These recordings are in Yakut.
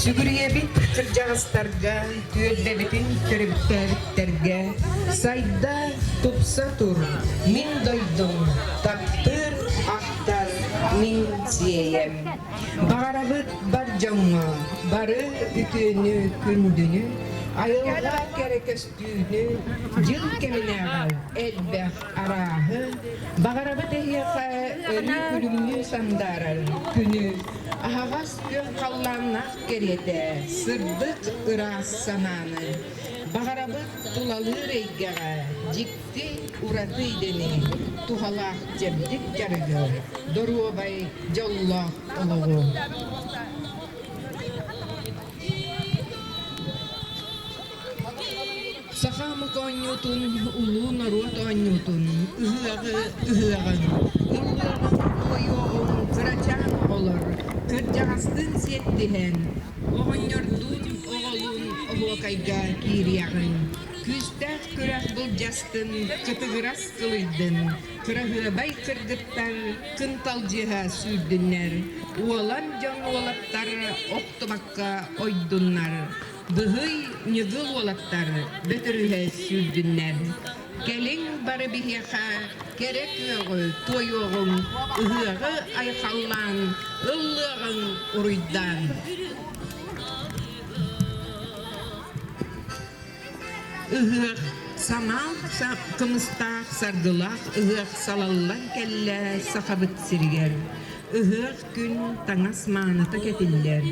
Сүгүрүйэбит кырдьаҕастарга, түөлбэбитин төрүттээбиттэргэ, сайда, тупса тур, мин дойдум, таптыыр, ахтар мин сиэйэм. Баҕарабыт бар дьоҥҥо бары үтүөнү, күндүнү, айылҕа кэрэ көстүүнү, дьыл кэминээҕи элбэх арааһы, баҕарабыт эһиэхэ өрүү күлүмнүү сандаарар күнү, аһаҕас күөх халлааннаах кэриэтэ сырдык ыраас санааны, баҕарабыт тулалыыр эйгэҕэ дьикти ураты идэни, туһалаах чэбдик дьарыгы, доруобай дьоллоох олоҕу. Саха омук оонньуутун, улуу норуот оонньуутун, ыһыаҕы ыһыаҕын, ыллыаҕын туойуоҕун кырачаан оҕолор кырдьаҕастыын сиэттиһэн, оҕонньордуун оҕолуун оһуокайга киириэҕиҥ, күүстээх күрэх былдьастын, кытыгырас кылыйдын, кыраһыабай кыргыттар кынталдьыһа сүүрдүннэр, уолан дьон уолаттар охтубакка ойдуннар, Быһый ньыгыл уолаттар бөтөрүһэ сүүрдүннэр. Кэлиҥ бары биһиэхэ кэрэ күөҕү туойуоҕуҥ, ыһыаҕы айхаллаан, ыллыаҕыҥ уруйдаан. Ыһыах самаан кымыстаах саргылаах ыһыах салаллан кэллэ Сахабыт сиригэр. Ыһыах күн таҥас мааныта кэтиллэр,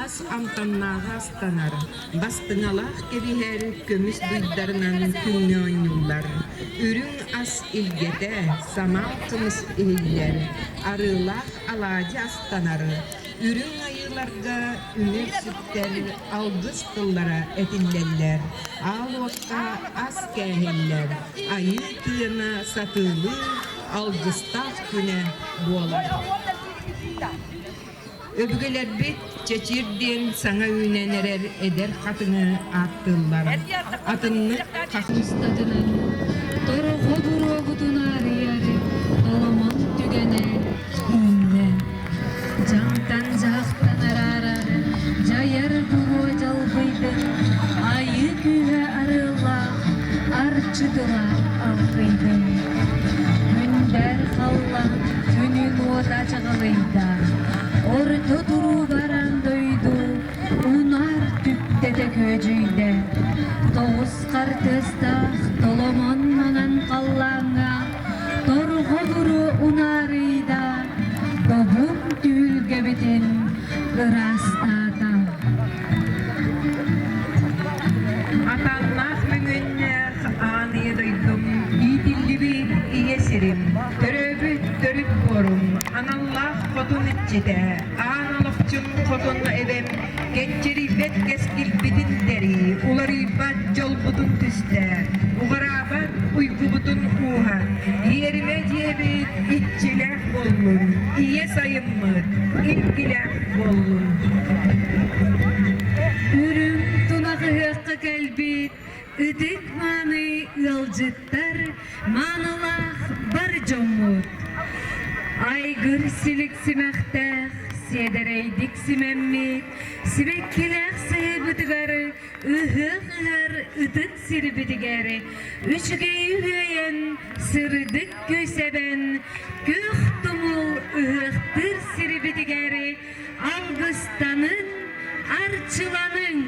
ас амтаннааҕа астанар, бастыҥалаах кэбиһэр көмүс дуйдарынан күҥҥэ оонньууллар. Үрүҥ ас илгэтэ, самаан кымыс иһиллэр, арыылаах алаадьы астанар, үрүҥ айыыларга үҥэр-сүктэр алгыс тыллара этиллэллэр, аал уокка ас кээһиллэр, айыы тыына сатыылыыр алгыстаах күнэ буолар. Өбүгэлэрбит чэчир диэн саҥа үүнэн эрэр эдэр хатыҥы ааттыыллар. Атыннык Устатынан торҕо буруобутун арыйар толомон түгэнэ үүннэ. Дьаҥтан дьаһахтан араарар дьайар буруо дьалбыйдын, айыы күүһэ арыаллаах арчы тыла алгыйдын. Күндэр халлан күнүн уота чаҕылыйда, орто туруу баран дойду унаар түптэтэ күөдьүйдэ. Тоҕус хартыастаах толомон маҥан халлааҥҥа торҕо буруо унаарыйда, добун түһүлгэбитин ыраастаата. Атааннаах мөҥүөннээх аан ийэ дойдум, иитиллибит ийэ сирим, төрөөбүт төрүт буорум, аналлаах хотун иччитэ, аан олохчун хотун эбэм, кэччирийбэт кэскилбитин тэрий, уларыйбат дьолбутун түстээ, уҕараабат уйгубутун ууһат, иэримэ дьиэбит иччилээх буоллун, ийэ сайыммыт илгилээх буоллун. Үрүҥ тунах ыһыахха кэлбит ытык мааны ыалдьыттар, маанылаах бар дьоммут. Айгыр силик симэхтээх, сиэдэрэйдик симэммит, сибэккилээх сыһыыбытыгар ыһыах ыһар ытык сирбитигэр үчүгэй үһүөйэн, сырдык күүс эбэн, күөх тумул ыһыахтыыр сирбитигэр алгыстанын, арчыланыҥ!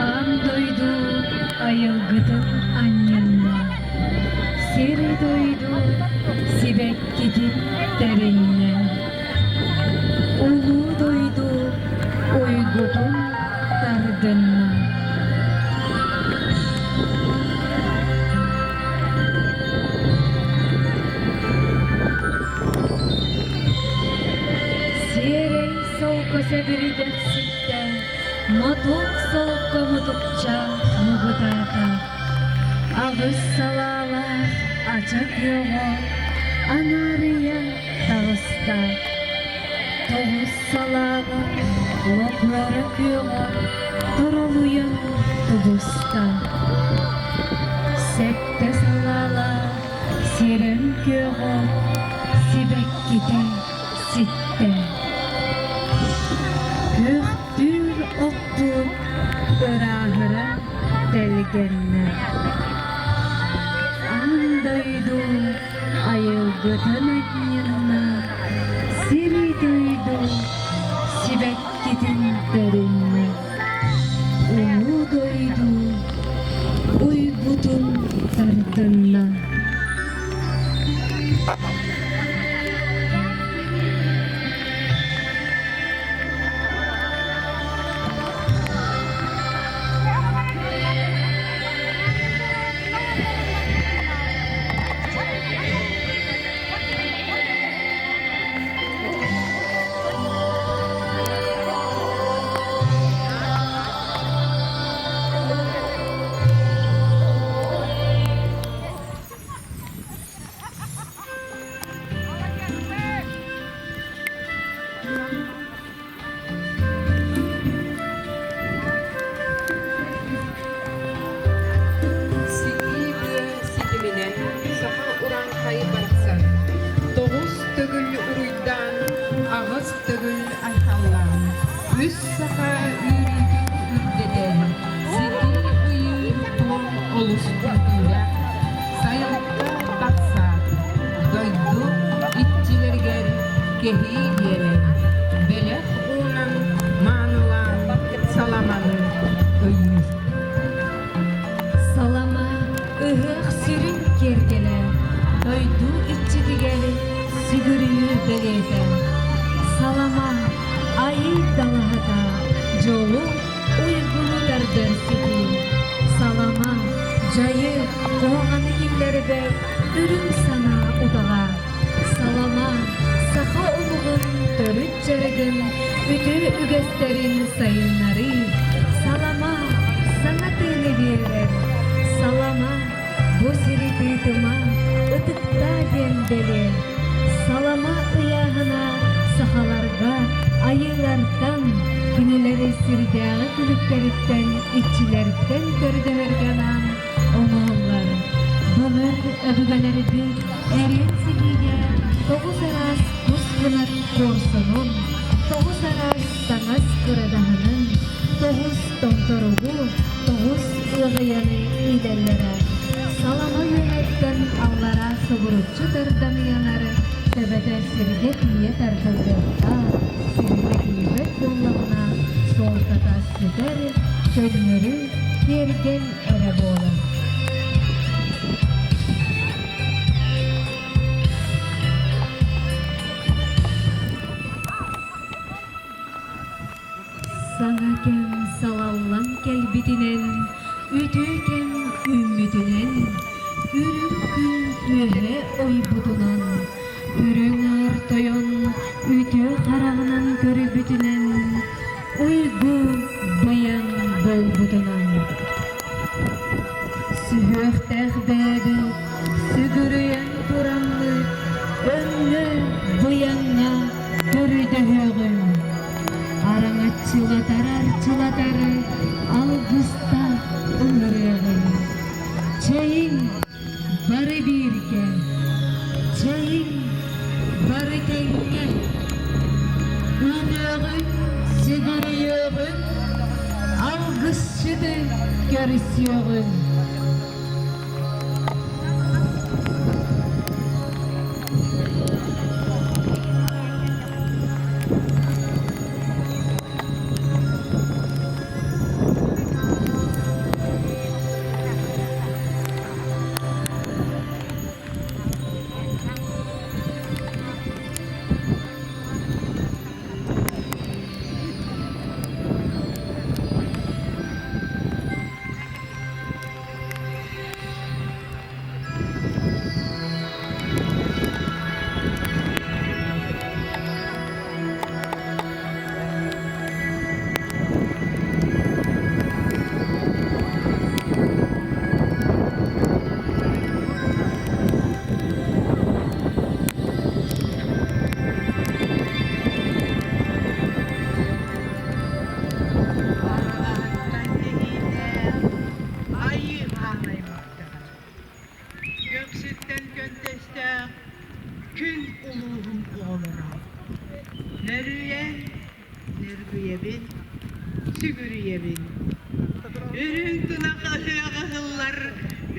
Аан дойду айылгытын анньынна, сир-дойду сибэккитин тэриннэ, улуу дойду уйгутун тардынна. Сиэрэй солко сэбиридэх ситтэ, мотуок солко мутукча мугутаата. Аҕыс салаалаах ача күөҕэ анаарыйа таҕыста. Тоҕус салаала логлара күөҕэ торолуйан тубуста. Сэттэ салаалаах сирэм күөҕэ сибэккитэ ситтэ. Күөхтүүр оппут ырааһыра тэлгэннэ. Аан дойду айылгытын анньынна, сири-дойду сибэккитин тэриннэ. Улуу дойду уйгутун тардынна. Ситии быа ситиминэн саха урааҥхайы барахсан тоҕус төгүл уруйдаан, аҕыс төгүл айхаллаан, үс саха үөрүүтүн үрдэтэн, ситии ыйыыр туом олус күүтүүлээх, сайылыкка тахсаат, дойду иччилэригэр кэһии биэрэн, бэлэх уунан маанылаан саламаны ыйыыр. Салама ыһыах сүрүн киэргэлэ. дойду иччитигэр сүгүрүйүү бэлиэтэ. Салама айыы далаһата дьолу уйгуну тардар ситим. Салама дьайы куһаҕаны киллэрбэт үрүҥ санаа утаҕа. Салама саха омугун төрүт дьарыгын үтүө үгэстэрин сайыннарыы. Салама саҥа тыыны биэрэр. Салама бу сири тыытыма, ытыктаа диэн бэлиэ. Салама ыйааһына сахаларга айыылартан, кинилэри сирдээҕи күлүктэриттэн, иччилэртэн көрдөһөргө анаан оҥоһуллар. Былыр өбүгэлэрбит эриэн силиигэ 9 араас кус гынар куорсунун, 9 араас таҥас кырадаһынын, 9 томторугу, 9 ыаҕайаны иитэллэрэ. Салама үөһэттэн аллараа субуруччу тардан ыйанар, төбөтө сиргэ тиийэ тардыллыахтаах, сиргэ тиийбэт буоллаҕына, суолтата сүтэр, көннөрү киэргэл эрэ буолар. Саҥа кэм салаллан кэлбитинэн, үтүө кэм үүммүтүнэн, үрүҥ күн үөһэ ойбутунан, үрүҥ аар тойон үтүө хараҕынан көрбүтүнэн, уйгу быйаҥ буолбутунан. Сүһүөхтээх бэйэбит сүгүрүйэн тураммыт, өҥнө быйаҥҥа көрдөһүөҕүҥ. Араҥаччылатар арчылатар алгыстаах ыҥырыаҕыҥ. Чэйиҥ бары бииргэ, чэйиҥ бары тэҥҥэ. Үнүөҕүн, сүгүрүйүөҕүҥ, алгысчыты көрсүөҕүҥ. Арҕаһыттан кэһиилээх айыы хаан аймахтара, Көхсүттэн көнтөстөөх күн улууһун оҕолоро, Нөрүйэн, нөргүйэбин, сүгүрүйэбин. Үрүҥ тунах ыһыах ыһыллар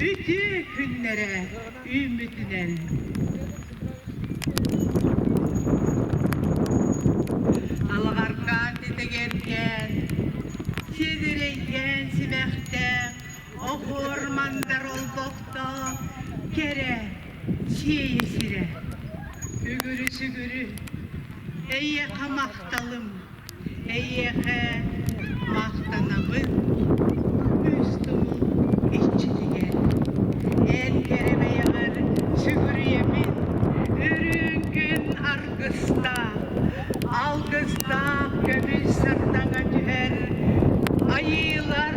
үтүө күннэрэ үүммүтүнэн. Алаҕаргаан титигэргээн, сиэдэрэйгээн симэхтээх, оһуор мандар олбохтоох кэрэ сиэйэ сирэ. Үгүрү-сүгүрү, эйиэхэ махталым, эйиэхэ махтанабын, үс тумул иччитигэр. Эн кэрэ бэйэҕэр сүгүрүйэбин, үрүҥ күн аргыстаах, алгыстаах көмүс сардаҥа түһэр, айыылар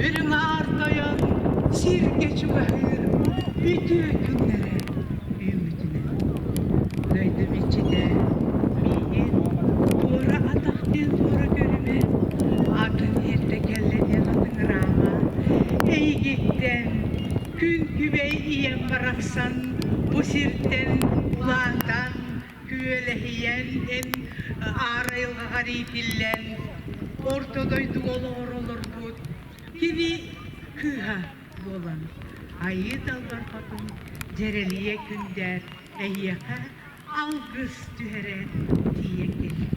үрүҥ аар тойон сиргэ чугаһыыр үтүө күннэрэ үүммүтүнэн. Дойдум иччитэ миигин туора атах диэн туора көрүмэ, атын эрдэ кэллэ диэн атыҥыраама. Эйигиттэн күн күбэй ийэм барахсан бу сиртэн улаатан, күөлэһийэн, эн аар айылҕаҕар иитиллэн, орто дойдуга олоҕор олорбут кини кыыһа буолан Айыы Далбар Хотун Дьэрэлийэ Күндээр эйиэхэ алгыс түһэрэ тиийэн кэллим.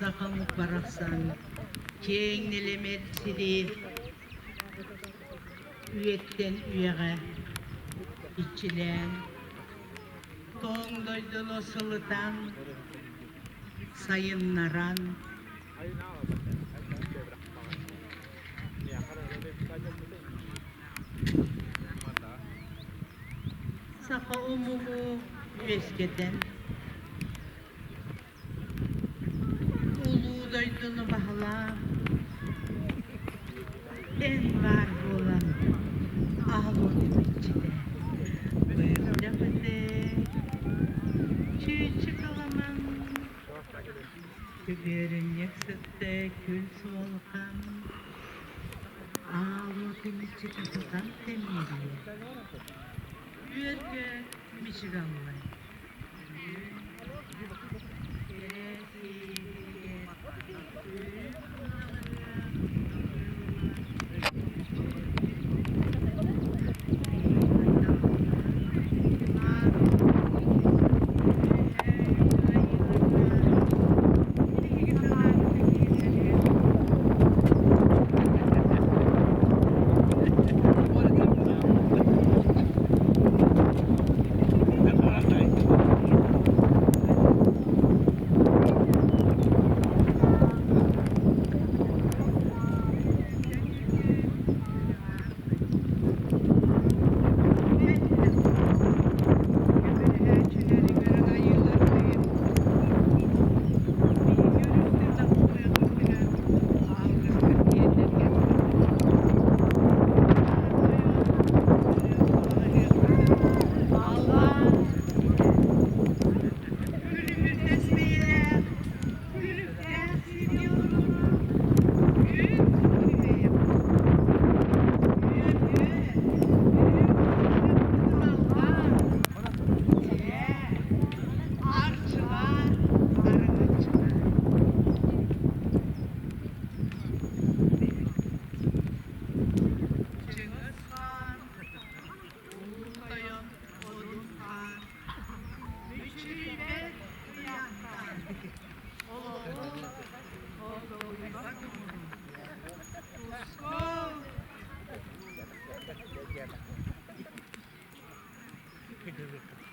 Сахам барахсан киэҥ нэлэмэр сири үйэттэн үйэҕэ иччилээн, тоҥ дойдуну сылытан, сайыннаран, Саха омугу үөскэтэн, улуу дойдуну баһылаан, эн баар буолан аһылык иччитэ быырдьапыты чүүччүк аламан күбүөрүнньүк сытты күл суолхан аал уотун иччитэ тутан тэмиэрийэ үөргэ мичик аллай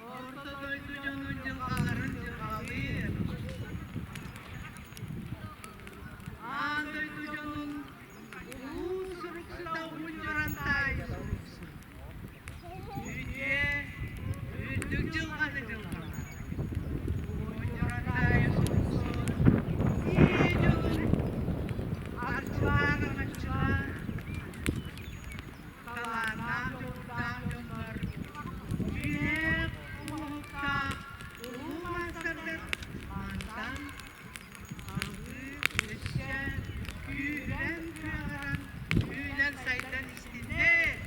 Орто дойду дьонун дьылҕаларын дьылҕалыыр, аан дойду дьонун улуу суруксута уһун таай суруксут. Үтүө, үрдүк дьылҕаны дьылҕалар. Уһун таай суруксут, ии дьонун арчылаан арчылаан, талааннаах дьоҕурдаах дьоннор үһүөх уһуктаах улуу маастардар мантан салгыы өссө күүһүрэн-кыаҕыран үүнэн-сайдан истиннэр.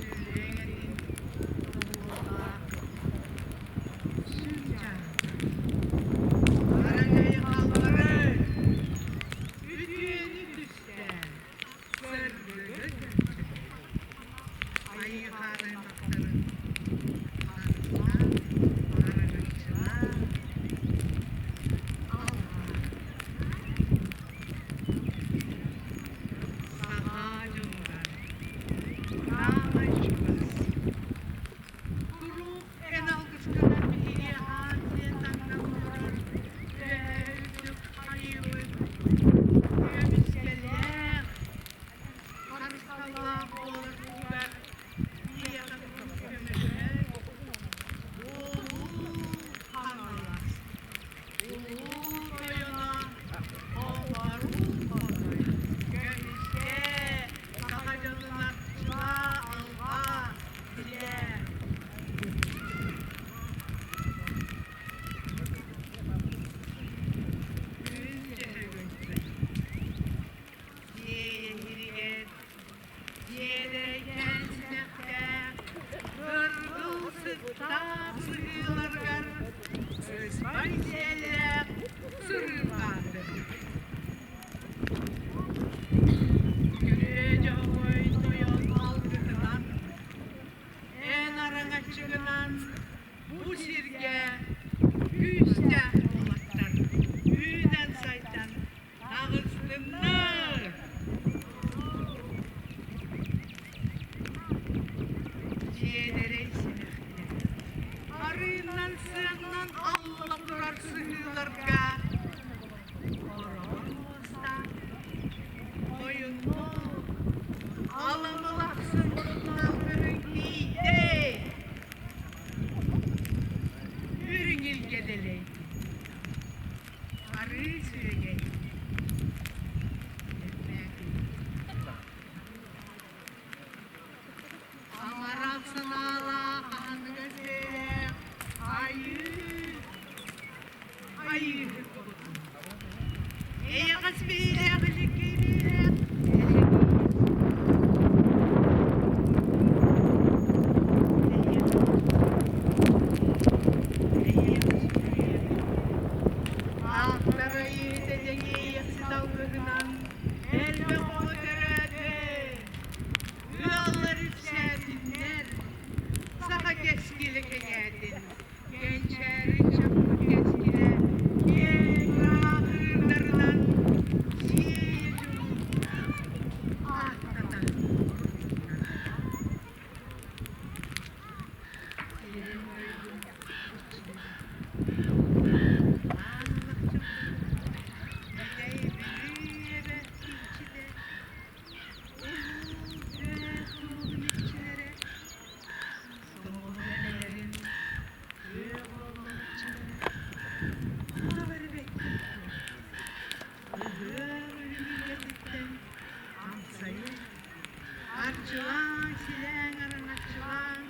Сүрэҥэрин туһулаах сүнчаан Арай халлары үтүөнү түстээн көрдөрө айыыхаар аймахтарын харыстаан арыгыччылаан алҕаан саха дьонугар саамай чугас куруук эн алгыскынан биһиги аан сиэн таҥнан олорор үөһэ айыыбыт көмүскэллээх харысхаллаах буоларбытыгар биһиэхэ көмөлөһөр Улуу Хаҥалас Улуу Тойоно Оҥоруу Хотой көмүскээ саха дьонун арчылаа алҕаа билээ. Күн дьөһөгөйбүт дьиэйэ иһигэр дьиэлэйгэ. Аламалахсын алгыһын тиийдэй! Үрүҥ илгэ дэлэй, арыы сүөгэй Амарах санаалаах аһыныгас бэйэлээх айыы айыыһыт буолтун. Эйэҕэс биһилээх иликкэй биһилээх Аахтар айыыта дьэҥиэйэхсит алгыһынан элбэх оҕо төрөөтө. Ыаллар үксээтиннэр, саха кэскилэ кэҥээтин, кэнчээри чаппыт кэскилэ киэҥ ыраах ыырдарынан сиэйэ дьону ааттата Сирин дойдум иччилэрэ Аанылах дьоммут Бүтэй Бүлүү эбэ иччитэ Улуу күөх тулун иччилэрэ, Соҕуруу эбэлэрин күөх уоллар иччилэрэ, Тура бэккэ Ыһыах үрүҥ амсайын, Арчылаан, силээн, араҥаччылаан,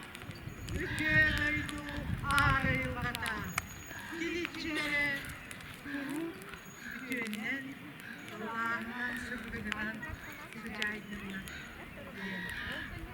Үтүө дойду аар айылҕата, Киличчилэрэ куруук үтүөннэн Сылааһынан, сырдыгынан сыдьаайдыннар диэн көрдөһөбүн.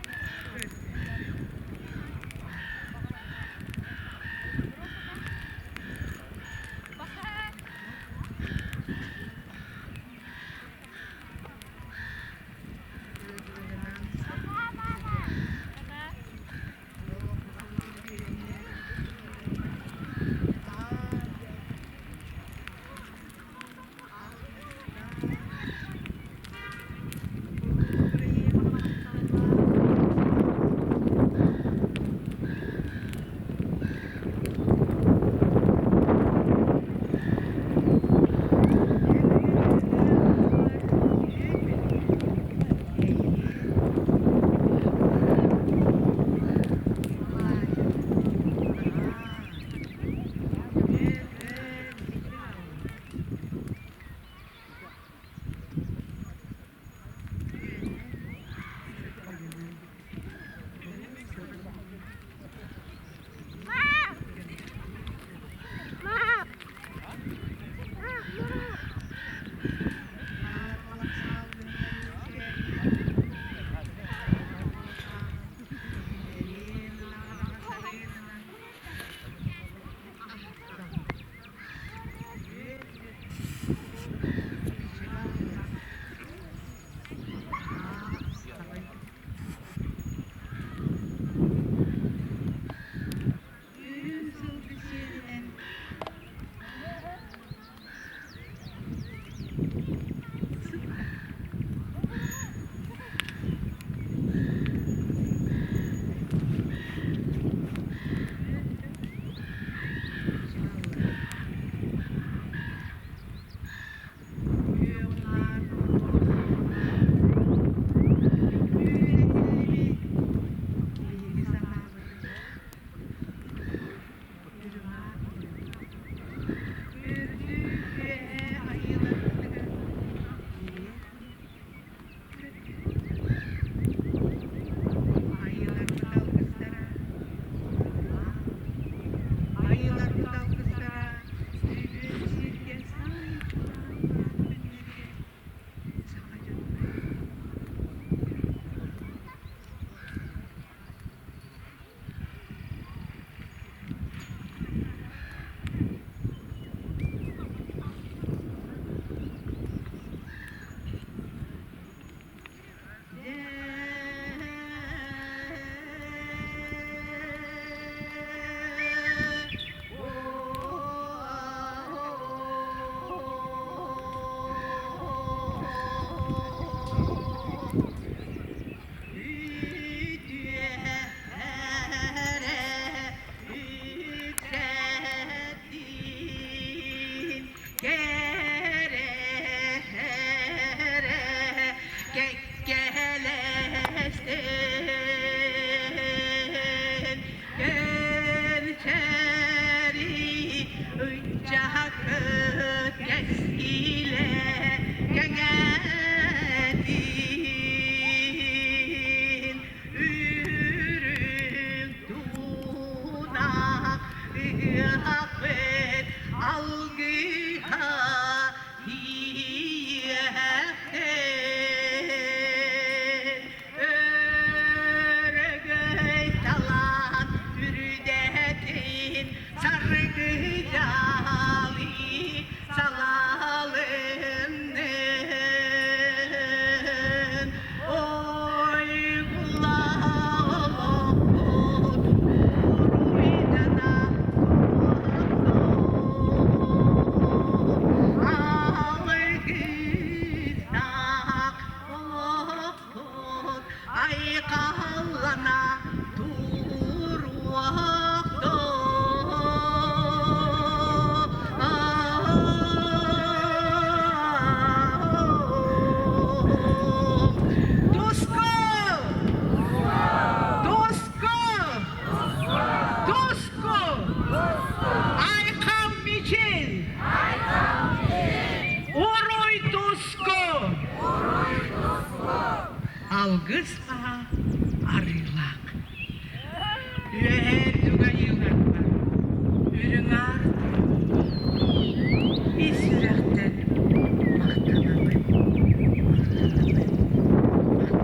Алгыс маһа арыылаах. Үөһээ үрдүк айыыларбар, үрүҥ аар ис сүрэхтэн махтанабын, махтанабын, махтанабын.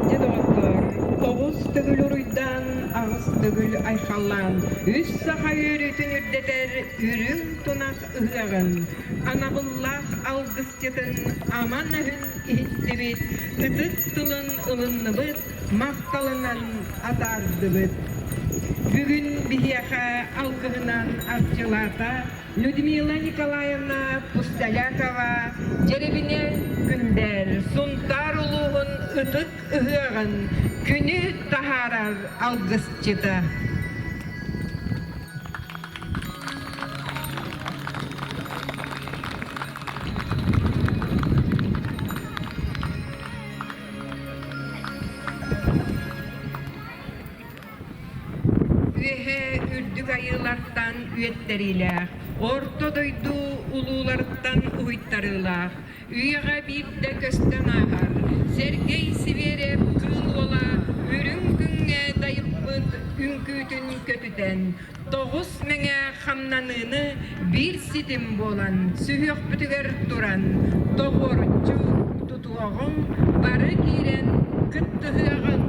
Дьэ доҕоттоор, 9 төгүл уруйдаан, 8 төгүл айхаллаан, үс саха үөрүүтүн үрдэтэр үрүҥ тунах ыһыаҕын, анабыллаах алгысчытын аман өһүн иһиттибит, ытык тылын ылынныбыт, махталынан атаардыбыт. Бүгүн биһиэхэ алгыһынан арчылаата Людмила Николаевна Пустолякова Дьэрэбинэ Күндээр Сунтаар улууһун ытык ыһыаҕын күнү таһаарар алгысчыта. Үөһээ үрдүк айыылартан үөттэриилээх, орто дойду улууларыттан уһуйтарыылаах, үйэҕэ биирдэ көстөн ааһар Сергей Сибиэрэп Кыыл Уола үрүҥ күҥҥэ дайыппыт үҥкүүтүн көтүтэн, тоҕус мэҥэ хамнаныыны биир ситим буолан сүһүөхпүтүгэр туран тоҕуоруччу тутуоҕуҥ, бары киирэн кыттыһыаҕыҥ.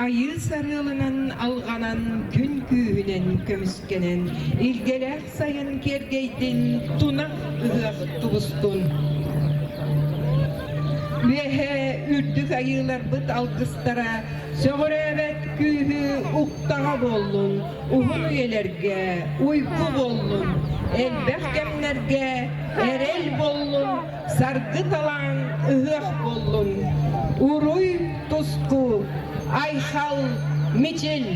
Айыы сарыалынан алҕанан, күн күүһүнэн көмүскэнэн, илгэлээх сайын киэргэйдин, тунах ыһыах тубустун. Үөһээ үрдүк айыыларбыт алгыстара сөҕүрээбэт күүһү уктаҕа буоллун, уһун үйэлэргэ уйгу буоллун, элбэх кэмнэргэ эрэл буоллун, саргы талаан ыһыах буоллун! Уруй туску, айхал, мичил!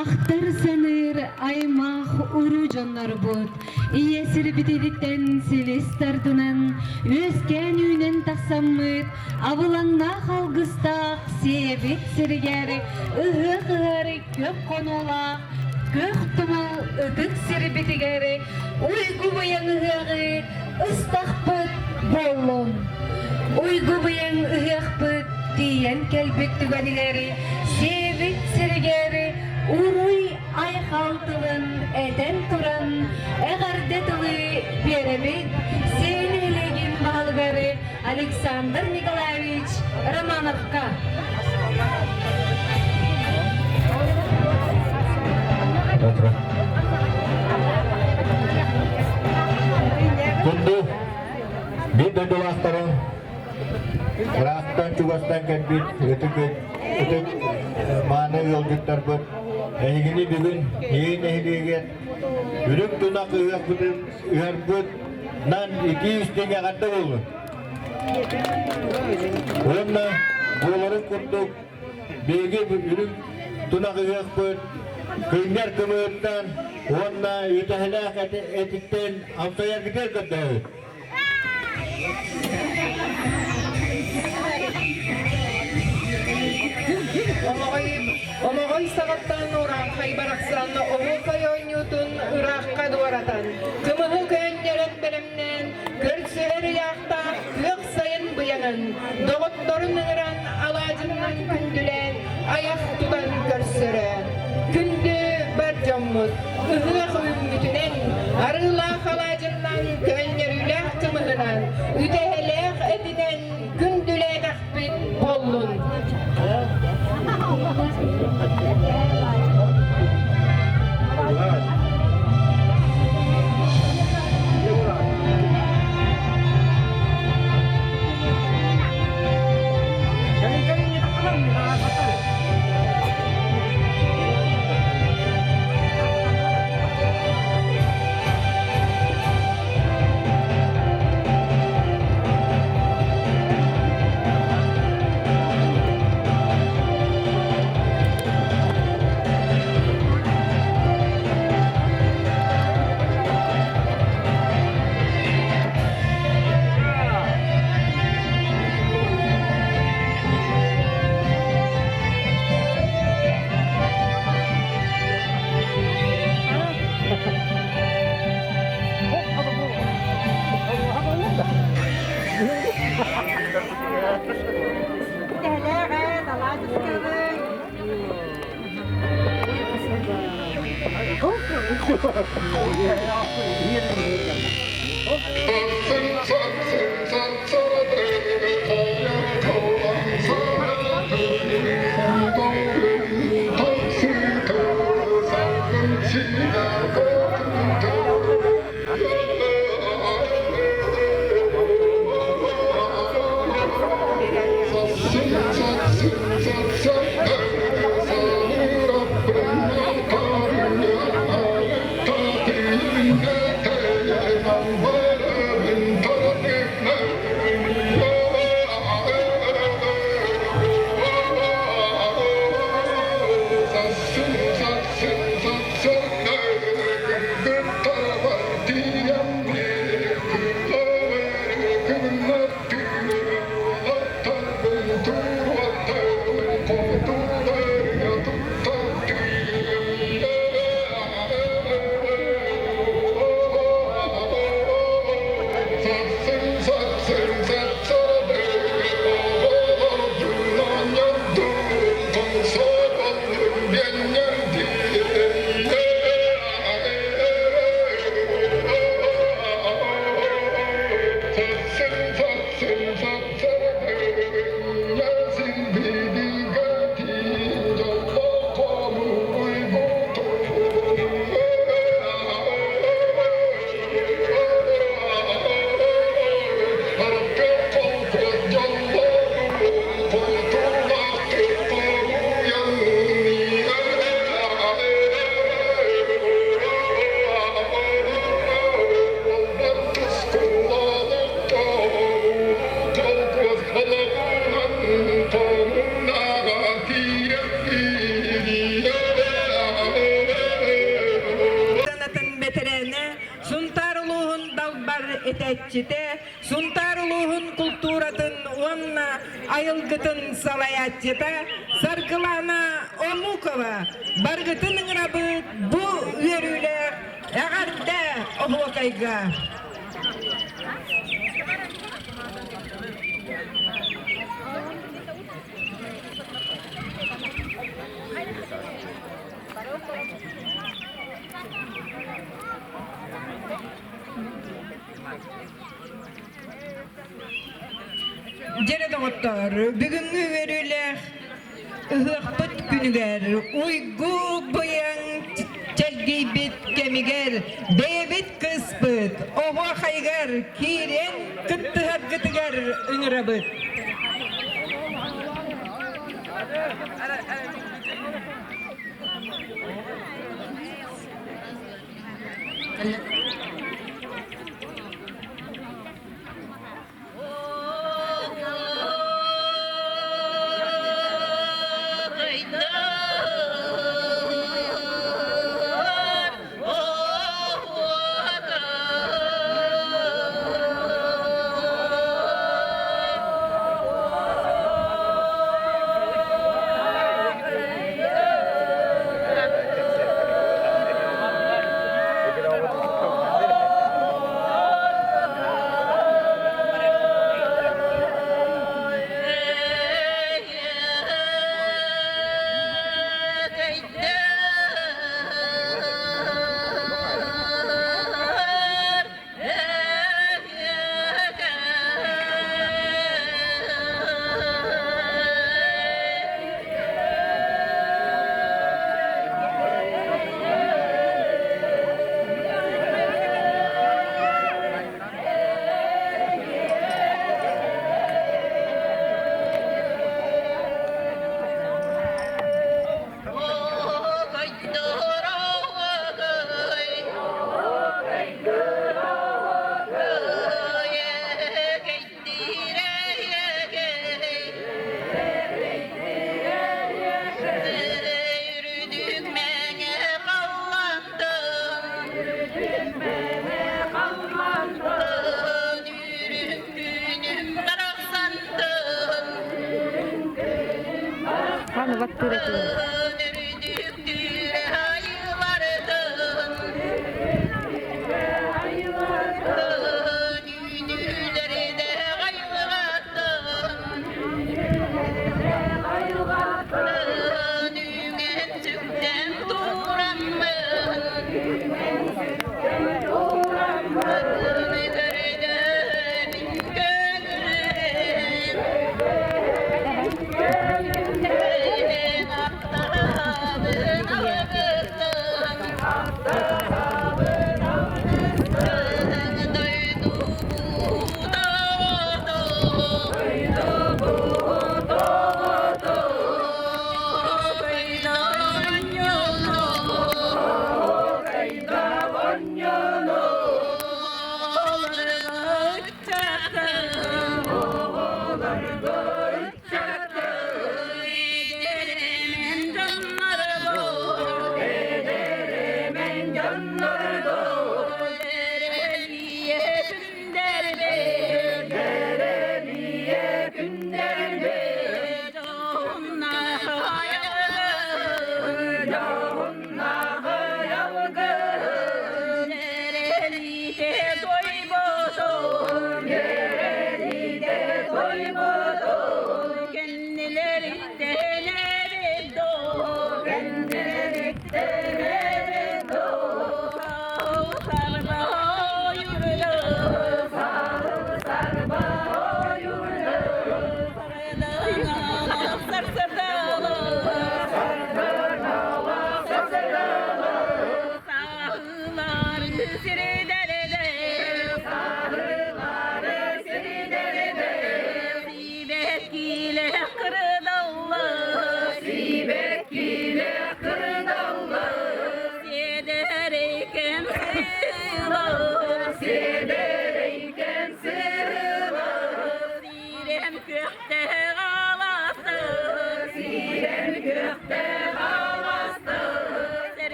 Ахтар-саныыр аймах уруу дьоннорбут ийэ сирбититтэн силис тардынан, үөскээн үүнэн тахсаммыт абылаҥнаах алгыстаах сиэбит сиригэр ыһыах ыһар көп хонуулаах көх тумул ытык сирбитигэр уйгу быйаҥ ыһыаҕы ыстахпыт буоллун. Уйгу быйаҥ ыһыахпыт тиийэн кэлбит түгэнигэр сиэбит сиригэр уруй айхал тылын этэн туран эҕэрдэ тылы биэрэбит Сиэн нэһилиэгин баһылыгар Александр Николаевич Романовка. Кунду биир дойдулаахтарын ыраахтан чугастан кэлбит ытык ытык мааны ыалдьыттарбыт эһигини бүгүн Иин нэһилиэгэр үрүҥ тунах ыһыахпытын ыһарбыт нан итии истиҥ эҕэрдэ буоллун. Уонна буоларын курдук биһиги үрүҥ тунах ыһыахпыт күннэр кымыһыттан уонна үтэһэлээх этиттэн амсайаргытыгар көрдөһөбүт. Омоҕой саҕаттан урааҥхай барахсан оһуокай оонньуутун ыраахха дуоратан, кымыһы көөнньөрөн бэлэмнээн, көрсүһэр ыйаахтаах күөх сайын быйаҥын, доҕотторун ыҥыран алаадьыннан күндүлээн, айах тутан көрсөрө. Күндү бар дьоммут, ыһыах үүммүтүнэн, арыылаах алаадьыннан, көөнньөрүүлээх кымыһынан, үтэһэлээх этинэн күндүлээтэхпит буоллун. этээччитэ, Сунтаар улууһун култууратын уонна айылгытын салайааччыта Саргылана Омукова баргытын ыҥырабыт бу үөрүүлээх эҕэрдэ оһуокайга. Дьэрэ доҕоттоор, бүгүҥҥү үөрүүлээх ыһыахпыт күнүгэр уйгу быйаҥ чэлгийбит кэмигэр бэйэбит кыыспыт оһуохайыгар киирэн кыттыһаргытыгар ыҥырабыт.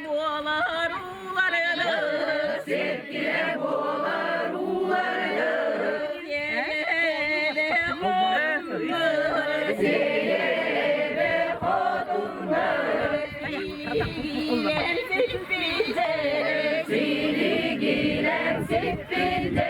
буолар ууларыды. Сиргилэ буолар ууларыды. Сиэлэ хотуннар. Сиэлэ хотуннар. Силигилэн сиппитэ. Силигилэн сиппитэ.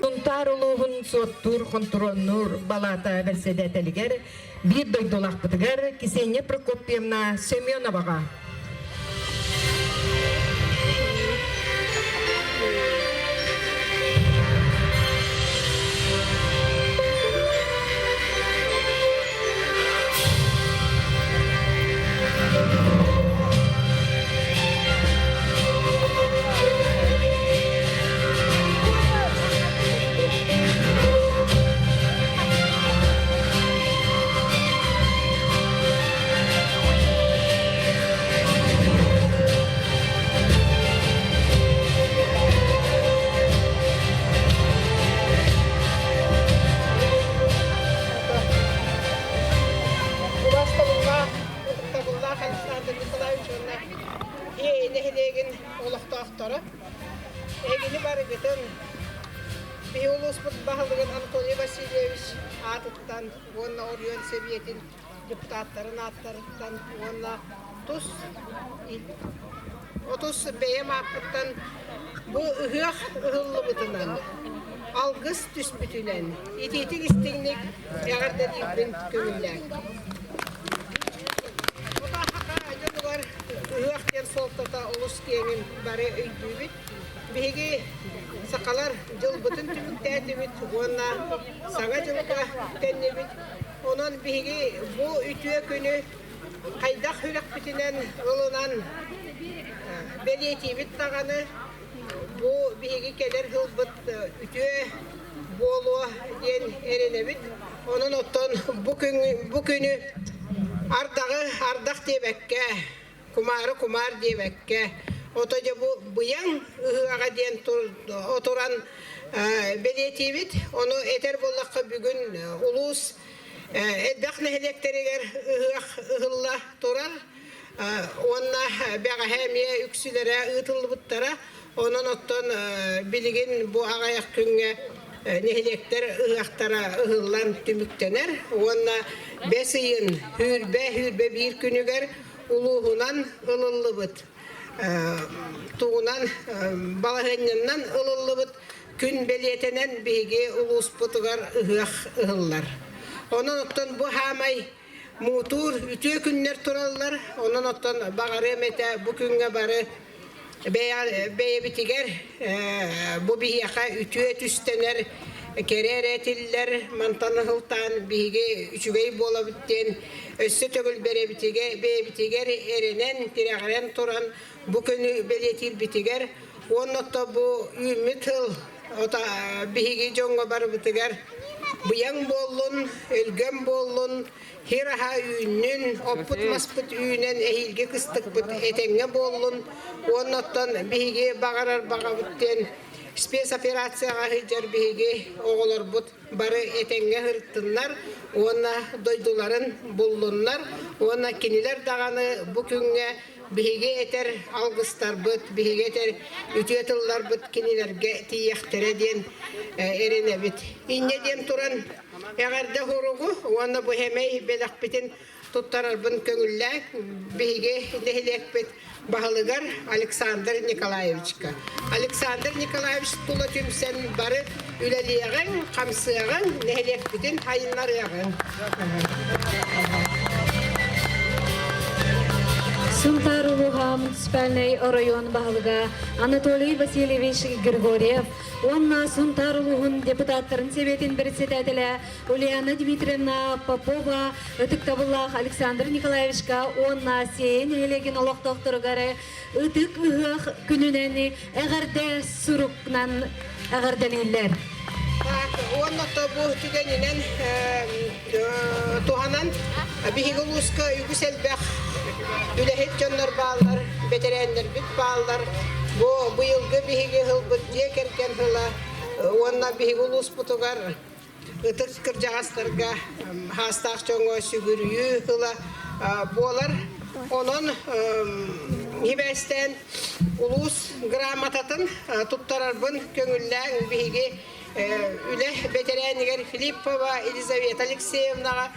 Сунтаар улууһун суоттуур хонтуруоннуур балаата бэрэссэдээтэлигэр биир дойдулаахпытыгар Ксения Прокопьевна Семеноваҕа. Убастабыллаах, ытыктабыллаах Александр Николаевич уонна нэһилиэгин олохтоохторо, эһигини барыгытын биһи улууспут баһылыгын Анатолий Васильевич аатыттан уонна оройуон сэбиэтин депутаттарын ааттарыттан уонна тус отус бэйэм ааппыттан бу ыһыах ыһыллыбытынан, алгыс түспүтүнэн итиитик истиҥник эҕэрдэлиирбин көҥүллээҥ. Отаахаха дьонугар ыһыах диэн суолтата олус киэҥин бары өйдүүбүт. Биһиги сахалар дьылбытын түмүктээтибит уонна Саҥа дьылга үктэннибит. Онон биһиги бу үтүө күнү. Хайдах үрэхпитинэн ылынан бэлиэтиибит даҕаны, бу биһиги кэлэр сылбыт үтүө буолуо диэн эрэнэбит. Онон оттон бу күн бу күнү ардаҕы ардах диэбэккэ, кумаары кумаар диэбэккэ, ото дьэ бу быйаҥ ыһыаҕа диэн отуран бэлиэтиибит. Ону этэр буоллахха бүгүн улуус элбэх нэһилиэктэригэр ыһыах ыһылла турар уонна бэҕэһээ эмиэ үксүлэрэ ыытыллыбыттара. Онон оттон билигин бу аҕыйах күҥҥэ нэһилиэктэр ыһыахтара ыһыллан түмүктэнэр уонна бэс ыйын сүүрбэ сүүрбэ биир күнүгэр улууһунан ылыллыбыт тугунан балаһыанньанан ылыллыбыт күн бэлиэтэнэн биһиги улууспутугар ыһыах ыһыллар. Онон оттон бу хаамай муҥутуур үтүө күннэр тураллар. Онон оттон баҕарыам этэ бу күҥҥэ бары бэйэбитигэр бу биһиэхэ үтүө түстэнэр кэрэ эрэ этиллэр мантан ыһылтаан биһиги үчүгэй буолабыт диэн өссө төгүл бэрэбитигэ бэйэбитигэр эрэнэн тирэҕирэн туран бу күнү бэлиэтиирбитигэр уонна то бу үүммүт сыл биһиги дьоҥҥо барыбытыгар быйаҥ буоллун, өлгөм буоллун, сир аһа үүннүн, оппут-маспыт үүнэн эһиилги кыстыкпыт этэҥҥэ буоллун уонна оттон биһиги баҕарар баҕабыт диэн спецоперацияҕа сылдьар биһиги оҕолорбут бары этэҥҥэ сырыттыннар уонна дойдуларын буллуннар уонна кинилэр даҕаны бу күҥҥэ биһиги этэр алгыстарбыт, биһиги этэр үтүө тылларбыт кинилэргэ тиийиэхтэрэ диэн эрэнэбит. Инньэ диэн туран эҕэрдэ суругу уонна бу сэмэй бэлэхпитин туттарарбын көҥүллээн биһиги нэһилиэкпит баһылыгар Александр Николаевичка. Александр Николаевич тула түмсэн бары үлэлиэҕиҥ, хамсыаҕыҥ, нэһилиэкпитин хайыннарыаҕыҥ. Сунтаар улууһа муниципальнай оройуон баһылыга Анатолий Васильевич Григорьев уонна Сунтаар улууһун депутаттарын сэбиэтин председателэ Ульяна Дмитриевна Попова ытыктабыллаах Александр Николаевичка уонна Сиэйэ нэһилиэгин олохтоохторугар ытык ыһыах күнүнэн эҕэрдэ сурукнан эҕэрдэлииллэр. Уонна то бу түгэнинэн туһанан биһиги улууска үгүс элбэх үлэһит дьоннор бааллар, бэтэрээннэрбит бааллар. Бу быйылгы биһиги ылбыт дьиэ кэргэн сыла уонна биһиги улууспутугар ытык кырдьаҕастарга хаастаах дьоҥҥо сүгүрүйүү ыла буолар. Онон сибээстээн улуус грамотатын туттарарбын көҥүллээн биһиги үлэ бэтэрээнигэр Филиппова Елизавета Алексеевнаҕа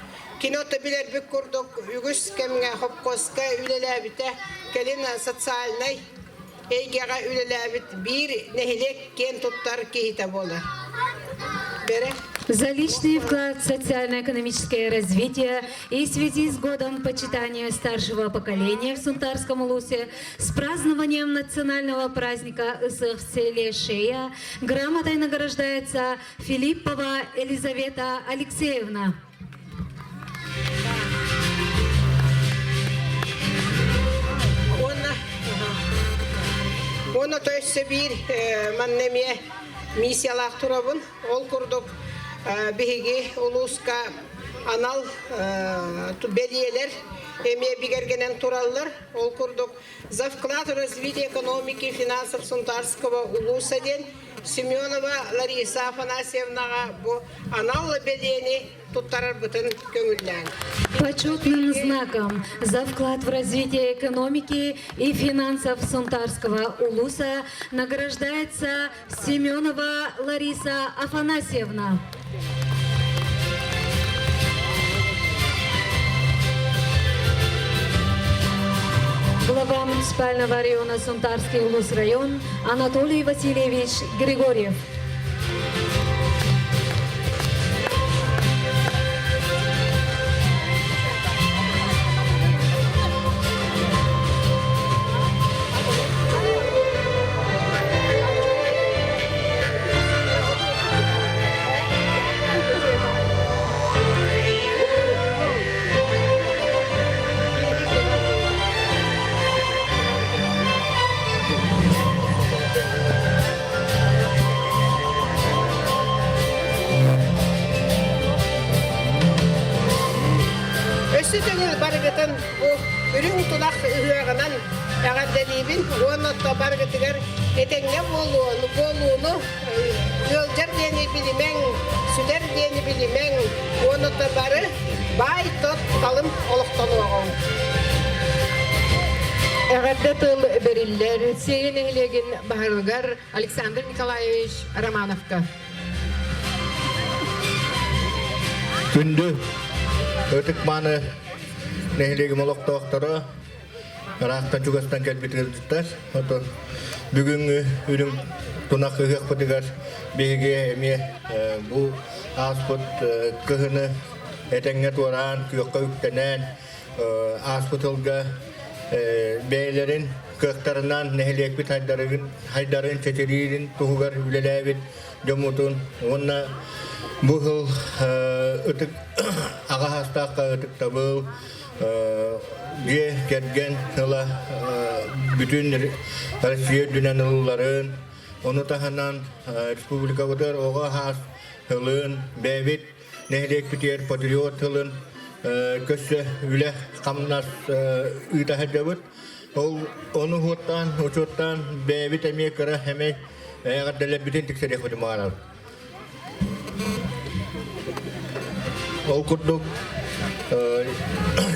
кино билэрбит курдук үгүс кэмҥэ хопкуоска үлэлээбитэ, кэлин социальнай эйгэҕэ үлэлээбит биир нэһилиэк киэн туттар киһитэ буолар. Бэрэ. За личный вклад в социально-экономическое развитие и в связи с годом почитания старшего поколения в Сунтарском улусе с празднованием национального праздника Ысых в селе Шея грамотой награждается Филиппова Елизавета Алексеевна. Уонна уонна то өссө биир манна эмиэ миссиялаах турабын. Ол курдук биһиги улууска анал бэлиэлэр эмиэ бигэргэнэн тураллар. Ол курдук за вклад в развитие экономики и финансов Сунтарского улуса диэн Семенова Лариса Афанасьевнаҕа бу анал бэлиэни туттарарбытын көҥүллээн. Почетным знаком за вклад в развитие экономики и финансов Сунтарского улуса награждается Семенова Лариса Афанасьевна. Глава муниципального района Сунтарский улус район Анатолий Васильевич Григорьев. Барыгытын бу үрүҥ тунах ыһыаҕынан эҕэрдэлиибин уонна барыгытыгар этэҥҥэ буолуону, буолууну ыалдьар диэни билимэҥ, сүтэр диэни билимэҥ уонна бары баай-тот талым олохтонуоҕуҥ. Эҕэрдэ тыл бэриллэр Сиэйэ нэһилиэгин баһылыгар Александр Николаевич Романовка. Күндү ытык-мааны нэһилиэгим олохтоохторо, ыраахтан чугастан кэлбит ыалдьыттар. Отон бүгүҥҥү үрүҥ тунах ыһыахпытыгар биһиги эмиэ бу ааспыт кыһыны этэҥҥэ туораан, күөххэ үктэнэн, ааспыт сылга бэйэлэрин кыахтарынан нэһилиэкпит хайдарын чэчириирин туһугар үлэлээбит дьоммутун уонна бу сыл ытык аҕа саастаахха ытыктабыл дьиэ кэргэн сыла бүтүн Россия үрдүнэн ылылларын, ону таһынан республикабытыгар оҕо саас сылын бэйэбит нэһилиэкпитигэр патриот сылын көрсө үлэ-хамнас ыыта сылдьабыт. Ол ону уһуоттаан, учуоттаан бэйэбит эмиэ кыра эмэй эҕэрдэлэрбитин тиксэриэхпитин баҕарабыт. Ол курдук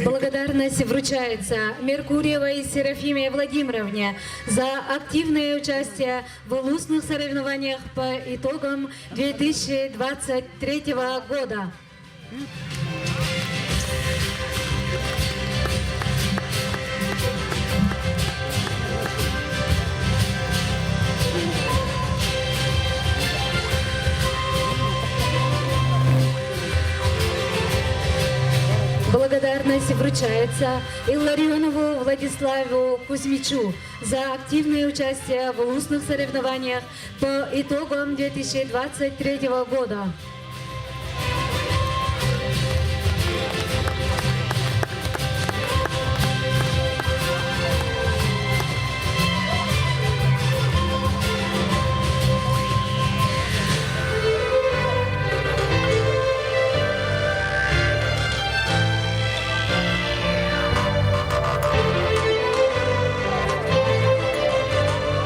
Благодарность вручается Меркурьевой Серафиме Владимировне за активное участие в улусных соревнованиях по итогам 2023 года. Благодарность вручается Илларионову Владиславу Кузьмичу за активное участие в улусных соревнованиях по итогам 2023 года.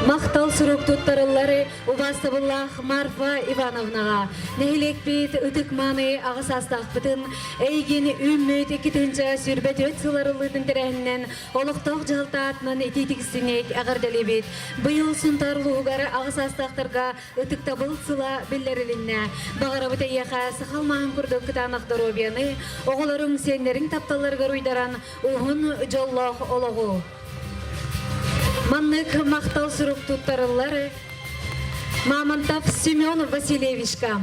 Махтал сурук туттарыллары убаастабыллаах Марфа Ивановнаҕа нэһилиэкпит ытык-мааны аҕа саастаахпытын эйигин үүммүт 2024 сыл арыллыытын тэрээһининэн олохтоох дьаһалта аатынан итиитик-истиҥник эҕэрдэлиибит. Быйыл Сунтаар улууһугар аҕа саастаахтарга ытыктабыл сыла биллэрилиннэ. Баҕарабыт эйиэхэ саха алмааһын курдук кытаанах доруобуйаны, оҕолоруҥ, сиэннэриҥ тапталларыгар уйдаран уһун дьоллоох олоҕу. Маннык махтал сурук туттарыллар Мамонтов Семен Васильевичка.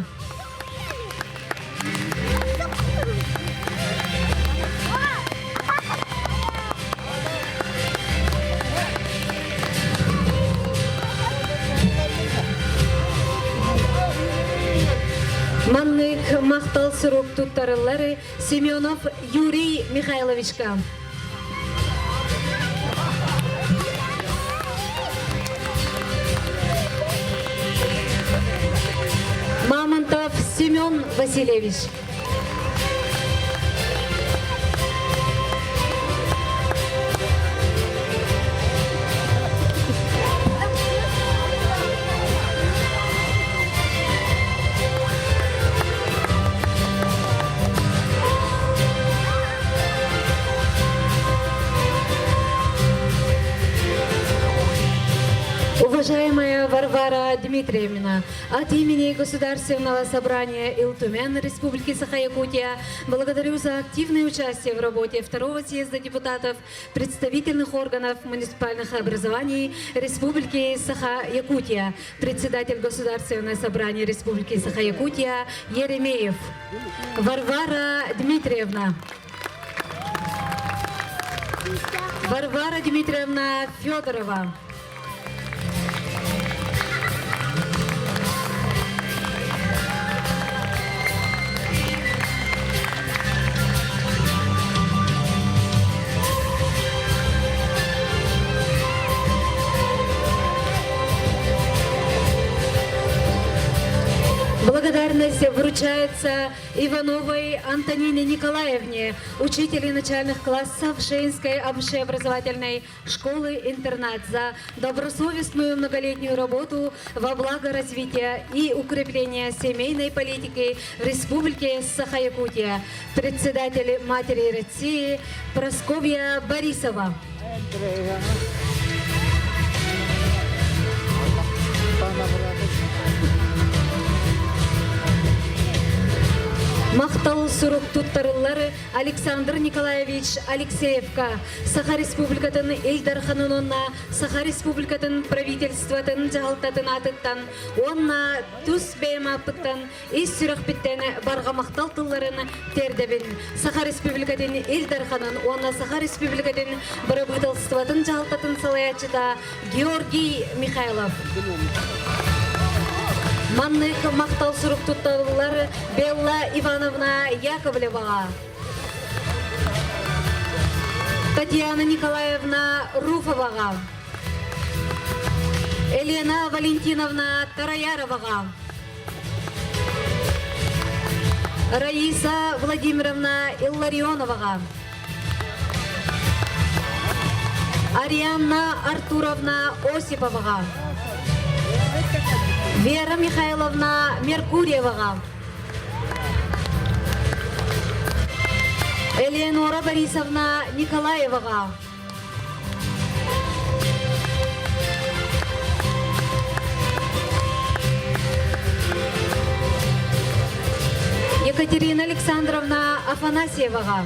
Маннык махтал сурук туттарыллар Семенов Юрий Михайловичка. Мамонтов Семен Васильевич. Уважаемая Варвара Дмитриевна, от имени Государственного собрания Ил Түмэн Республики Саха-Якутия благодарю за активное участие в работе второго съезда депутатов представительных органов муниципальных образований Республики Саха-Якутия, председатель Государственного собрания Республики Саха-Якутия Еремеев. Варвара Дмитриевна. Варвара Дмитриевна Федорова. Благодарность Благодарность вручается Ивановой Антонине Николаевне, учителю начальных классов Шейнской общеобразовательной школы-интернат за добросовестную многолетнюю работу во благо развития и укрепления семейной политики в Республике Саха-Якутия. Председатель Матери России Прасковья Борисова. Махтал сурук туттарыллар Александр Николаевич Алексеевка, Саха Республикатын Ил Дарханын уонна Саха Республикатын правительствотын дьаһалтатын аатыттан уонна тус бэйэм ааппыттан ис сүрэхпиттэн барҕа махтал тылларын тиэрдэбин. Саха Республикатын Ил Дарханын уонна Саха Республикатын бырабыыталыстыбатын дьаһалтатын салайааччыта Георгий Михайлов. Маннык махтал сурук туттарыллар Белла Ивановна Яковлеваҕа. Татьяна Николаевна Руфоваҕа. Елена Валентиновна Тараяроваҕа. Раиса Владимировна Илларионоваҕа. Арианна Артуровна Осиповаҕа. Вера Михайловна Меркурьеваҕа. Элеонора Борисовна Николаеваҕа. Екатерина Александровна Афанасьеваҕа.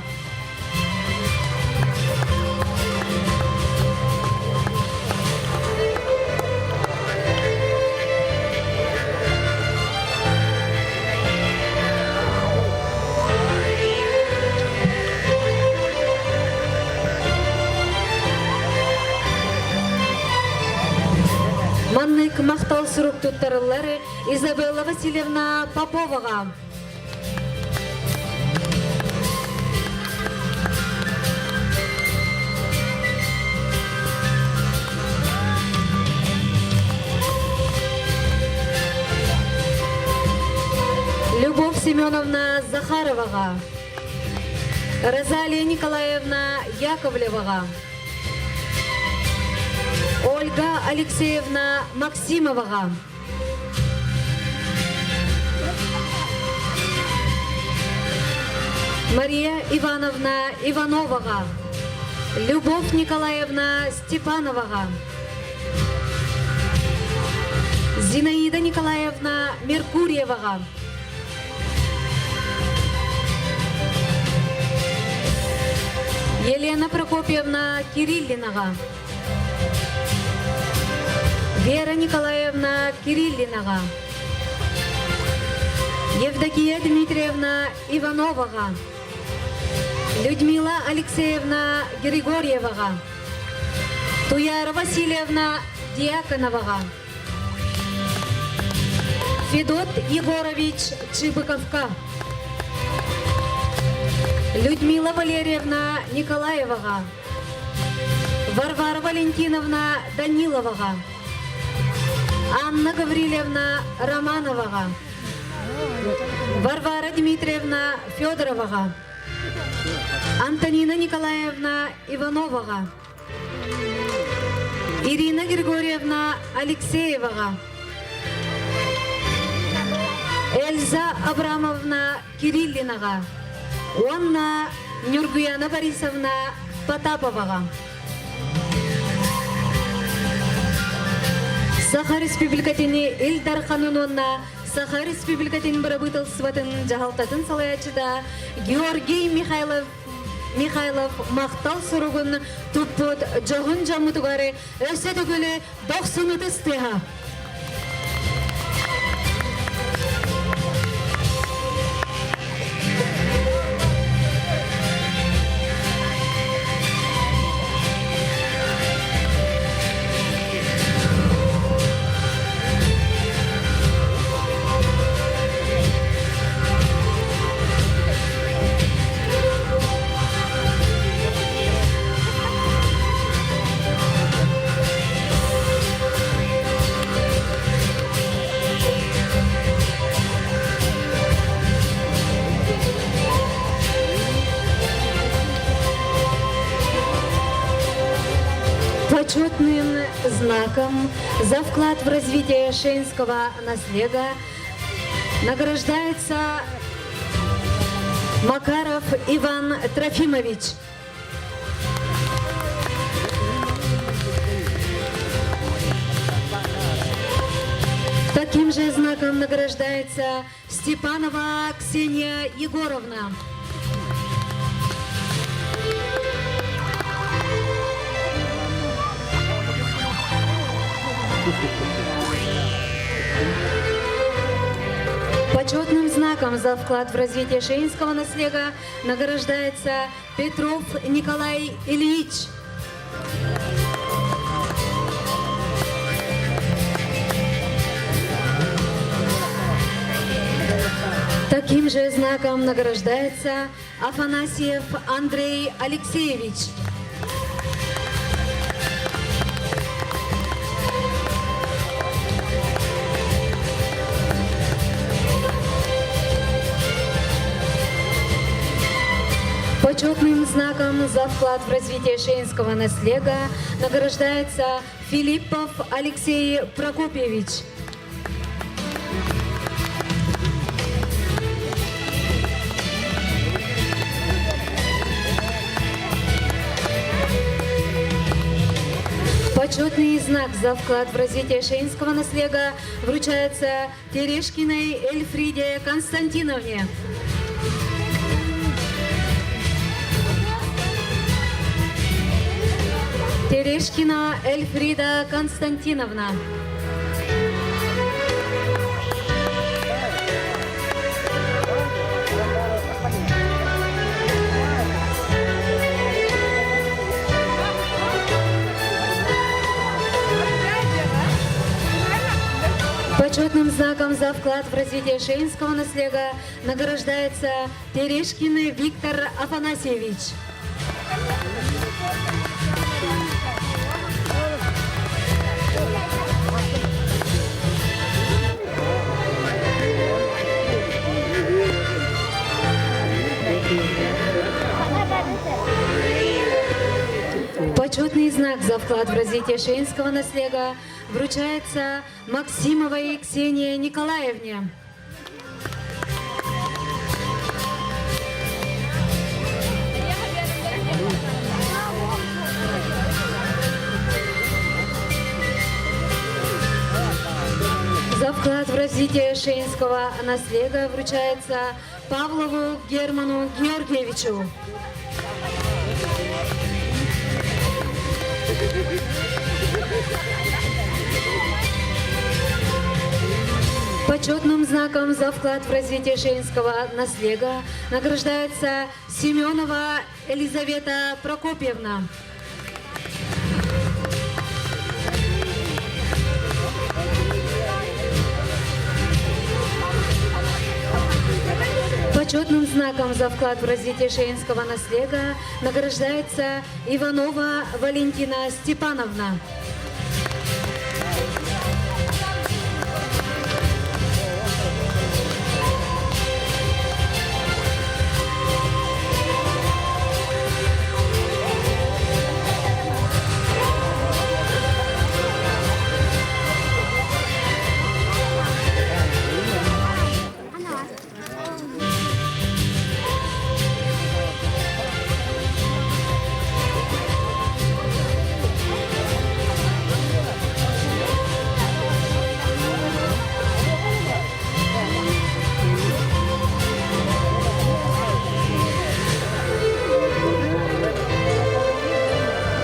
Маннык махтал сурук туттарыллар Изабелла Васильевна Поповаҕа. Любовь Семеновна Захароваҕа. Розалия Николаевна Яковлеваҕа. Ольга Алексеевна Максимоваҕа. Мария Ивановна Ивановаҕа, Любовь Николаевна Степановаҕа, Зинаида Николаевна Меркурьеваҕа, Елена Прокопьевна Кириллинаҕа, Вера Николаевна Кириллинаҕа, Евдокия Дмитриевна Ивановаҕа, Людмила Алексеевна Григорьеваҕа, Туяра Васильевна Дьяконоваҕа, Федот Егорович Чыбыковка, Людмила Валерьевна Николаеваҕа, Варвара Валентиновна Даниловаҕа, Анна Гаврильевна Романоваҕа, Варвара Дмитриевна Федороваҕа, Антонина Николаевна Ивановаҕа, Ирина Григорьевна Алексееваҕа, Эльза Абрамовна Кириллинаҕа уонна Ньургуяна Борисовна Потаповаҕа. Саха Республикатын Ил Дарханын уонна Саха Республикатын Бырабыыталыстыбатын дьаһалтатын салайааччыта Георгий Михайлов Михайлов махтал суругун туппут дьоһун дьоммутугар өссө төгүл дохсун ытыс тыаһа. Почетным знаком за вклад в развитие шейнского наслега награждается Макаров Иван Трофимович. Таким же знаком награждается Степанова Ксения Егоровна. Почетным знаком за вклад в развитие шейнского наслега награждается Петров Николай Ильич. Таким же знаком награждается Афанасьев Андрей Алексеевич. Почетным знаком за вклад в развитие шейнского наслега награждается Филиппов Алексей Прокопьевич. Почетный знак за вклад в развитие шейнского наслега вручается Терешкиной Эльфриде Константиновне. Терешкина Эльфрида Константиновна. Почетным знаком за вклад в развитие шейнского наслега награждается Терешкин Виктор Афанасьевич. Почетный знак за вклад в развитие шейнского наслега вручается Максимовой Ксении Николаевне. За вклад в развитие шейнского наслега вручается Павлову Герману Георгиевичу. Почетным знаком за вклад в развитие женского наслега награждается Семенова Елизавета Прокопьевна. Почетным знаком за вклад в развитие шейнского наслега награждается Иванова Валентина Степановна.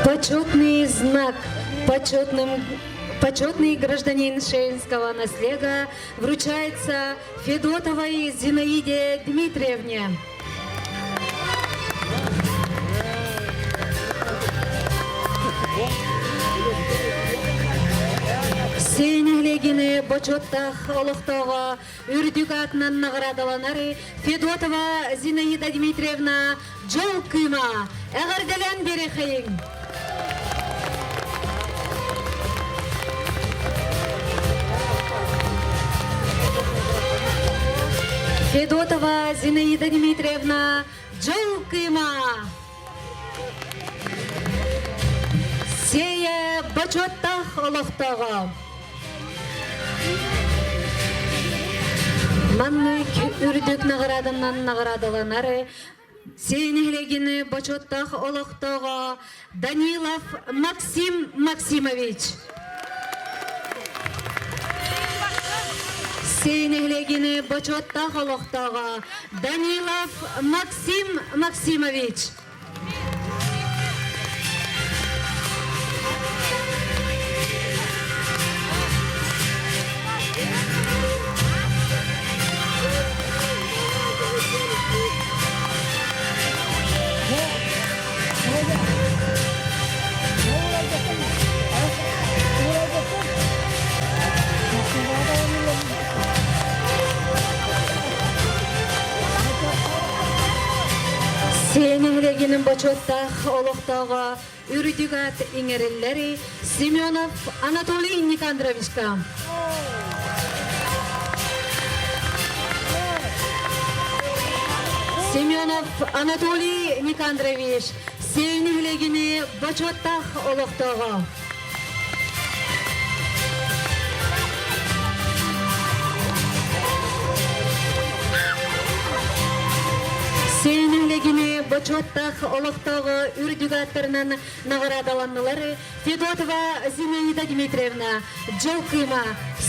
Почетный знак почетным Почетный гражданин Шейнского наслега вручается Федотовой Зинаиде Дмитриевне. Сенелегини бочоттах олохтоого үрдүк атынан наградаланар Федотова Зинаида Дмитриевна Дьол кыыма эҕэрдэлээн биэриэхэйиҥ! Федотова Зинаида Дмитриевна Дьол кыыма! Сея бочуоттаах олохтооҕо. Маннык үрдүк наҕарааданан наҕараадаланар Сиэн нэһилиэгин бочуоттаах олохтооҕо Данилов Максим Максимович. Сиэн нэһилиэгин бочуоттаах олохтооҕо Данилов Максим Максимович. Сиэн нэһилиэгинин бочуоттаах олохтооҕо үрдүк аат иҥэриллэри Семенов Анатолий Никандровичка. Семенов Анатолий Никандрович Сиэн нэһилиэгини бочуоттаах олохтооҕо. Сиэн нэһилиэгини бочуоттаах олохтооҕо үрдүк ааттарынан наҕараадаланнылар Федотова Зинаида Дмитриевна, Дьол Кыыма,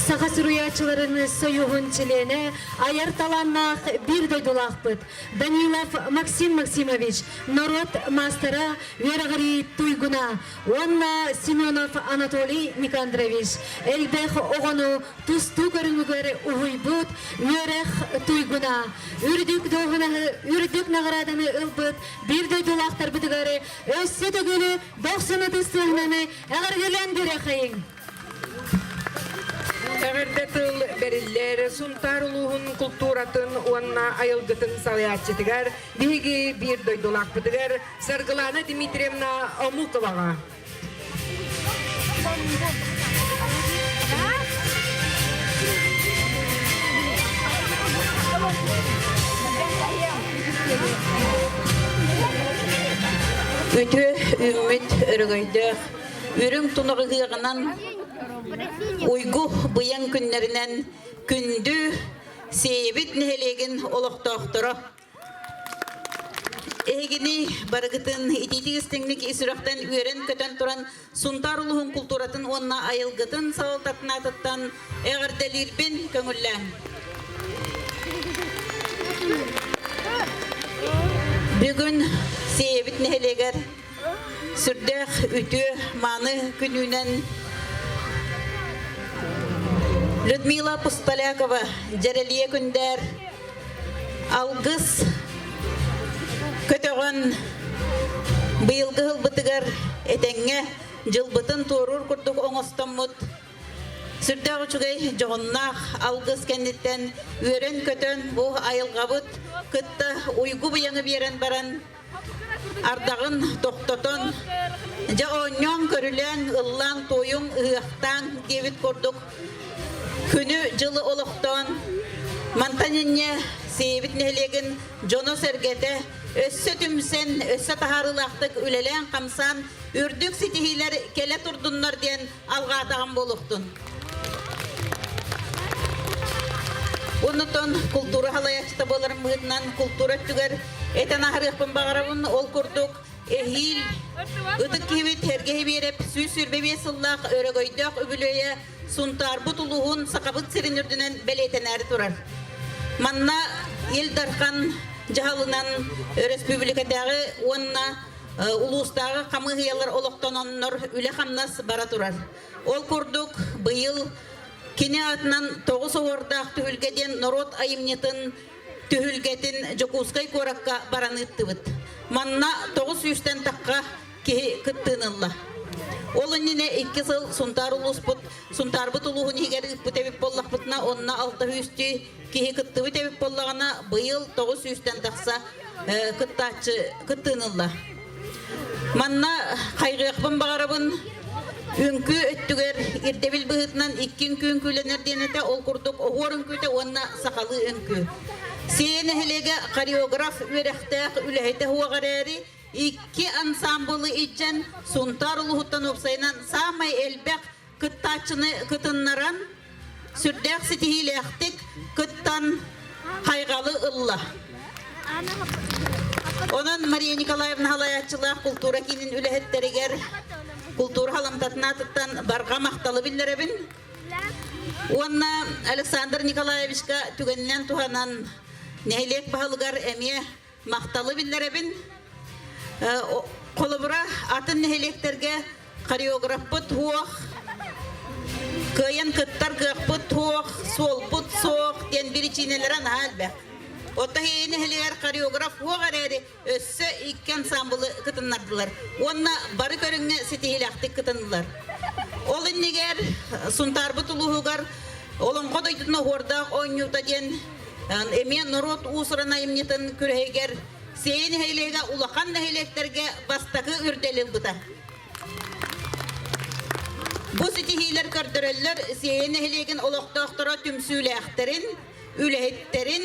саха суруйааччыларын союһун чилиэнэ, айар талааннаах биир дойдулаахпыт Данилов Максим Максимович, норуот маастара, үөрэҕирии туйгуна уонна Семенов Анатолий Никандрович элбэх оҕону тустуу көрүҥүгэр уһуйбут үөрэх туйгуна, үрдүк дуоһунаһы, үрдүк наҕарааданы ылбыт биир дойдулаахтарбытыгар өссө төгүл дохсун ытыс тыаһынан эҕэрдэлээн биэриэххэйиҥ! Эҕэрдэ тыл бэриллэр Сунтаар улууһун култууратын уонна айылгытын салайааччытыгар биһиги биир дойдулаахпытыгар Саргылана Дмитриевна Омуковаҕа. Үтүө үүммүт өрөгөйдөөх үрүҥ тунах ыһыаҕынан уйгу быйаҥ күннэринэн күндү Сиэйэбит нэһилиэгин олохтоохторо Эһигини барыгытын итиитик истиҥник ис сүрэхтэн үөрэн-көтөн туран Сунтаар улууһун култууратын уонна айылгытын салалтатын аатыттан эҕэрдэлиирбин көҥүллээҥ. Бүгүн Сиэйэбит нэһилиэгэр сүрдээх үтүө мааны күнүүнэн Людмила Пустолякова Дьэрэлийэ Күндээр алгыс көтөҕөн быйылгы сылбытыгар этэҥҥэ дьылбытын туоруур курдук оҥостоммут сүрдээх үчүгэй дьоһуннаах алгыс кэнниттэн үөрэн-көтөн бу айылҕабыт кытта уйгу быйаҥы биэрэн баран Ардаҕын тохтотон, дьэ оонньоон-көрүлээн, ыллаан-туойуҥ, ыһыахтаан диэбит курдук күнү-дьылы олохтоон, мантан инньэ Сиэйэбит нэһилиэгин дьоно-сэргэтэ өссө түмсэн, өссө таһаарыылаахтык үлэлээн-хамсаан, үрдүк ситиһиилэр кэлэ турдуннар диэн алҕаатаҕым буолуохтун. Оннуттан култуура халайааччыта буоларым быһыытынан култуура өттүгэр этэн аһарыахпын баҕарабын. Ол курдук эһиил ытык киһибит Сэргэһи Биэрэп 125 сыллаах өрөгөйдөөх үбүлүөйэ Сунтаарбыт улууһун Сахабыт сирин үрдүнэн бэлиэтэнээри турар. Манна Ил Дархан дьаһалынан өрөспүүбүлүкэтээҕи уонна улуустааҕы хамыыһыйалар олохтононнор үлэ-хамнас бара турар. Ол курдук, быйыл кини аатынан тоҕус оһуордаах түһүлгэ диэн норуот айымньытын түһүлгэтин Дьокуускай куоракка баран ыыттыбыт. Манна тоҕус сүүстэн тахха киһи кыттыыны ылла. Ол иннинэ икки сыл Сунтаар улууспут Сунтаарбыт улууһун иһигэр ыыппыт эбит буоллахпытына, онно алта сүүстүү киһи кыттыбыт эбит буоллаҕына, быйыл тоҕус сүүстэн тахса кыттааччы кыттыыны ылла. Манна хайҕыахпын баҕарабын, үҥкүү өттүгэр ирдэбил быһыытынан икки үҥкүү үҥкүүлэнэр диэн этэ, ол курдук оһуор үҥкүүтэ уонна сахалыы үҥкүү. Сиэйэ нэһилиэгэ хореограф үөрэхтээх үлэһитэ суох эрээри, Икки ансаамбылы илдьэн Сунтаар улууһуттан уопсайынан саамай элбэх кыттааччыны кытыннаран, сүрдээх ситиһиилээхтик кыттан хайҕалы ылла. Онон Мария Николаевна салайааччылаах култуура киинин үлэһиттэригэр култуура халамтатын аатыттан барҕа махталы биллэрэбин. Уонна Александр Николаевичка түгэнинэн туһанан нэһилиэк баһылыгар эмиэ махталы биллэрэбин. Холобура, атын нэһилиэктэргэ хореографпыт суох, кыайан кыттар кыахпыт суох, суолбут суох диэн биричиинэлэрэ наһаа элбэх. Оттон нэһилиэгэр хореограф суох эрээри өссө икки ансаамбылы кытыннардылар уонна бары көрүҥҥэ ситиһиилээхтик кытыннылар. Ол иннигэр Сунтаарбыт улууһугар Олоҥхо дойдутун оһуордаах оонньуута диэн эмиэ норуот уус-уран айымньытын күрэһигэр Сиэйэ нэһилиэгэ улахан нэһилиэктэргэ бастакы үрдэли ылбыта. Бу ситиһиилэр көрдөрөллөр Сиэйэ нэһилиэгин олохтоохторо түмсүүлээхтэрин, үлэһиттэрин,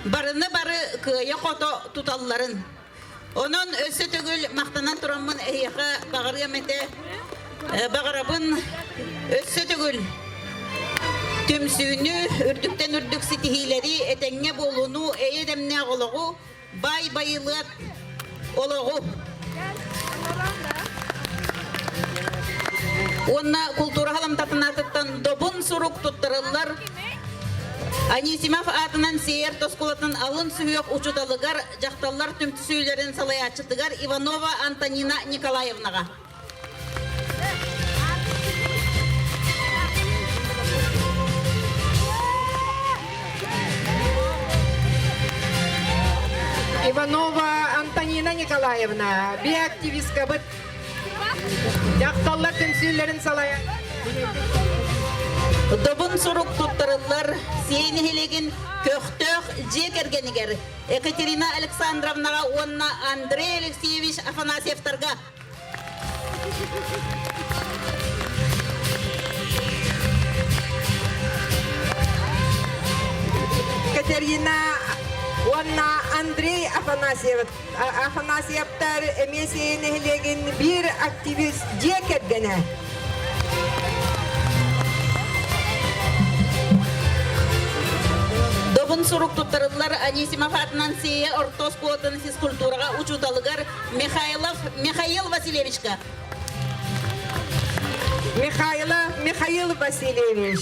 барыны бары кыайа-хото туталларын. Онон өссө төгүл махтанан тураммын эһиэхэ баҕарыам этэ, баҕарабын өссө төгүл түмсүүнү, үрдүктэн үрдүк ситиһиилэри, этэҥҥэ буолууну, эйэ дэмнээх олоҕу, баай байылыат олоҕу. Уонна култуура халамтатын аатыттан добун сурук туттарыллар Анисимов аатынан Сиэр оскуолатын алын сүһүөх учууталыгар дьахталлар түмсүүлэрин салайааччытыгар Иванова Антонина Николаевнаҕа. Иванова Антонина Николаевна, биактивисткабыт дьахталлар түмсүүлэрин салайа. Добун сурук туттарыллар Сиэй нэһилиэгин көхтөөх дьиэ кэргэнигэр Екатерина Александровнаҕа уонна Андрей Алексеевич Афанасьевтарга. Катерина уонна Андрей Афанасьев Афанасьевтар эмиэ Сиэй нэһилиэгин биир активист дьиэ кэргэнэ. Добун сурук туттарыллар Анисимов аатынан Сиэйэ орто оскуолатын физкультураҕа учууталыгар Михайлов Михаил Васильевичка. Михайлов Михаил Васильевич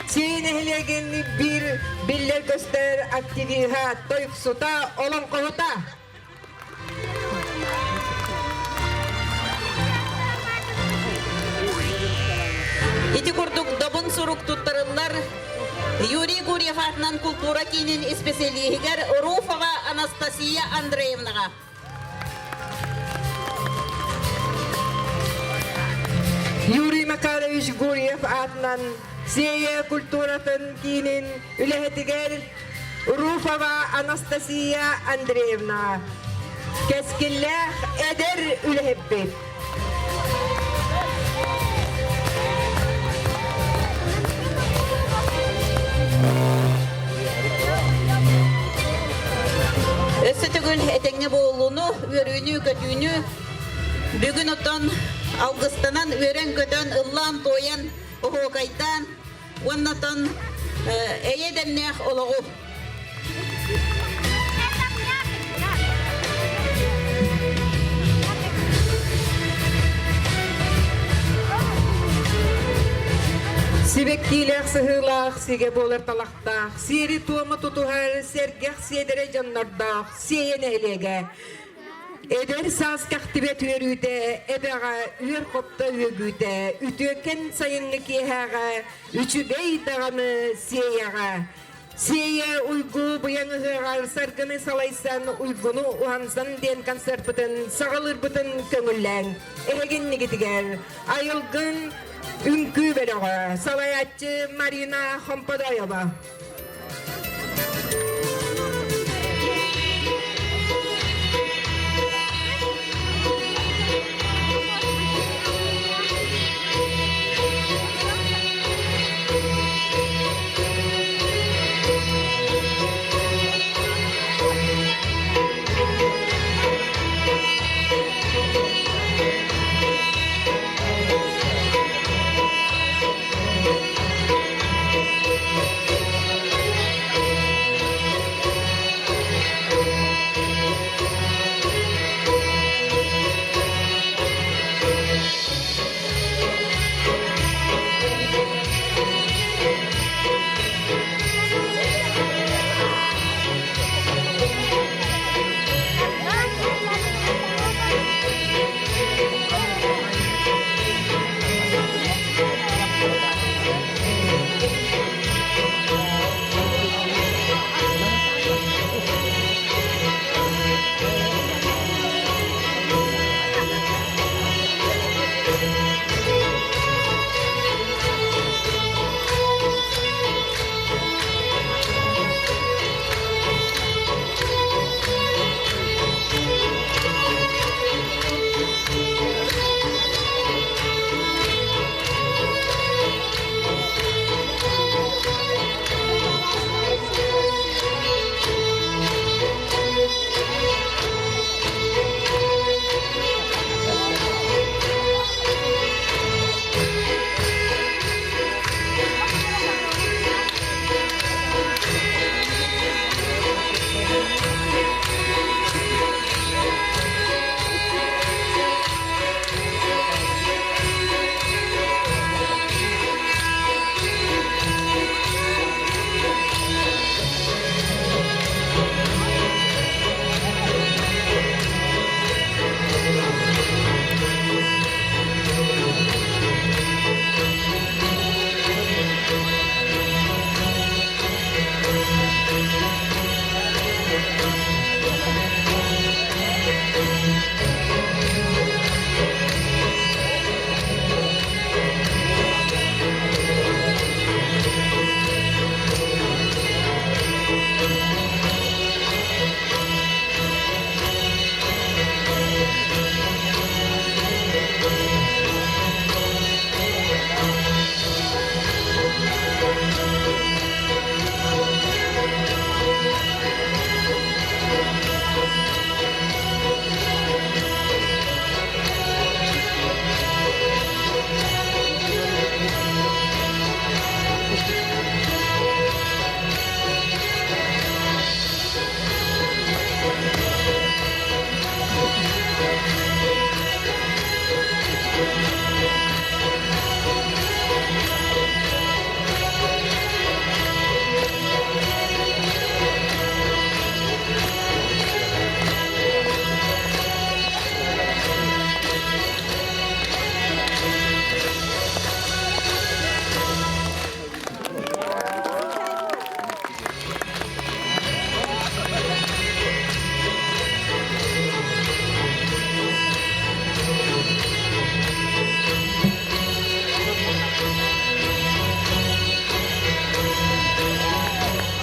Сиэйэ нэһилиэгин биир биллэр-көстөр активиһа, тойуксута, олоҥхоһута. Ити курдук добун сурук туттарыллар Юрий Гурьев аатынан култуура киинин исписэлииһигэр Руфова Анастасия Андреевнаҕа. Юрий Макарович Гурьев аатынан Сиэйэ культуратын киинин үлэһитигэр Руфова Анастасия Андреевна кэскиллээх эдэр үлэһиппит. Өссө төгүл этэҥҥэ буолууну, үөрүүнү-көтүүнү бүгүн оттон алгыстанан, үөрэн-көтөн, ыллаан-туойан, оһуокайдаан уонна оттон эйэ дэмнээх олоҕу. Сибэккиилээх сыһыылаах, сигэ буолар талахтаах, сиэри-туому тутуһар сэргэх сиэдэрэ дьоннордоох Сиэйэ нэһилиэгэ. Эдэр саас кэхтибэт үөрүүтэ, эбэҕэ үөр хопто үөгүүтэ, үтүөкэн сайыҥҥы киэһээҕэ, үчүгэй даҕаны Сиэйэҕэ. Сиэйэ уйгу быйаҥ ыһыаҕар саргыны салайсан, уйгуну уһансан диэн концерпытын саҕалыырбытын көҥүллээҥ. Эһигиннигитигэр Айылгын үҥкүү бөлөҕө, салайааччы Марина Хомподоева.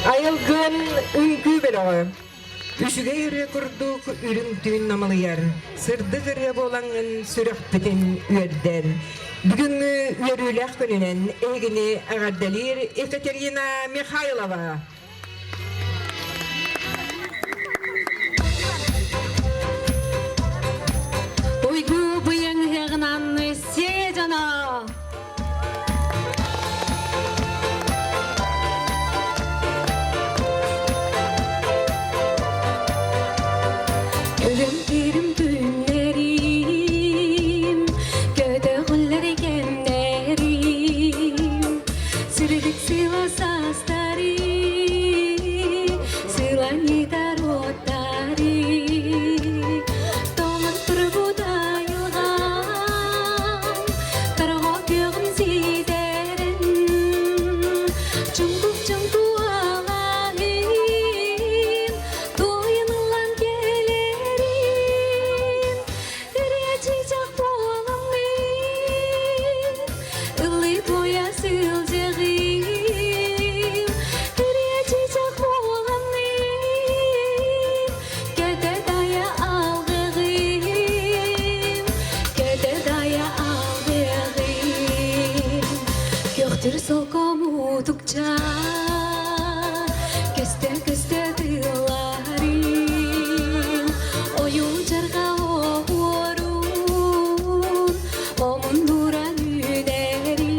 Айылгын үҥкүү бөлөҕө. Үчүгэй ырыа курдук үрүҥ түүн намылыйар, сырдык ырыа буолаҥҥын сүрэхпитин үөрдэр. Бүгүҥҥү үөрүүлээх күнүнэн эһигини эҕэрдэлиир Екатерина Михайлова. Уйгу быйаҥ ыһыаҕынан сиэ дьоно! Өлөм-тирим түүннэрим, көтөҕүллэр кэмнэрим, сырдык сыла састарым, сыланньытар уоттарым, тоҥон турбут айылҕам, торҕо күөҕүн ситэрин, чуҥкук-чуҥку алаһын, туойун ылан кэлэрин, ырыа чыычаах буоламмын, ыллыы туойа сылдьыҕым, ырыа чыычаах буоламмын, көтө дайа алгыгым, көтө дайа алгыгым. Көхтүр солко мутукча, көстө-көстө тылларым, ойуу жарга оһуорун, омундуран үүнэрим.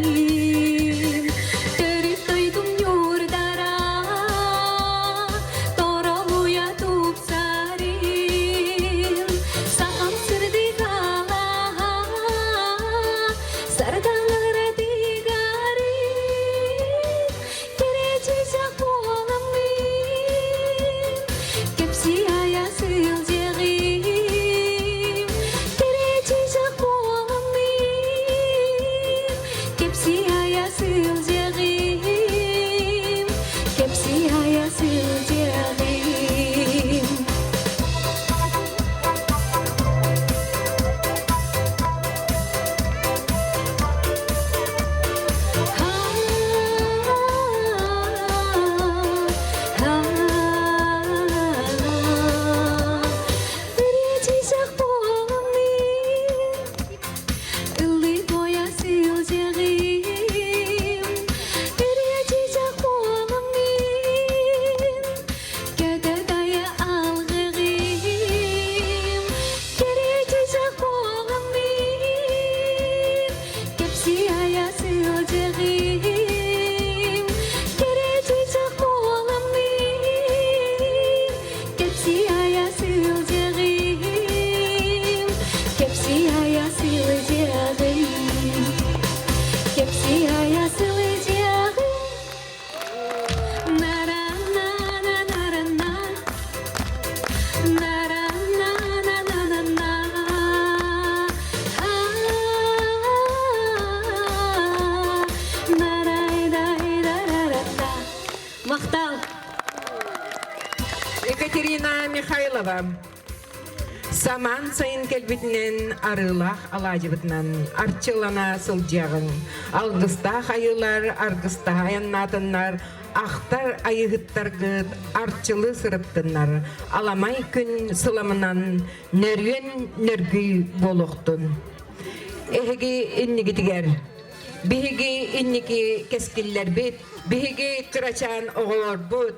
Төрүт дойдум ньуурдара, торолуйа тупсарым, сахам сырдык алаһа, сардаҥалара тыгарым, кэрэ чыычаах буоламмын, кэпсии айа сылдьыҕым, кэрэ чыычаах буоламмын, кэпсии айа сылдьыҕым, кэпсии айа сылдьыҕым. Кэпсии айа сылдьыҕым, кэрэ-чычах буоламмын. Кэпсии айа сылдьыҕым, кэпсии айа сылдьыҕым, кэпсии айа сылдьыҕым. На-ра-на-на-на-на-на. На-ра-на-на-на-на-на. На-рай-дай-да-ра-ра-та. Махтал! Екатерина Михайлова. Самаан сайын кэлбитинэн арыылаах алаадьыбытынан арчылана сылдьыаҕыҥ. Алгыстаах айыылар аргыстаһа айаннаатыннар, ахтар айыһыттаргыт арчылыы сырыттыннар. Аламай күн сыламынан нөрүөн нөргүй буолуохтун. Эһиги иннигитигэр биһиги инники кэскиллэрбит, биһиги кырачаан оҕолорбут,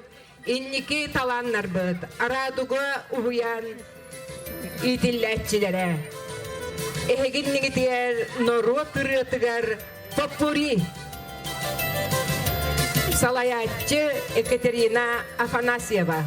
Инники талааннарбыт Радуга уһуйаан иитиллээччилэрэ. Эһиги иннигитигэр норуот ырыатыгар поппури салайааччы Екатерина Афанасьева.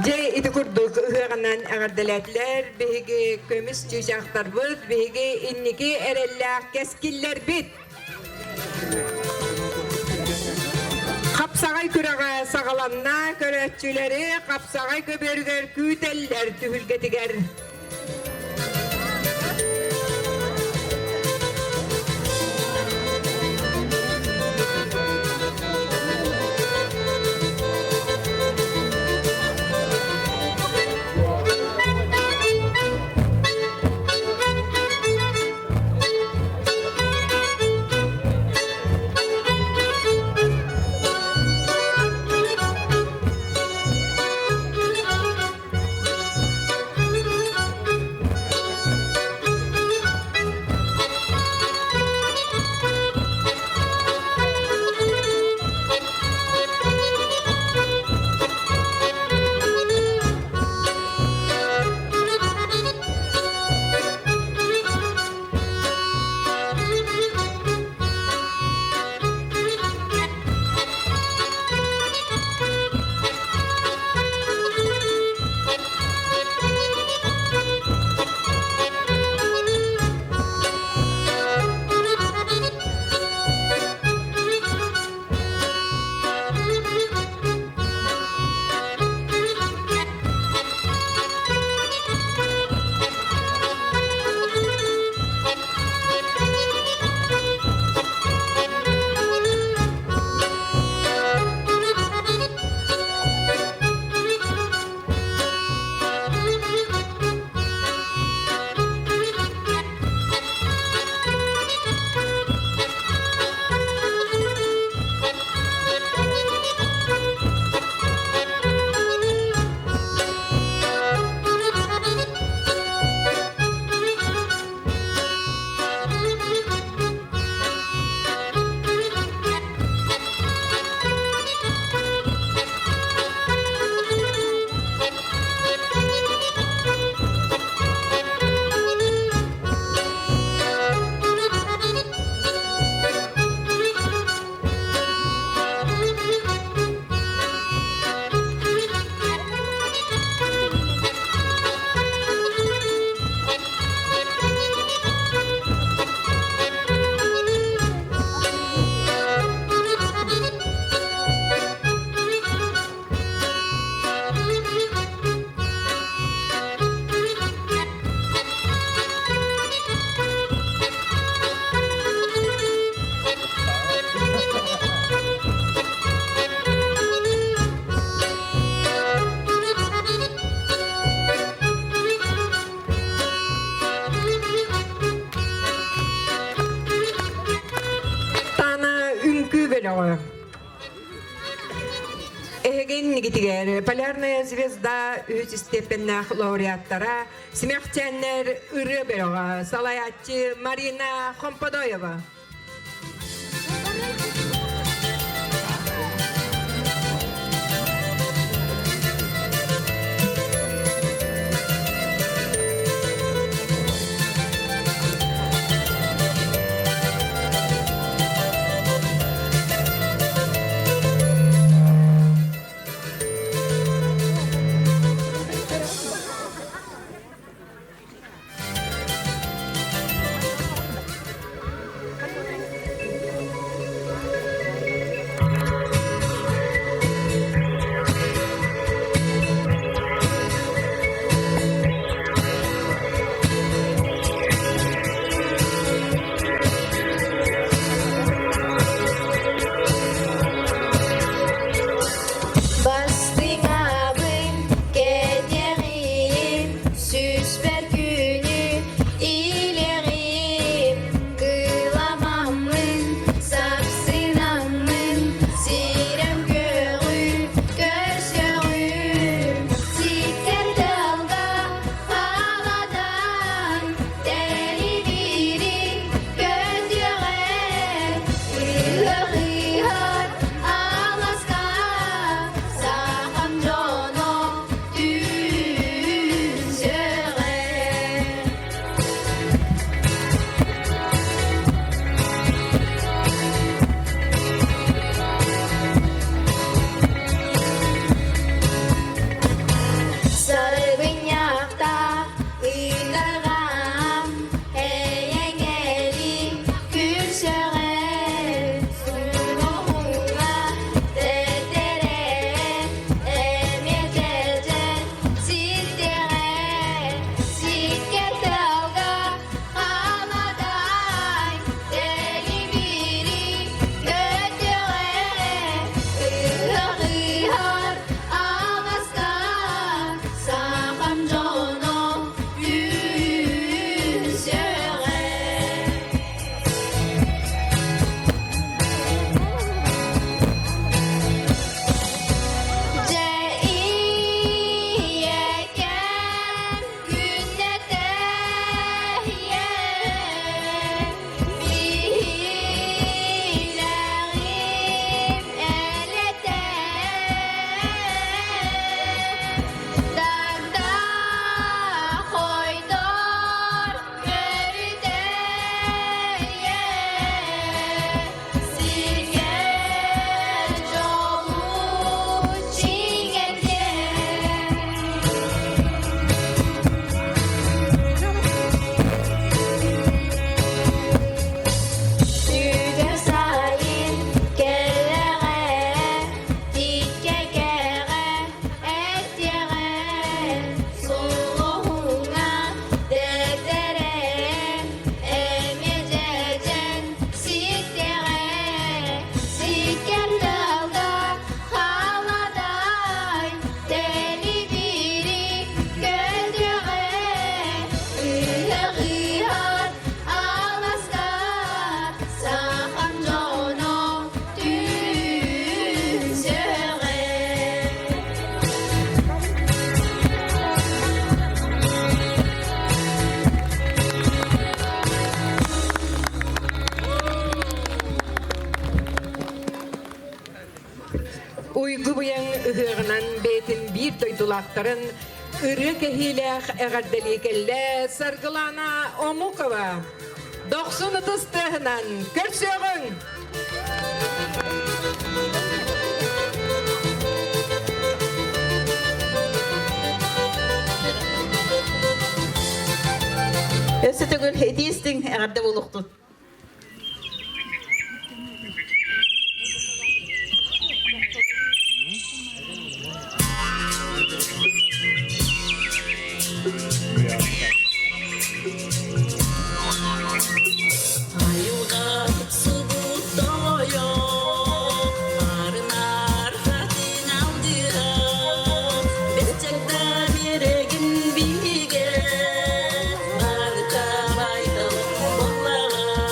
Дьэ ити курдук ыһыаҕынан эҕэрдэлээтилэр биһиги көмүс чыычаахтарбыт, биһиги инники эрэллээх кэскиллэрбит. Хапсаҕай күрэҕэ саҕаланна, көрөөччүлэри хапсаҕай көбүөрүгэр күүтэллэр түһүлгэтигэр. бөлөҕө. Эһигин нигитигэр Полярная звезда үһүс степеннээх лауреаттара Смехчэннэр ырыа бөлөҕө салайааччы Марина Хомподоева. Бастыҥабын кэтэҕим, сүүспэр күнү илэҕим, кыламаммын, сапсынаммын, сирэм көҕү көрсөҕүм, сиктэр тыалга халадаан, тэлибири көтүөҕэ, ыһыах аласка сахам дьоно түмсөҕө. Саргынньахта ыҥырҕам, эйэҥэлим күрсөҕө, суоһуҥҥа тэтэрэ, эмиэ дьэдьэн ситтэҕэ, сиккэ тыалга халадаай, тэлибири көтөҕө, ыһыах ыһар аласка сахам дьоно түмсөҕө. Дьэ ийэкэм күннэтэ биһилэҕим элэтэ Дагда хойдор көрүтэ сиргэ дьолу чиҥэтиэ. Сүгэр сайын кэллэҕэ, тииккэ кэҕэ этиэҕэ, сулуһуҥа дэтэрэ, эмиэ дьэдьэн ситтэҕэ, сиккэр тыалга халадаай, тэлибири көтүөҕэ, ыһыах ыһар аласка сахам дьоно түмсөҕө. Уйгу быйаҥ ыһыаҕынан бэйэтин биир дойдулаахтарын ырыа кэһиилээх эҕэрдэлии кэллэ Саргылана Омукова. Дохсун ытыс тыаһынан көрсүөҕүҥ! Өссө төгүл итии-истиҥ эҕэрдэ буолуохтун. Айылҕа субу тоҕойо, арынар хатыҥ алдыга, бэс биэрэгин биһигэ, барыта байтал буоллаҕа.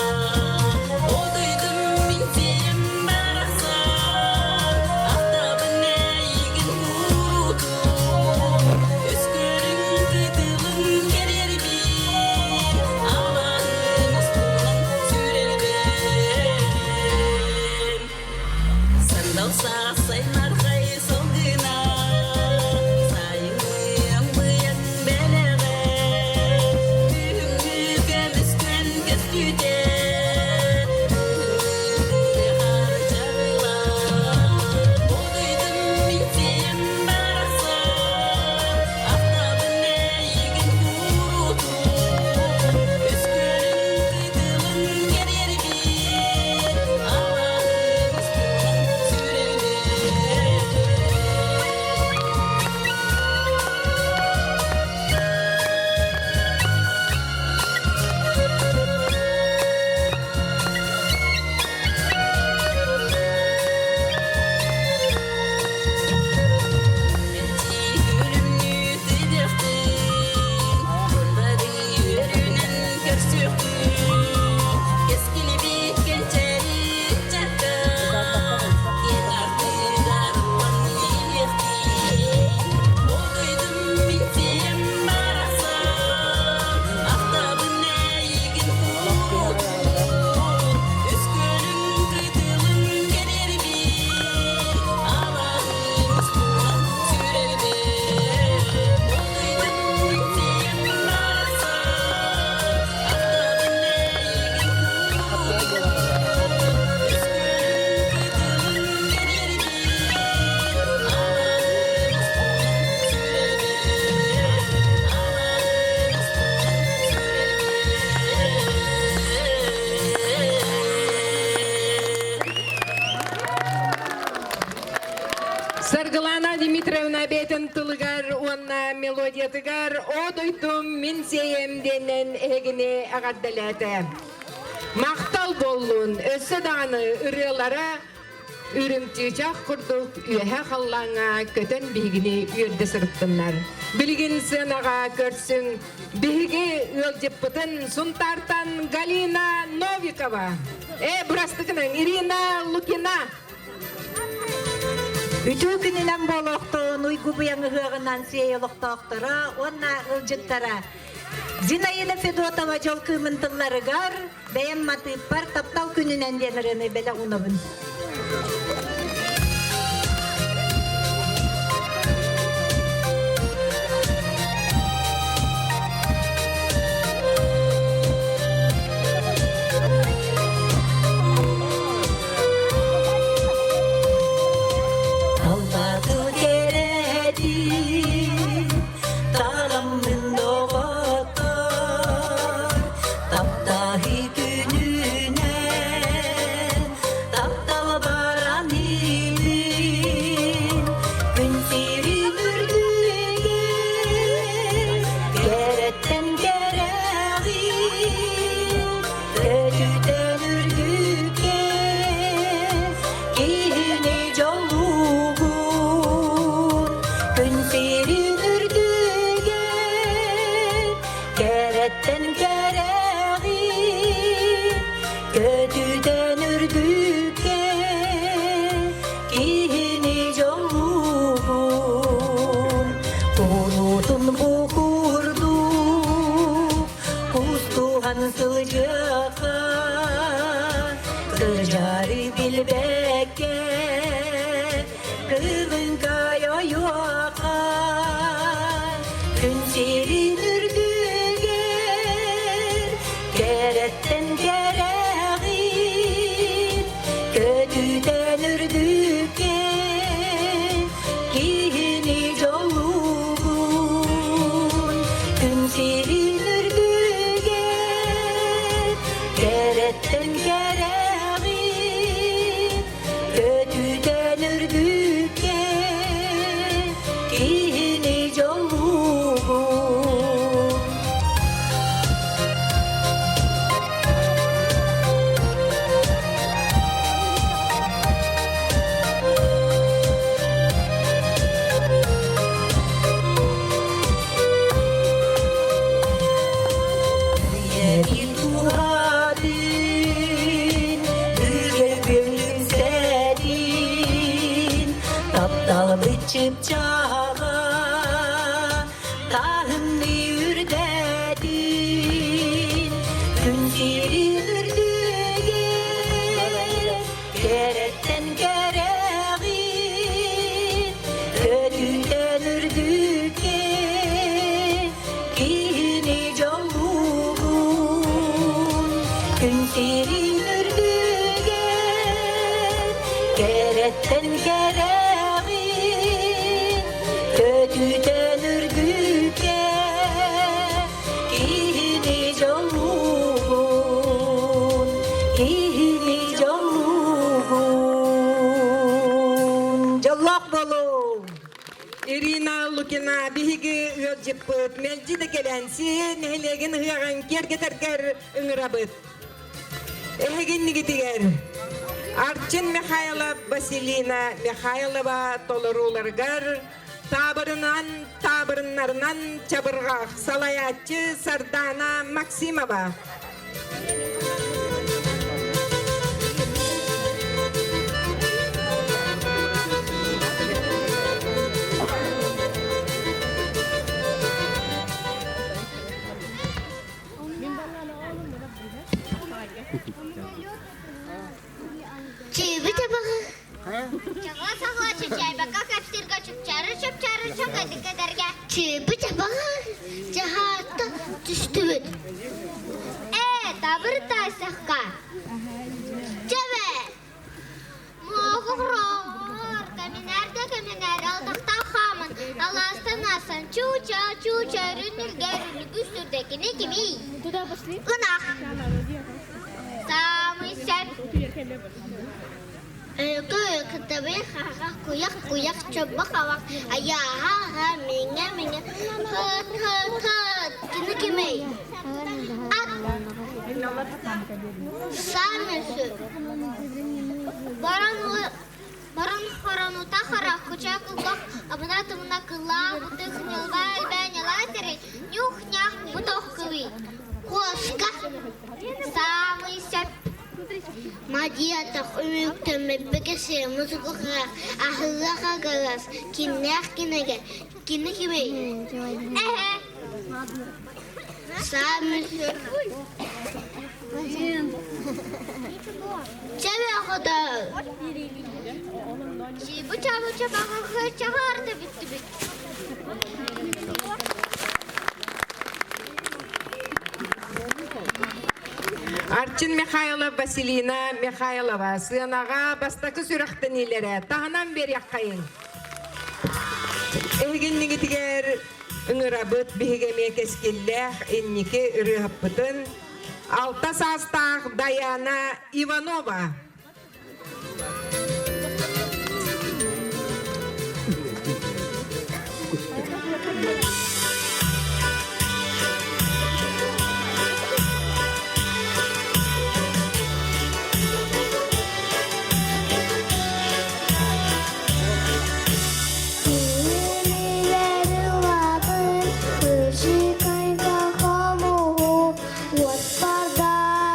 Саргылана Дмитриевна бэйэтин тылыгар уонна мелодиятыгар «О дойдум мин сиэйэм» диэнинэн эһигини эҕэрдэлээтэ. Махтал буоллун, өссө даҕаны ырыалара үрүҥ-чыычаах курдук үөһэ халлааҥҥа көтөн биһигини үөрдэ сырыттыннар. Билигин сыанаҕа көрсүҥ биһиги ыалдьыппытын Сунтаартан Галина Новикова, э, бырастыкынан Ирина Лукина. Үтүө күнүнэн буолуохтун уйгу быйаҥ ыһыаҕынан сиэй олохтоохторо уонна ыалдьыттара. Зинаида Федотова дьол кыымын тылларыгар бэйэм матыыппар таптал күнүнэн диэн ырыаны бэлэх уунабын. Аллаты кэрэтин таламмын доҕоттор таптаһыы күнүнэн таптал баран илин күн сирин үрдүгэр кэрэттэн кэрэҕин Көтүтэн үрдүккэ киһини дьоллуугун, күн сирин үрдүгэр кэрэттэн кэрэҕин. Көтүтэн үрдүккэ киһини дьоллуугун, куруутун бу курдук Кустуһан сылдьыахха, кырдьары билбэккэ, кылыҥкай ойуохха, күн сирин үрдүгэр кэрэттэн кэрэҕин, көтүтэн үрдүккэ киһини дьоллугун күн сирин үрдүгэр кэрэттэн кэрэҕин көтүтэн үрдүккэ киһини дьоллугун. Үйэбин туһатын, үгэбин сэтин, тапталбыт чыпчааҕа таһымныы үрдэтин, күн сирин үрдүгэр Кэрэттэн кэрэҕин, көтүтэн үрдүккэ, киһини дьоллугун. Күн сирин үрдүгэр, кэрэттэн кэрэҕин, көтүтэн үрдүккэ, Киһини дьоллугун, киһини дьоллугун. Дьоллоох буолуҥ! Ирина Лукина биһиги ыалдьыппыт мэлдьи да кэлэн сиһи нэһилиэгин ыһыаҕын киэргэтэргэр ыҥырабыт. Эһигиннигитигэр Арчын Михайлов Василина Михайлова толорууларыгар Таабырынан, таабырыннарынан чабырҕах салайааччы Сардаана Максимова. Чыыбы табаҕы Чаҕа саҕа чэчээбэккэ кэпсииргэ чыпчары чыпчары чөкөдүкэдэргэ чыыбы табаҕы дьаһаатта түстүбүт. Ээ, табыр таасахха. Чэбэ! Муоҕур кэминээр да кэминээр алтахтаах хааман алаастан асан чууча чууча үрүнүлгэр үлүгү сүрдэкини кимий? Ынах. Самый сәп. Өрөкө өрөкөтөбүй хаха куйах куйах чоббох авах айааха аха миҥэ миҥэ хыт хыт хыт кини кимий? Ат Саамысы Баран баран хоронута харах куча кылгах абына тымна кылаа бутых ньылбаа элбээ ньалаа сирэй нюх-нях бутох кылый Кошка Самый сөп Мадиатах үмүктэммиппикэ музыкаҕа аһыллаха галас кимнээх кинигэ кини кимий эһэ Самый Арчин Михайлов, Василина Михайлова сыанаҕа бастакы сүрэхтэниилэрэ таһынан биэриэххэйиҥ. Эһигиннигитигэр ыҥырабыт биһиги эмиэ кэскиллээх инники ырыаһыппытын алта саастаах Даяна Иванова.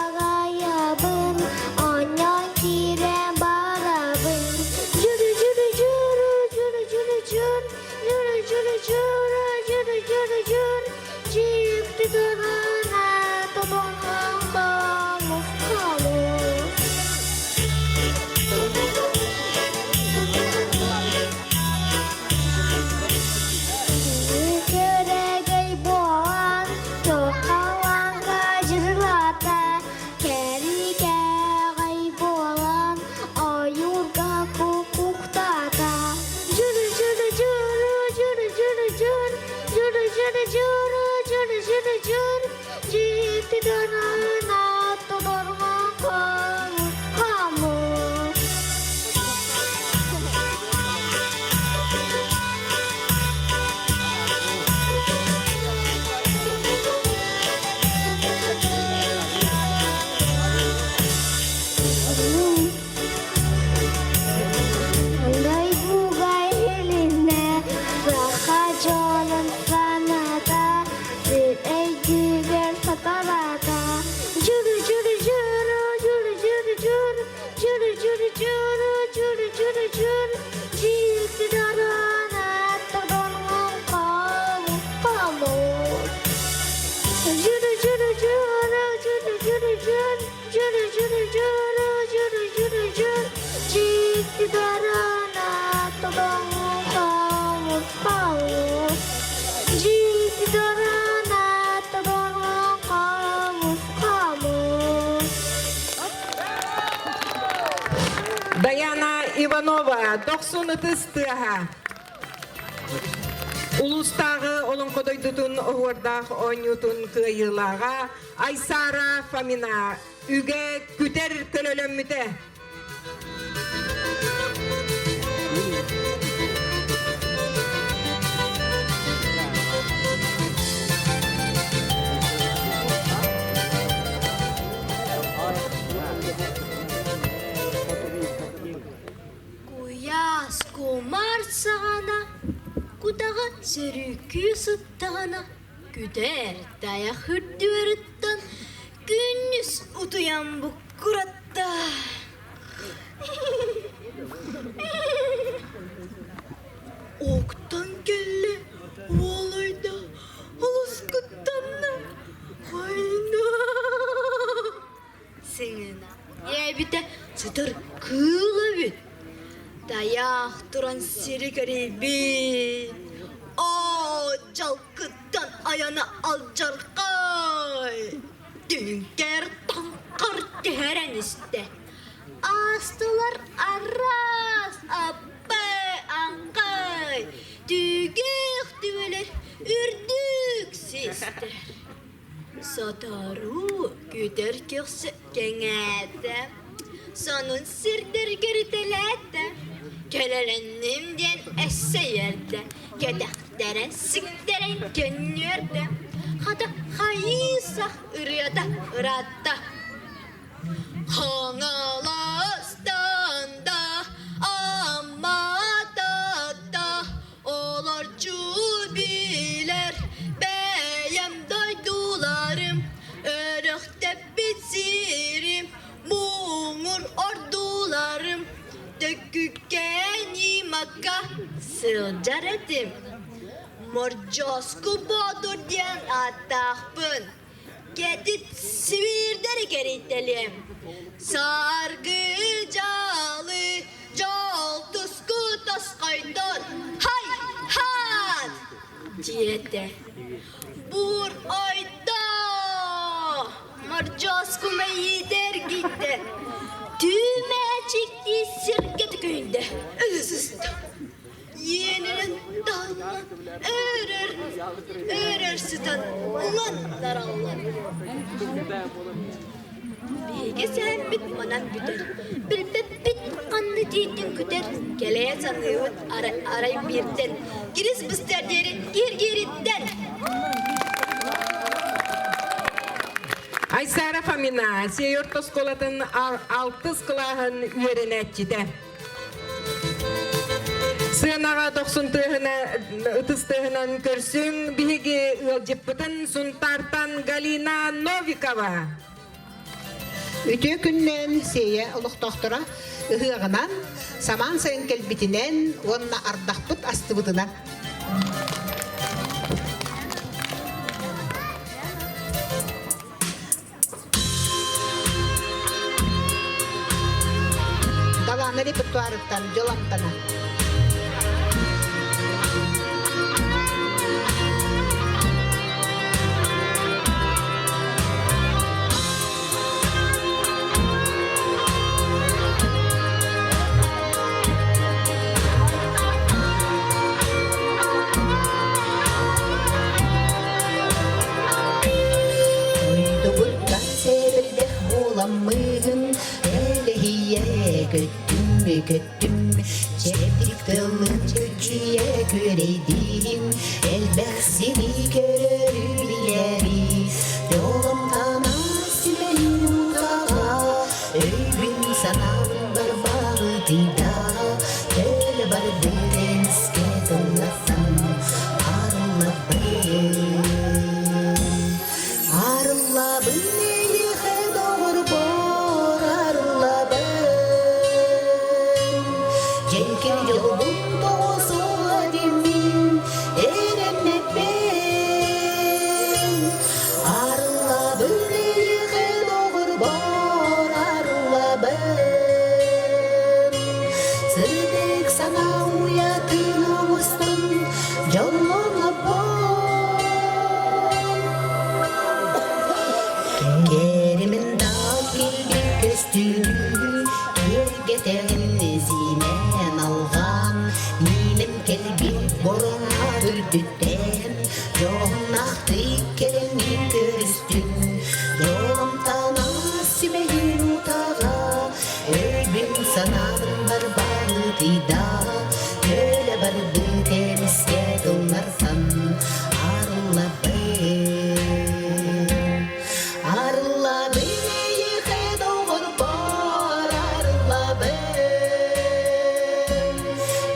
Уотпардаҕайабын, оонньоон киирэн барабын. Дьүрү дьүрү дьүрү дьүрү дьүрү дьүр, дьүрү дьүрү дьүрү дьүрү дьүрү дьүр, дьикти дырына тобоҥҥон хомус хомус. Күөрэгэй буолан, туохаланга дьырылата, кэрикэҕэй буолан, ойуурга кукуктата. Дьүрү дьүрү дьүрү дьүрү дьүрү дьүр, дьүрү дьүрү дьүрү дьүрү дьүрү дьүр, дьикти дырына тодорго хамы. Андай бугай илинэ саха дьонун санаата сир өйдүүгэр сатараата Дьүрү дьүрү дьүрү дьүрү дьүрү дьүр дьүрү дьүрү дьүрү дьүрү дьүрү дьүр дьикти дарана тордоҥҥун хомус хомус Дьүрү дьүрү дьүрү дьүрү дьүрү дьүр дьүрү дьүрү дьүрү дьүрү дьүрү дьүр дьикти дарана тордоҥҥун хомус хомус Дьикти дарана тордоҥҥун хомус хомус Даяна Иванова, дохсун ытыс тыаһа. Улуустааҕы Олоҥхо дойдутун оһуордаах оонньуутун кыайыылааҕа Айсара Фомина үгэ күтэр көлөлөммүтэ. Куйаас кумар саҕана, кутаҕа сөрүүкүү сыттаҕына, күтэр тайах үрдүөрүттэн күнүс утуйан буккуратта. Октон кэллэ, уолуйда, олус куттанна. Айна! Сыҥына диэбитэ сытар кыыл эбит. Тайах туран сири кэрийбит. Оо, дьалкыттан айана алдьархай! Түҥкэр таҥхар түһэрэн истэ. Аастылар араас аппай аҥхай, түгэх түбэлэр үрдүк систэр. Сотору күтэр көхсө кэҥээтэ. Сонун сирдэр көрүтэлээтэ. Көлөлөннүм диэн өссө үөрдэ. Кэтэхтэрэ сиктэрэн көнньүөрдэ. Хата хайыы-сах ырыата ыраатта. Хаҥаластан да Амматата олорчу билэр бэйэм дойдуларым өрөхтөппүт сирим муҥур ордууларым төккүккэ ньымакка сылдьар этим Мордьоску Боотур диэн ааттаахпын Кэтит сибиирдэри кэрийтэлиэм Саргы дьалы дьол туску тосхойдор Хай хаат диэтэ Бур ойдо Мордьоску мэйиитэ эргийдэ Түүмээчиктии сиргэ төкөйдө Өлө сыста Иэнинэн таһынан өрөр, өрөр сытан ылан бараллар. Биһиги сэһэммит манан бүтэр. Билбэппит ханна тиийдин күтэр. Кэлэйэ саныыбыт арай, арай бииртэн. Кирис быстар диэри кииргиириттэн. Айсара Фомина, Сей орто оскуолатын алтыс кылааһын үөрэнээччитэ. Сыанаҕа дохсун тыаһына ытыс тыаһынан көрсүҥ биһиги ыалдьыппытын Сунтаартан Галина Новикова. Үтүө күннээн Сиэйэ олохтоохторо ыһыаҕынан, самаан сайын кэлбитинэн уонна ардахпыт астыбытынан. Далаана репертуарыттан дьол амтана. Дойдубуттан сэбирдэх буоламмыгын Элэһийэ көттүм, көттүм Чэбдик тылын чүчүйэ күөрэйдиим Элбэх сири көрөрү билэри Жолум тана сүмэлин утаҕа Өйбүн санаабын барбаҕы тыйда Төлө бардыт эмискэ тылласан Арыллабын Арыллабын эйиэхэ доҕорбор арыллабын Дьэҥкир дьолбун тоҕо диэммин эрэммэппин Арыллабын эйиэхэ доҕорбор арыллабын Сырдык санаа уйатын оҥостон дьоллонобун Кэримин дал килбик көстүүнү киэргэтэҕин сиинэн алҕаан мииним кэлбит боруҥа үрдүттэн дьоһуннаахтык кэлэммин көрүстүм дьолумтан сүмэһин утаҕа өйбүн санаабын барбаҕытыйда төлө барбыт эмискэ тыллартан арыллабын арыллабын эйиэхэ доҕорбор арыллабын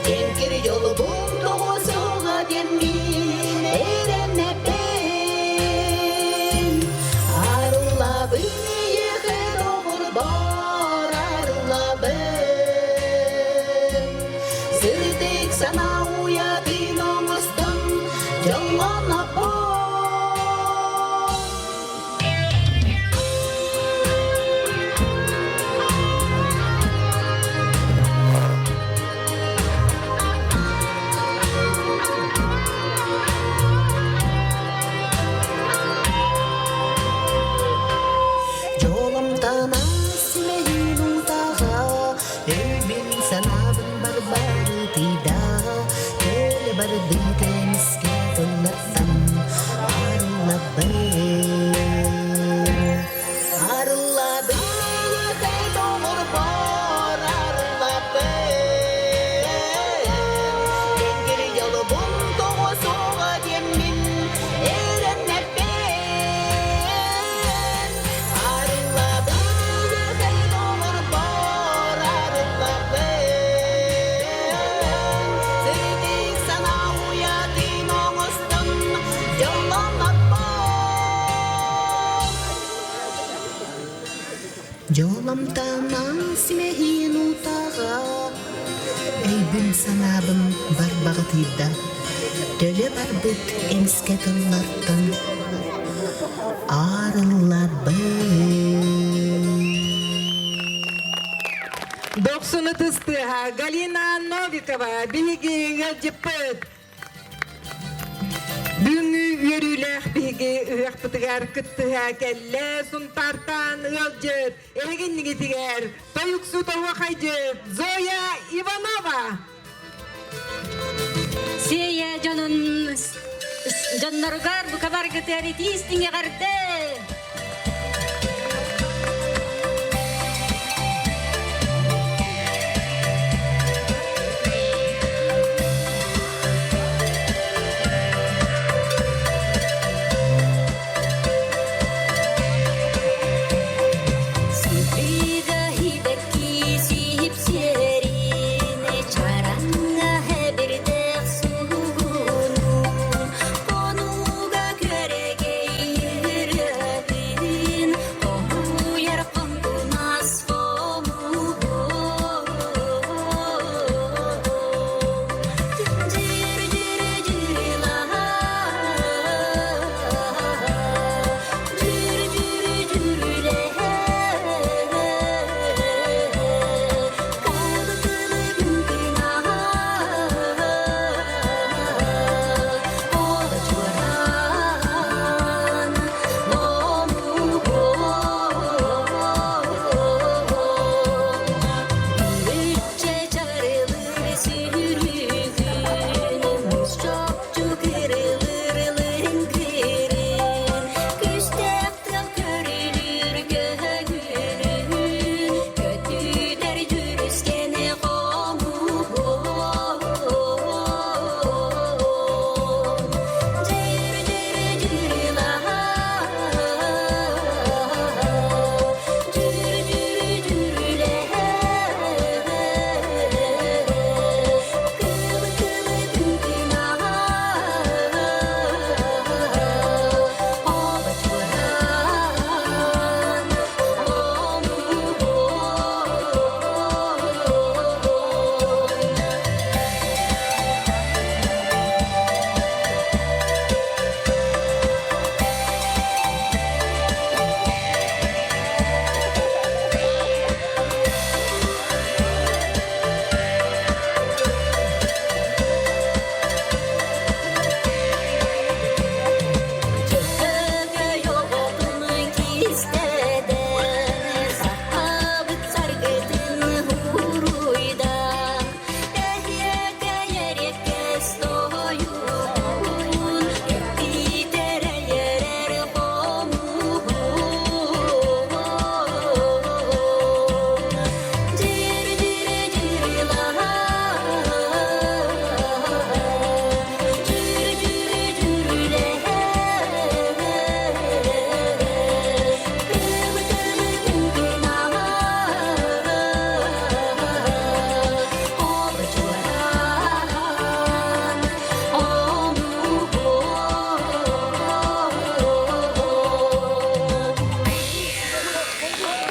Дьэҥкир дьолбун тоҕо диэммин эрэнэбин Арыллабын эйиэхэ доҕорбор арыллабын Сырдык санаа уйатын оҥостон дьоллонобун Дьолумтан симэһин утаҕа, өйбүн санаабын барбарытыйда, Кэлэ бардыт эмискэ тыллартан арыллабын. Арыллабын доҕорбор. Дьоломтоно симэһин утаҕа Өйбүн-санаабын барбаҕытыйда Төлө барбыт эмискэ тыллартан Арыллабын. Дохсуну тыстыаха Галина Новикова биһиги ыалдьыппыт. Бүгүҥҥү үөрүүлээх биһиги ыһыахпытыгар кыттыһа кэллэ Сунтаартан ыалдьыт эһигиннигитигэр тойуксу тоһуохайдьыт Зоя Иванова. Сиэйэ дьонун дьонноругар бука баргытыгар итии истиҥ эҕэрдэ!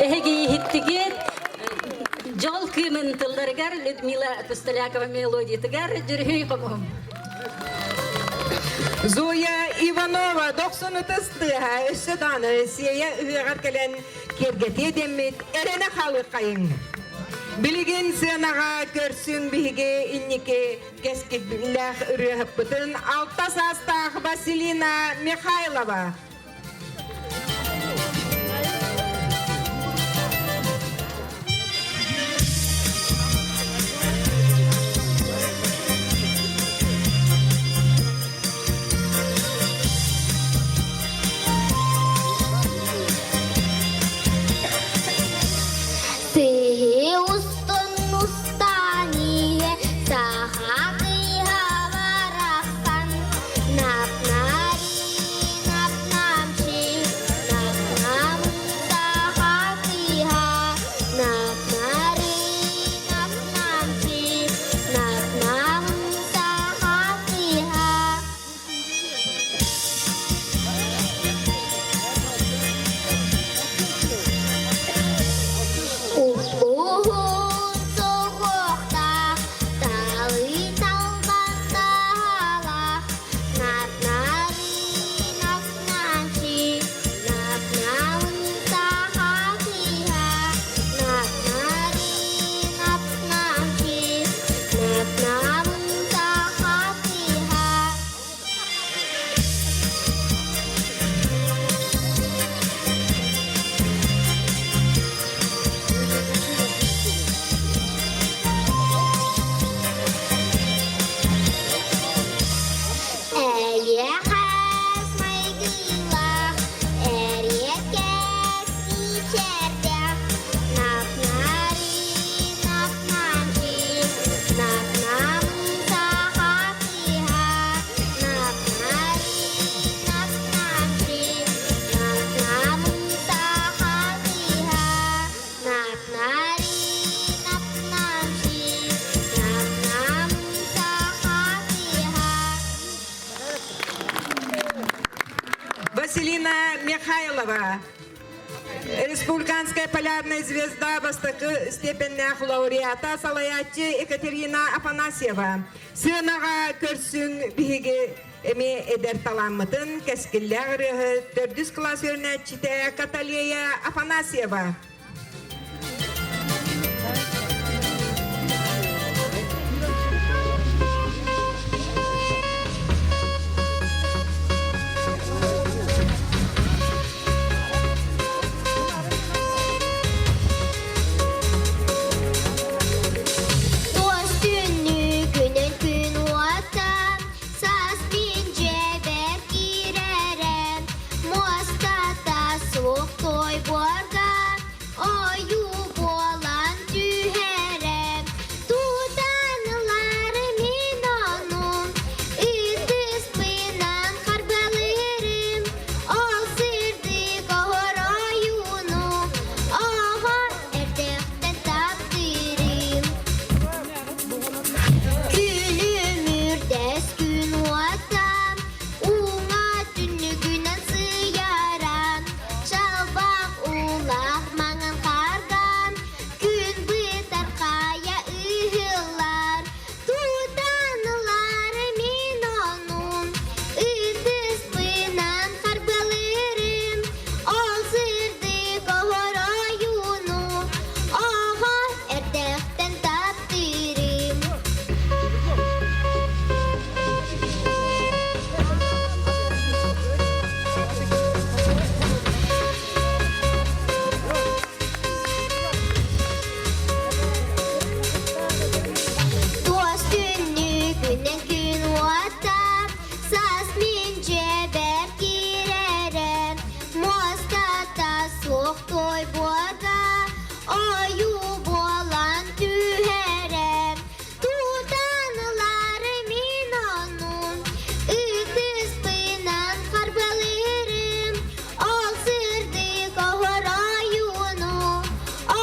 Эһиги иһиттигит Дьол кыымын тылларыгар Людмила Пустолякова мелодиятыгар Дьүрүһүй хомуһум. Зоя Иванова дохсун ытыс тыаһа өссө даҕаны Сиэйэ ыһыаҕар кэлэн киэргэтиэ диэммит эрэнэ хаалыаххайыҥ. Билигин сыанаҕа көрсүҥ биһиги инники кэскиллээх ырыаһыппытын алта саастаах Василина Михайлова. Сыһыы устун устан иһэ саха кыыһа барахсан нап-нарин. Михайлова. Республиканская полярная звезда бастакы степеннээх лауреата салайааччы Екатерина Афанасьева. Сыанаҕа көрсүҥ биһиги эмиэ эдэр талааммытын кэскиллээх ырыаһыт төрдүс кылаас үөрэнээччитэ Каталея Афанасьева. Туос түннүгүнэн күн уота, саас мин дьиэбэр киирэрэ, муостата суох той буорга, ойуу буолан түһэрэ. Тутан ылар мин ону, ытыспынан харбалыырым, ол сырдык оһор ойууну, оҕо эрдэхтэн таптыырым. Күлүмүрдэс күн уота, уҥа түннүгүнэн сыйаран, чалбах уулаах маҥан хаарган, күн бытархайа ыһыллар. Тутан ылар мин ону, ытыспынан харбалыырым, ол сырдык оһор ойууну, оҕо эрдэхтэн таптыырым. Туос түннүгүнэн күн уота, саас мин дьиэбэр киирэрэ, муостата суох той буорга, ойуу буолан түһэрэ. Тутан ылар мин ону, ытыспынан харбалыырым, ол сырдык оһор ойууну,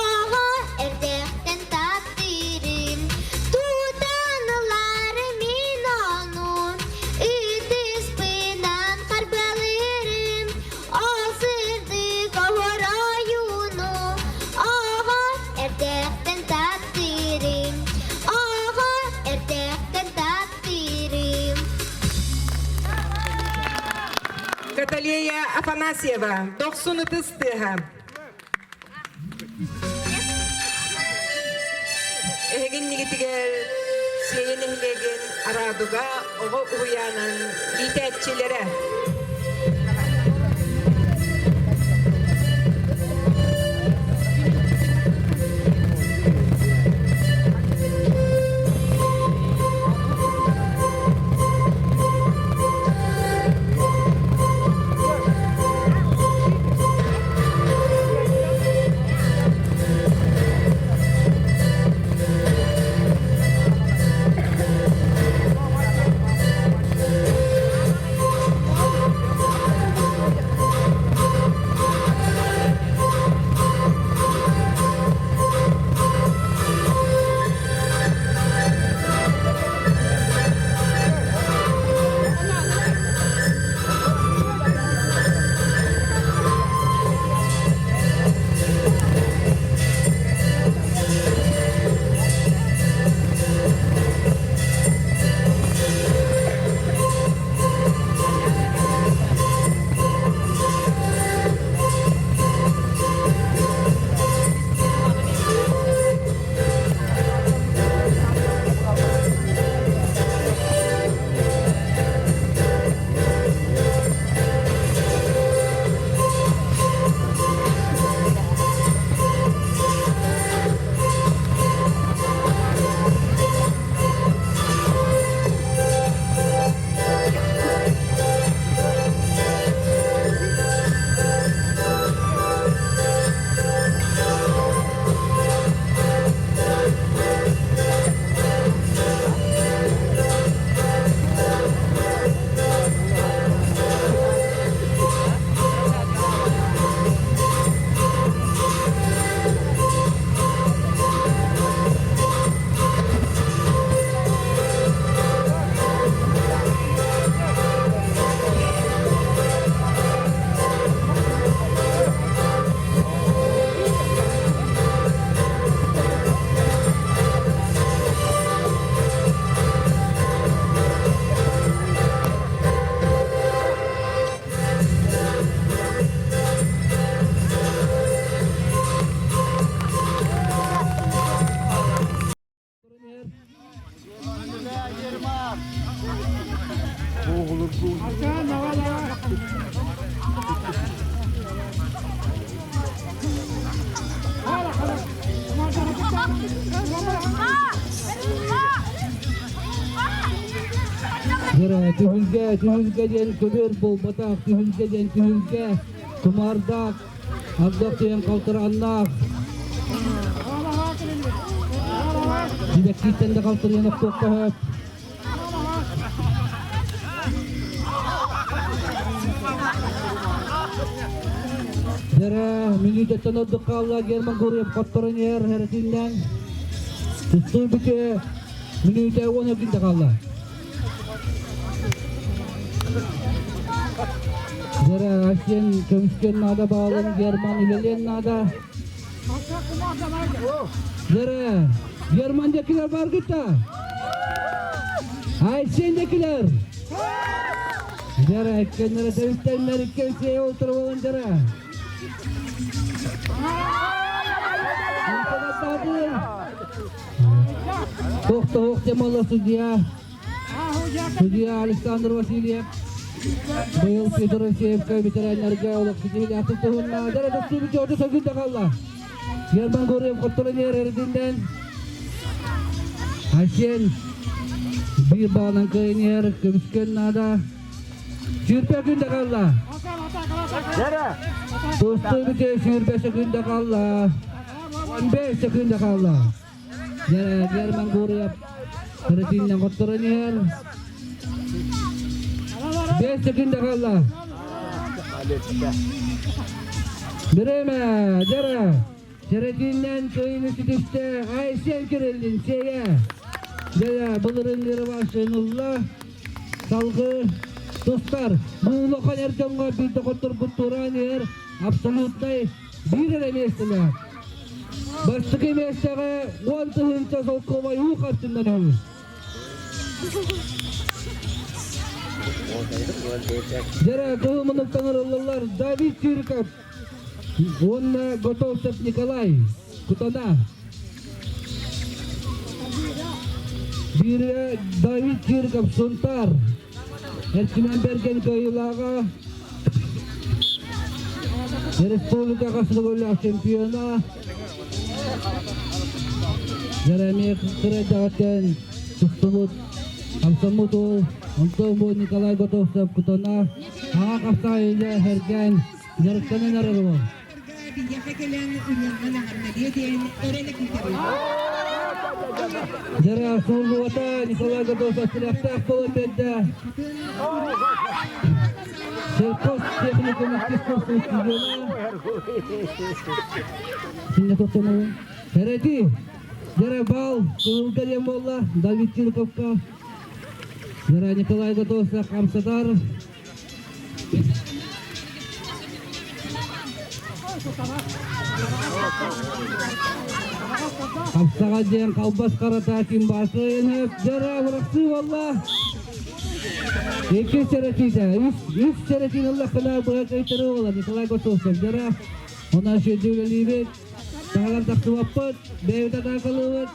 оҕо эрдэхтэн таптыырым. Тутан ылар мин ону, ытыспынан харбалыырым, ол сырдык оһор ойууну, оҕо эрдэхтэн таптыырым. Оҕо эрдэхтэн таптыырым. Каталея Афанасьева, дохсун ытыс тыаһа. Эһигин нигитигэр Сиэйэ нэһилиэгин Араадуга оҕо уһуйаанын иитээччилэрэ. Дьэрэ, түһүлгэ, түһүлгэ диэн көбүөр буолбатах, түһүлгэ диэн түһүлгэ, тумаардаах, ардах түһэн халтырааннаах. Сибэккиттэн да халтырыйан охтуохха сөп. Дьэрэ, мүнүүтэттэн ордук хаалла Герман Гурьев хотторон иһэр эрэтиннэн. Тустуу бүтүө мүнүүтэ уон эргинде хаалла. Дьэрэ, Асен көмүскүөн наада баалын Герман үлэлиэн наада. Дьэрэ, Герман декилер бар гытта. Айсен декилер. Дьэрэ, иккеннere тэбистэннэр иккен сиэ олтуруолун дьэрэ. Тохтоох темала судья. Судья Александр Васильев. Быйыл Петр Алексеевка ветераннарга олох ситиһилээхтик туһунна. Дара тустуу бүтүөрдү сөгүн да қалла. Герман Гурьев хотторон эрдиннен. Айсен биир баалан кыайын көмүскөн наада. Сүүрбэ күн да қалла. Тустуу бүтүө сүүрбэ секунда қалла. 15 секунда қалла. Герман Гурьев Каратиннан хотторон иһэр. 5 секунда қалла. Биреме, жара. Серетиннен кыйыны ситисте Айсен Кириллин сея. Жара былырын Нырвашын Салгы достар, бу улахан эр дьоҥҥо биирдэ хотторбут тураан иһэр абсолютнай биир эрэ миэстэлээх. Бастакы миэстэҕэ 10 тыһыынча солкуобай уу харчыннан үһү. Дьэрэ кыһыл муннуктан ырыллаллар Давид Чириков уонна Готовцев Николай Кутана. Биирэ Давид Чириков Сунтар. Эрчимэн Бэргэн кыайыылааҕа Республика хас чемпиона Jeremy кыра тустубут хамсаммыт уол онтон бу Николай Готовцев Кутана аҕа хапсаайыга хэргээн дьарыктанан эрэр уол. Биһиэхэ кэлэн ырыаҕын аҕарналыа диэн эрэнэ күүтэбит. Дьара сууллубата Николай Готовцев тилэхтээх буолан биэрдэ. Сельхоз техникум иккис курсун студена. Синне тоттонобун. Эрэти, дьэрэ бал, кылылга диэн буолла, Давид Чирковка. Дьэрэ Николай Готовцев хамсатар. Хапсаҕа диэн халбас харата ким баасыйын дьэрэ бырахсыы буолла. Икки сэрэтиитэ, үс, үс сэрэтиини ыллаххына быһа кыйтарыы буолар Николай Готовцев дьэрэ. Онон сүрдүү үлэлиибит, таһынан тахсыбаппыт, бэйэбит атаакалыыбыт.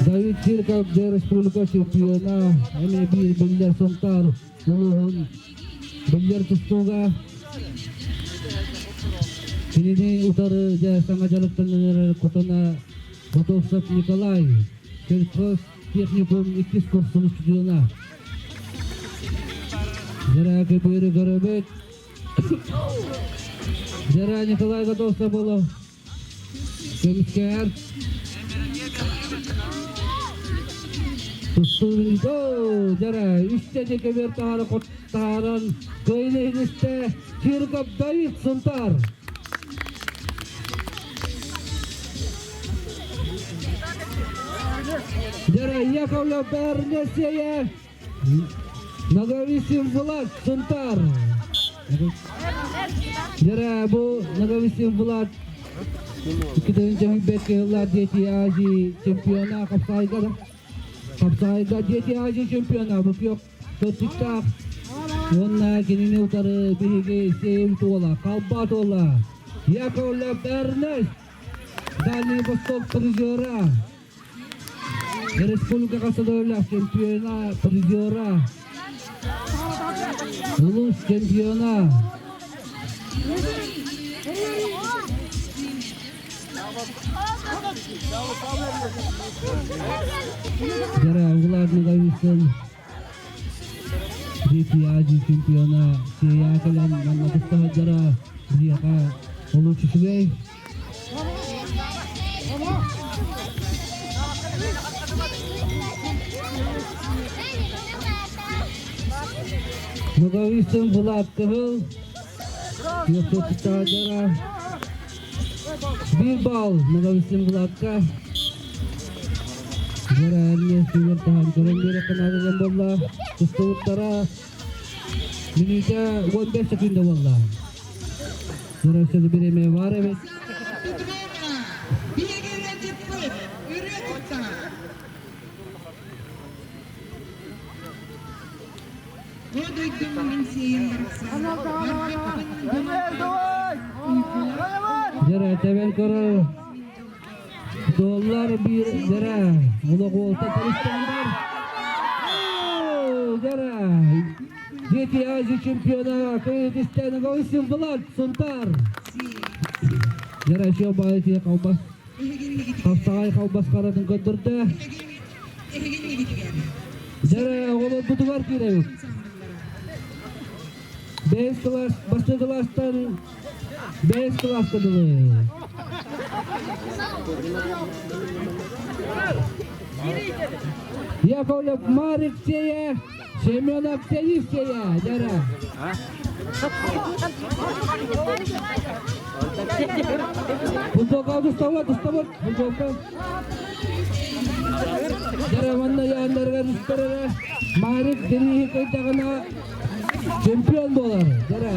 Давид Чирков республика чемпиона, эмиэ биир биллэр Сунтаар улууһун биллэр тустууга. Кинини утары дьэ саҥа дьарыктанар Кутана Готовцев Николай, сельхоз техникум иккис курсун устудьуона. Дьара көбүөрү көрөбүт. Дьара Николай Готовцев боло көмүскээр. Тустуу дьара үстэ де көбүөр таһары таһааран кыайыны иһинистэ Чирков Давид Сунтар. Дьара Яковлев Бернесея Ноговицын Влад Сунтар. Дьара бу Ноговицын Влад 2005 жыллар Дети Азии чемпиона хапсайга хапсайга Дети Азии чемпиона бу күөх Сотиктаах уонна кинини утары биһиги Сейм туола, Халба туола, Яковлев Эрнест, Дальний Восток призера, Республика Касадойлах чемпиона, призера. Улуус чемпиона. Дьара Влад Ноговицын Дети Азии чемпиона Сея кэлэн манна кытта сылдьара биһиэхэ олус үчүгэй. Ноговицын Влад Кыһыл Кыттааччылара Биир баал Ноговицын Владка Дьара сүүрэн таһан көрөн биэрэххэ наадалан буолла. Тустубуттара мүнүүтэ 15 секунда буолла. Дьара бириэмэ баар эбит. Дьара тэбэн көрөр Доллар биир дьара олох уолта Таристандар. Дьара Дети Азии чемпиона Кыргызстана Гаусин Влад Сунтар. Дьара еще баайы халбас Хапсаҕай халбас харатын көрдөрдө. Дьара оҕолорбутугар киирэбит. Бэйэс кылаас, бастакы кылаастан бэйэс кылааска дылы. Яковлев Марик Сея, Семенов Денис Сея, дьара. Футболка доставать, доставать, футболка. Дьара манна яандарыгар устарара Марик Дениһи кыйдаҕына чемпион буолар. Дьара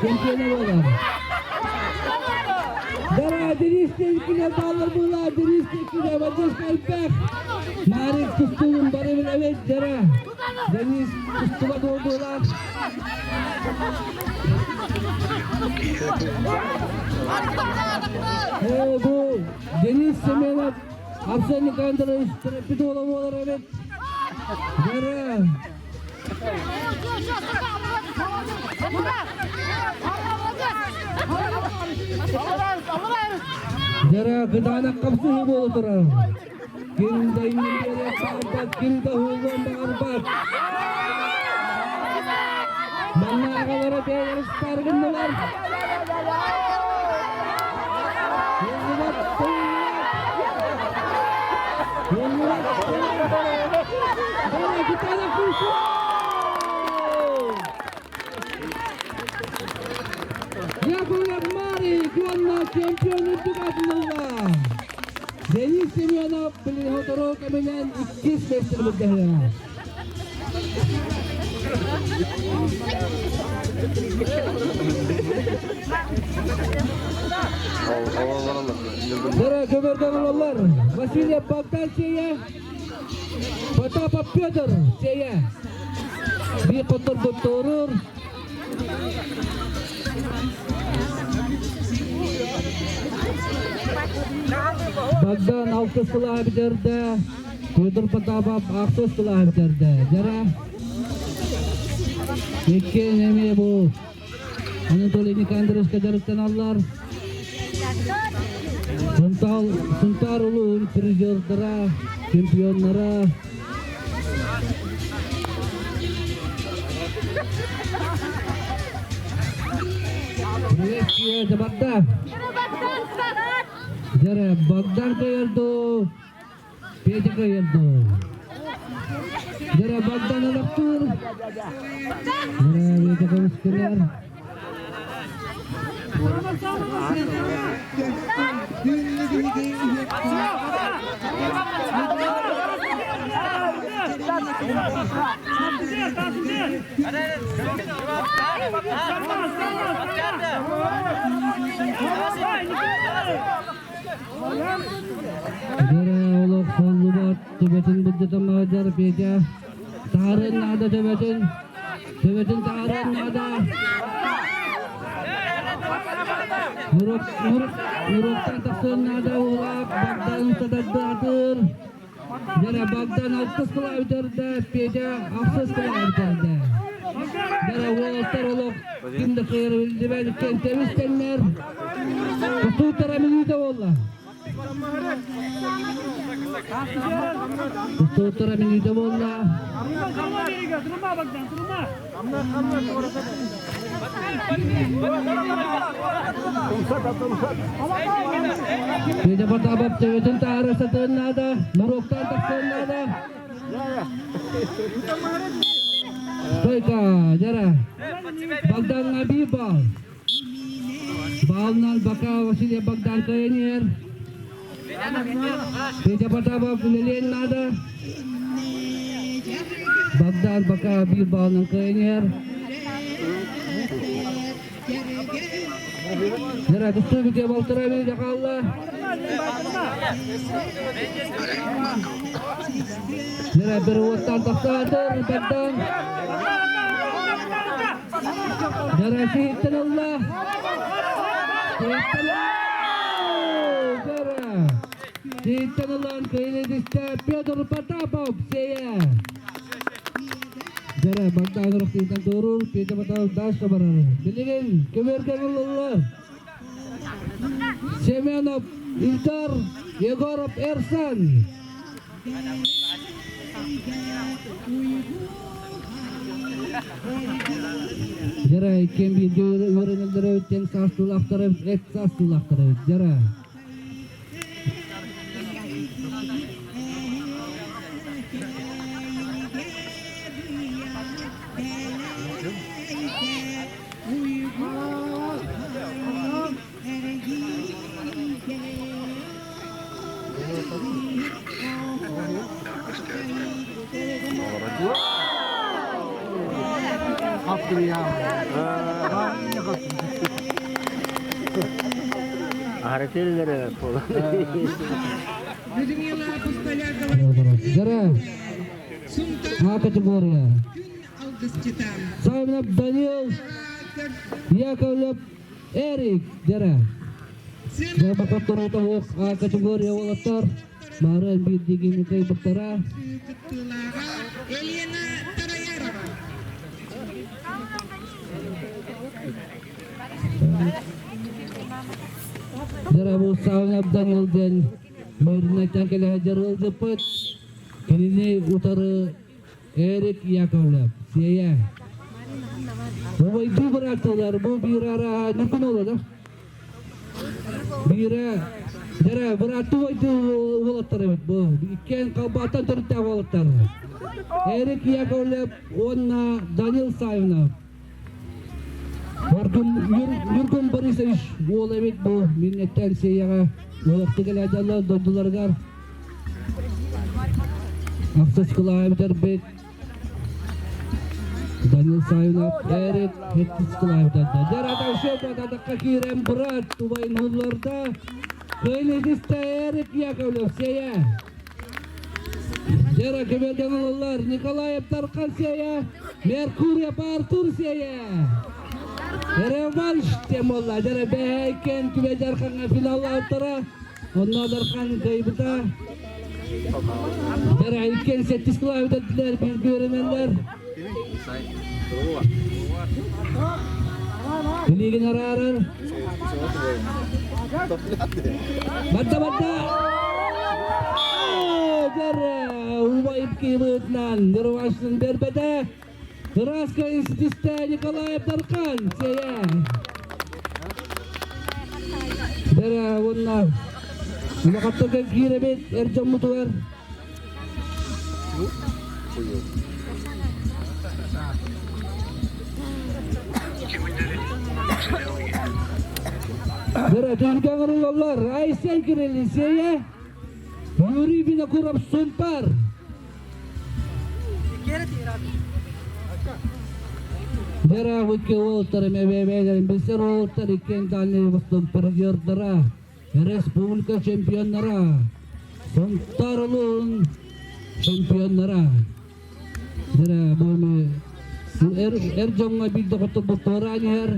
чемпиона буолар. Дара Денис Тенкине баллар була, Денис Тенкине Вадим Кальпек. Марик тустугун бары билэбит дьара. Денис тустуга буолдулар. Бу Денис Семенов Арсен Никандрович төрөппүт уола буолар эбит. Дьара. Дьара кытаанах хапсыһыы буола турар. Ким да иннин биэриэх баҕарбат, ким да уһуллуон баҕарбат. Манна аҕалара бэйэлэрин сытаары гыннылар. Уһуллубат, уһуллубат. Уһуллубат, Дара кытаанах күүсү! Яковлев Марик уонна чемпион үрдүк аатын ылла. Денис Семенов билин сотору кэминэн иккис миэстэни былдьаһыа. Дара көбөрдөн олаллар. Васильев Богдан Сея, Потапов Петр Сея. Биир хотторбут туорур. Богдан алтыс кылааһы бүтэрдэ, Петр Потапов ахсыс кылааһы бүтэрдэ. Дьара иккиэн эмиэ бу Анатолий Никандровичка дьарыктаналлар. Сунтаар, Сунтаар улууһун призердара, чемпионнара. Приветствие, Дабарда! Дьэрэ, Богдан кыйырду, Петя кыйырду. Дьэрэ, Богдан олохтуур. Дьэрэ, Петя көмүскэлэр. Дьэрэ олох холлубат, төбөтүн былдьатаммаҕа Петя. Таһарын наада төбөтүн. Төбөтүн таһааран наада. Нуруктан тахсыан наада уулаах, багдарын сатардаатыр. Дьэрэ Богдан алтыс кылаабытарда, Петя ахсыс кылаабытарда. Дьэрэ уолаттар олох ким да кыайар биллибэт кэнтэбис тэннэр. Тустууттара мүнүүтэ буолла. Тустууттара мүнүүтэ буолла. Петя Потапов төбөтүн таһара сатыан наада, моруоктаан тахсыан наада. Стойка, дьара. Богдаҥҥа биир баал. Баалынан бака Василий Богдан кыайан иһэр. Петя Потапов үлэлиэн наада. Богдан бака биир баалынан кыайан иһэр. Дьара тустуу бүтүө балтараа мүнүүтэ хаалла. Дьара бір уоттан тахсаатыр Богдан. Дьара сиһиттэн ылла. Сиһиттэн Дьара. Сиһиттэн ылан кыайыны түстэ Петр Потапов сиэйэ. Дьара Богдан Рохтинтан туоруур, Петя Потапов дальше барар. Билигин көмөргө ылыллар. Семенов Ильдар, Егоров Эрсан. Дьара иккиэн бииргэ үөрэнэллэрэ тэҥ саастыылаахтара эт саастыылаахтара дьара. Дьара, А категория. Саймонов Данил, Яковлев Эрик, дьара. Дьарбакаттар А категория уолаттар. Бары биирдигини кыайбыттара. Елена Тараярова. Дьара Саунап Данил диэн Мирнайтан кэлэ дьарылдыппыт. Кинини утары Эрик Яковлев, Сиэйэ. Убайдыы бырааттылар, бу биир араа нүкүн олода. Биирэ, дьэрэ, бырааттыы убайдыы уолаттар эбит бу. Иккиэн Халбааттан төрүттээх уолаттар. Эрик Яковлев уонна Данил Савинов. Ньургун Борисович уол эбит бу Миннэттэн Сиэйэҕэ уолаттыы кэлээдьаллар дойдуларыгар Ахсыс кылааһы бүтэрбит Данил Савинов Эрик сэттис кылааһы бүтэрдэ. Дьэ, Дадакка киирэн брат убайын уһулларда. Кыайын Эрик Яковлев Сиэйэ. Дьара көбөлгөн ылаллар Николаев Тархан Сиэйэ, Меркурьев Артур Сиэйэ. Реванш темолла. Дьара бэһэйкен күбэ Дарханга финаллаабыттара. Онно Дархан кыайбыта. Дьара иккен сэттис кылааһы бүтэрдилэр, бииргэ үөрэнэллэр. Билигин араарар. Барда барда! Дьара убайып киыбытынан нырвашын бербете. Краска институтта Николаев Дархан сея. Дара уонна улахаттарга киирэбит эр дьоммутугар. Дара түһүлгэ оҥоруллаллар. Айсен Кириллин сиэйэ. Юрий Винокуров Сунтар. Дара икки уолаттар эмэ билсэр уолаттар иккиэн Дальний Восток призердара, республика чемпионнара, Сунтар улуун чемпионнара. Дара бу эр дьоҥҥо биир доҕотторбут туораан иһэр,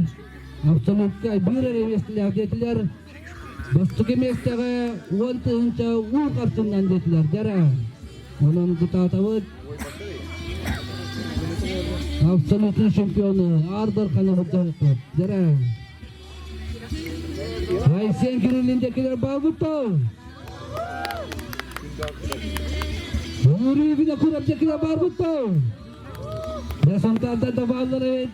абсолютка биир эрэ миэстэлээх диэтилэр. Бастакы миэстэҕэ 10 тыһыынча уу харчыннан диэтилэр. Дара. Онон кытаатабыт. Абсолютный чемпионы Ардар Канабыт Дәрә. Айсен Кириллиндекилер баалбыттар. Юрий Винокуровдекилер баарбыттар. Десантарда да бааллар эбит.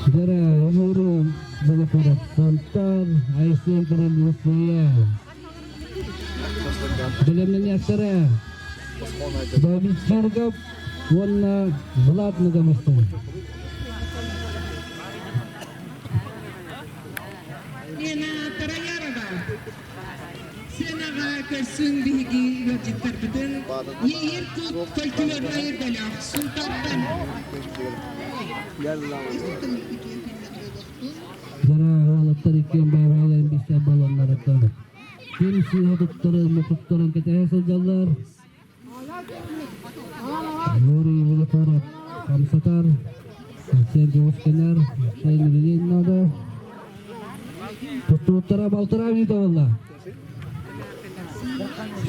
Дәрә, Юрий Винокуров Сантар, Айсен Кириллин Бэлэмнэниэхтэрэ Давид Чирков уонна Влад Нагамыстов. Лена Тараярова сценаҕа көрсүн биһиги ыалдьыттарбытын Иэйэр кут фольклорнай бөлөх Сунтартан. Дара уолаттар иккиэн бэйэ-бэйэлэрин билсэр буоланнарыттан ким сыыһа туттарын, мутуктарын кэтэһэ сылдьаллар. Юрий Винокуров хамсатар, Арсен көмүскэнэр, Арсен үлэлиэн наада. Туттууттара балтараа минута буолла.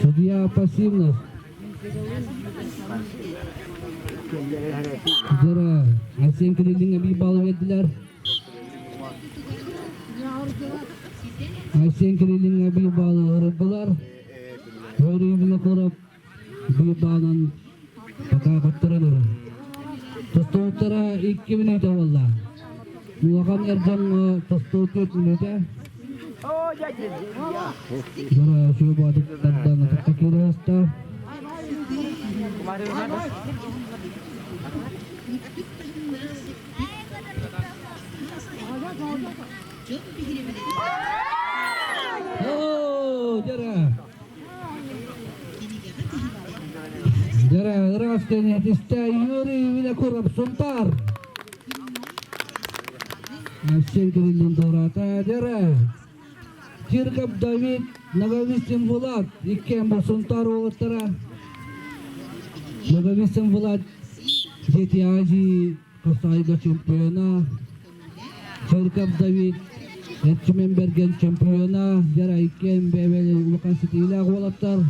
Судья пассивность. Дара Арсен Кириллиҥҥэ биир балл биэрдилэр. Айсен Кириллиҥҥэ биир баалы ырыттылар. Юрий Винокуров биир баалынан пока хотторон ырар. Тустууттара 2 мүнүүтэ буолла. Улахан эр дьоҥҥо тустуу 4 мүнүүтэ. Дора сүбэ-боотуктардан атахха киирэ оста. Дьэрэ, ыраас кэнэтистэ Юрий Винокуров Сунтаар. Арсен Кириллин туораата. Дьэрэ, Чирков Давид, Ноговицын Влад, иккиэн бу Сунтаар уолаттара. Ноговицын Влад Дети Азии Хасайга чемпиона, Чирков Давид Эрчимэн Бэргэн чемпиона, Дьара иккиэн бэйэ улахан ситиилээх уолаттар.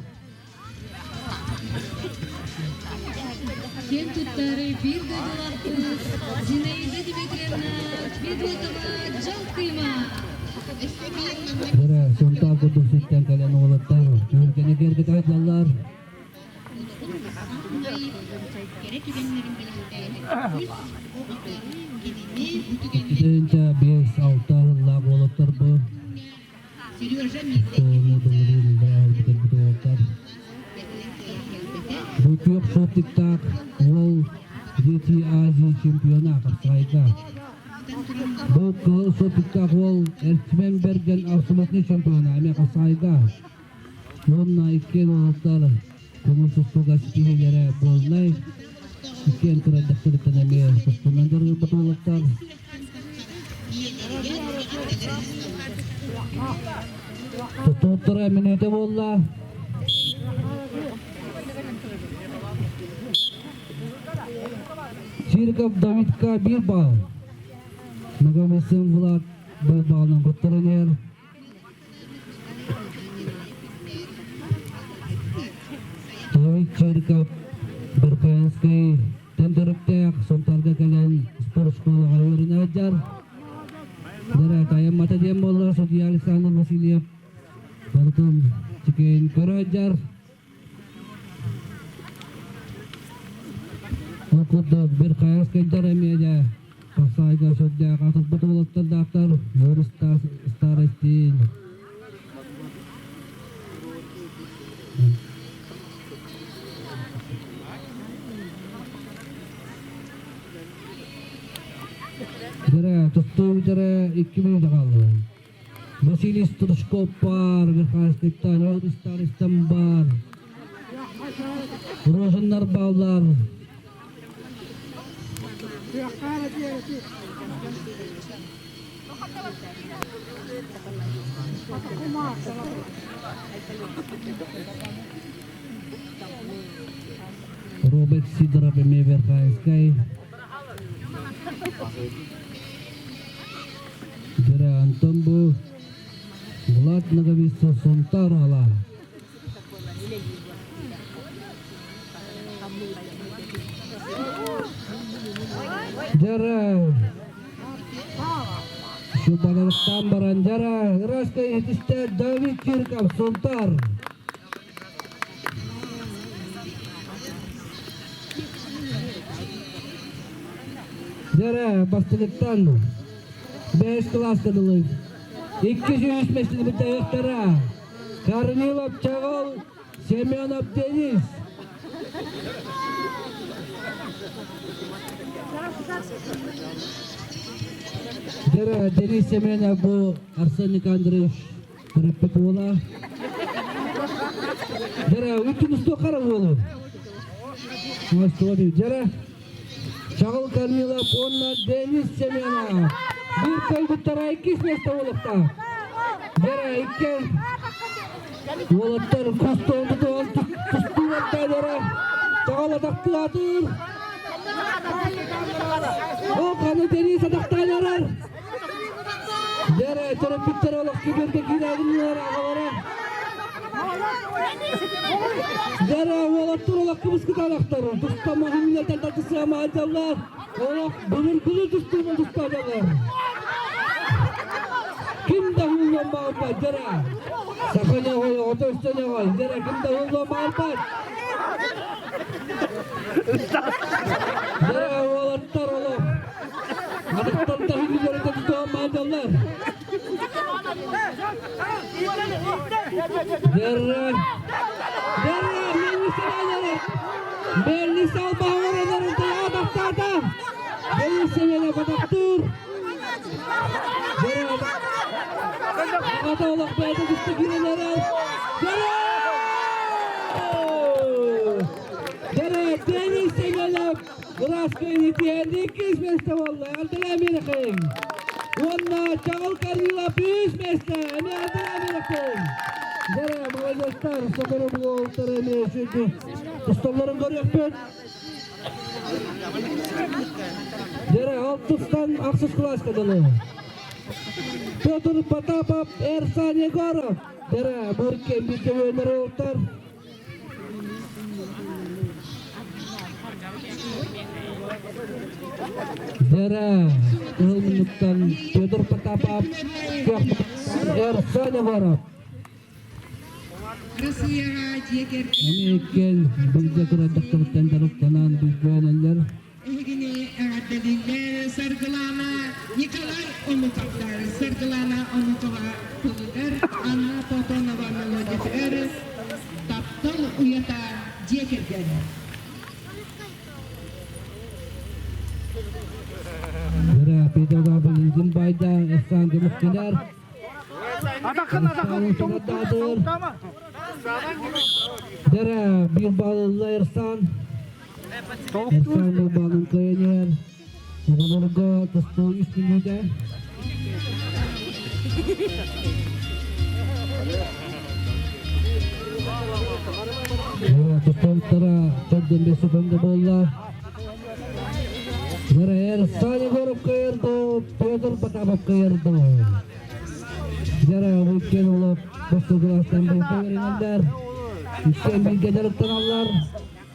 Киэн туттар биир дойдулаахпыт Зинаида Дмитриевна Федотова Дьалкыйма. Дьара Сунтаар курдук сиртэн кэлэн уолаттар түһүлгэни киэргэтэ сылдьаллар. Итинчэ 5-6 сыллаах уолаттар бу Бу күөх шортиктаах уол Дети Азии чемпиона Хапсаҕайга. Бу кыһыл шортиктаах уол Эрчимэн Бэргэн абсолютный чемпиона эмиэ Хапсаҕайга. Уонна иккиэн уолаттар көҥүл тустууга ситиһиилэрэ буоллай. Иккиэн кырайдахтарыттан эмиэ тустуунан дьарыгырбыт уолаттар. Тутууттара мүнүүтэ буолла. Чириков Давидка биир баал. Ноговицын Влад бір балынан құттырын ер. Давид Чириков Беркаянский тендериктээх Сунтарга кэлэн спорт школаҕа үөрэнэ сылдьар. Дара тайаммата диэн буолла судья Александр Васильев барытын чикэйин көрө сылдьар. Ол курдук Беркаянскайдар эмиэ дьэ Хасайга сүрдээх атырбыт уолаттардаахтар Юрий Старостин Дьэрэ, тустуу бүтэрэ 2 мүнүүтэ хаалла. Василий Стручков баар, Верхоянскайтан, Юрий Старостин баар. Рожиннар бааллар. Роберт Сидоров эмиэ Верхоянскай. Дьэрэ, Антон бу Влад Влад Ноговицын Сунтар уола. Дьара Шубаларыттан баран дьара ыраска иһитистэ Давид Чирков Сунтар. Дьара бастыгыттан бэс кылааска дылы 200 местэни бүтээхтара Корнилов Чаҕыл, Семенов Денис. Дьара Денис Семенов бу Арсен Никандрович төрөппүт уола. Дьара үтүн устуоххара уолу. Дьара Чаҕыл Корнилов уонна Денис Семенов биир кыайбыттара иккис миэстэ буолуохтаах. Дьара икки уолаттар кустуон тустуугаттаалара Чаҕыл атахтаатыр. О, ханы Денис атахтааларар. Дьара төрөппүттэр олох киберге киирээбиннэр аҕалара. Дьара уолаттар олох кыбыскыталахтар. Туста маһымньатан татысыамаадьаллар. Олох былыргылы тустууну тустаадалар. Ким да hulлан баалбат, дьара. Саха ньоҕой, оҕото өстө ньоҕой. Дьара ким да hulлан баалбат. Дьара уолаттар олох Атахтар таһыгылары тутуһан Дерре! Дерре! Мелли салбаҕар атахтаата! Бэйи сэмэнэ батахтыыр! Дерре! Аҕата олох бэйэтэ түстэ киирэн эрэр! Дерре! Дерре! Денис Семенов Ыраас кыайыы иккис миэстэ буолла. Эҕэрдэлээн биэрэхиҥ. Уонна Чаҕыл Корнилов үс миэстэ. Эмиэ эҕэрдэлээн биэрэхиҥ. Дьэрэ, молодецтар, сотору буолтар эмиэ сүрдү тусталларын көрүөхпүт. Дьэрэ, алтыстан ахсыс кылааска дылы. Петр Потапов, Эрсан Егоров. Дьэрэ, бу икки бииргэ үөннэр уолтар. Дьэрэ, кыһыл муннуктан Петр Потапов, Эрсан Егоров. Россияҕа дьиэ кэргэн Эмиэ иккиэн билгэ турардахтарыттан дьарыктанан билбээнэллэр. Эһигини эҕэрдэлииллэр Саргылаана Николай Омуковтар, Саргылаана Омукова тылыгар, Анна Платонова мелодиятыгар «Таптал уйата дьиэ кэргэн». Дьэрэ, Петр Валентин Байда, Александр Мухтидар, Дьэрэ, биир баллы Эрсан, Эрсан балын кыайан оҕолорго тустуу үс мүнүүтэ. Тустууктара төрдөн бес секунда буолла. Дьэрэ, Эрсан Егоров кыайырды, Петр Потапов кыайырды. Дьэрэ, иккиэн олох бастыгылаастан бэринэллэр. Иккиэн бииргэ дьарыктаналлар.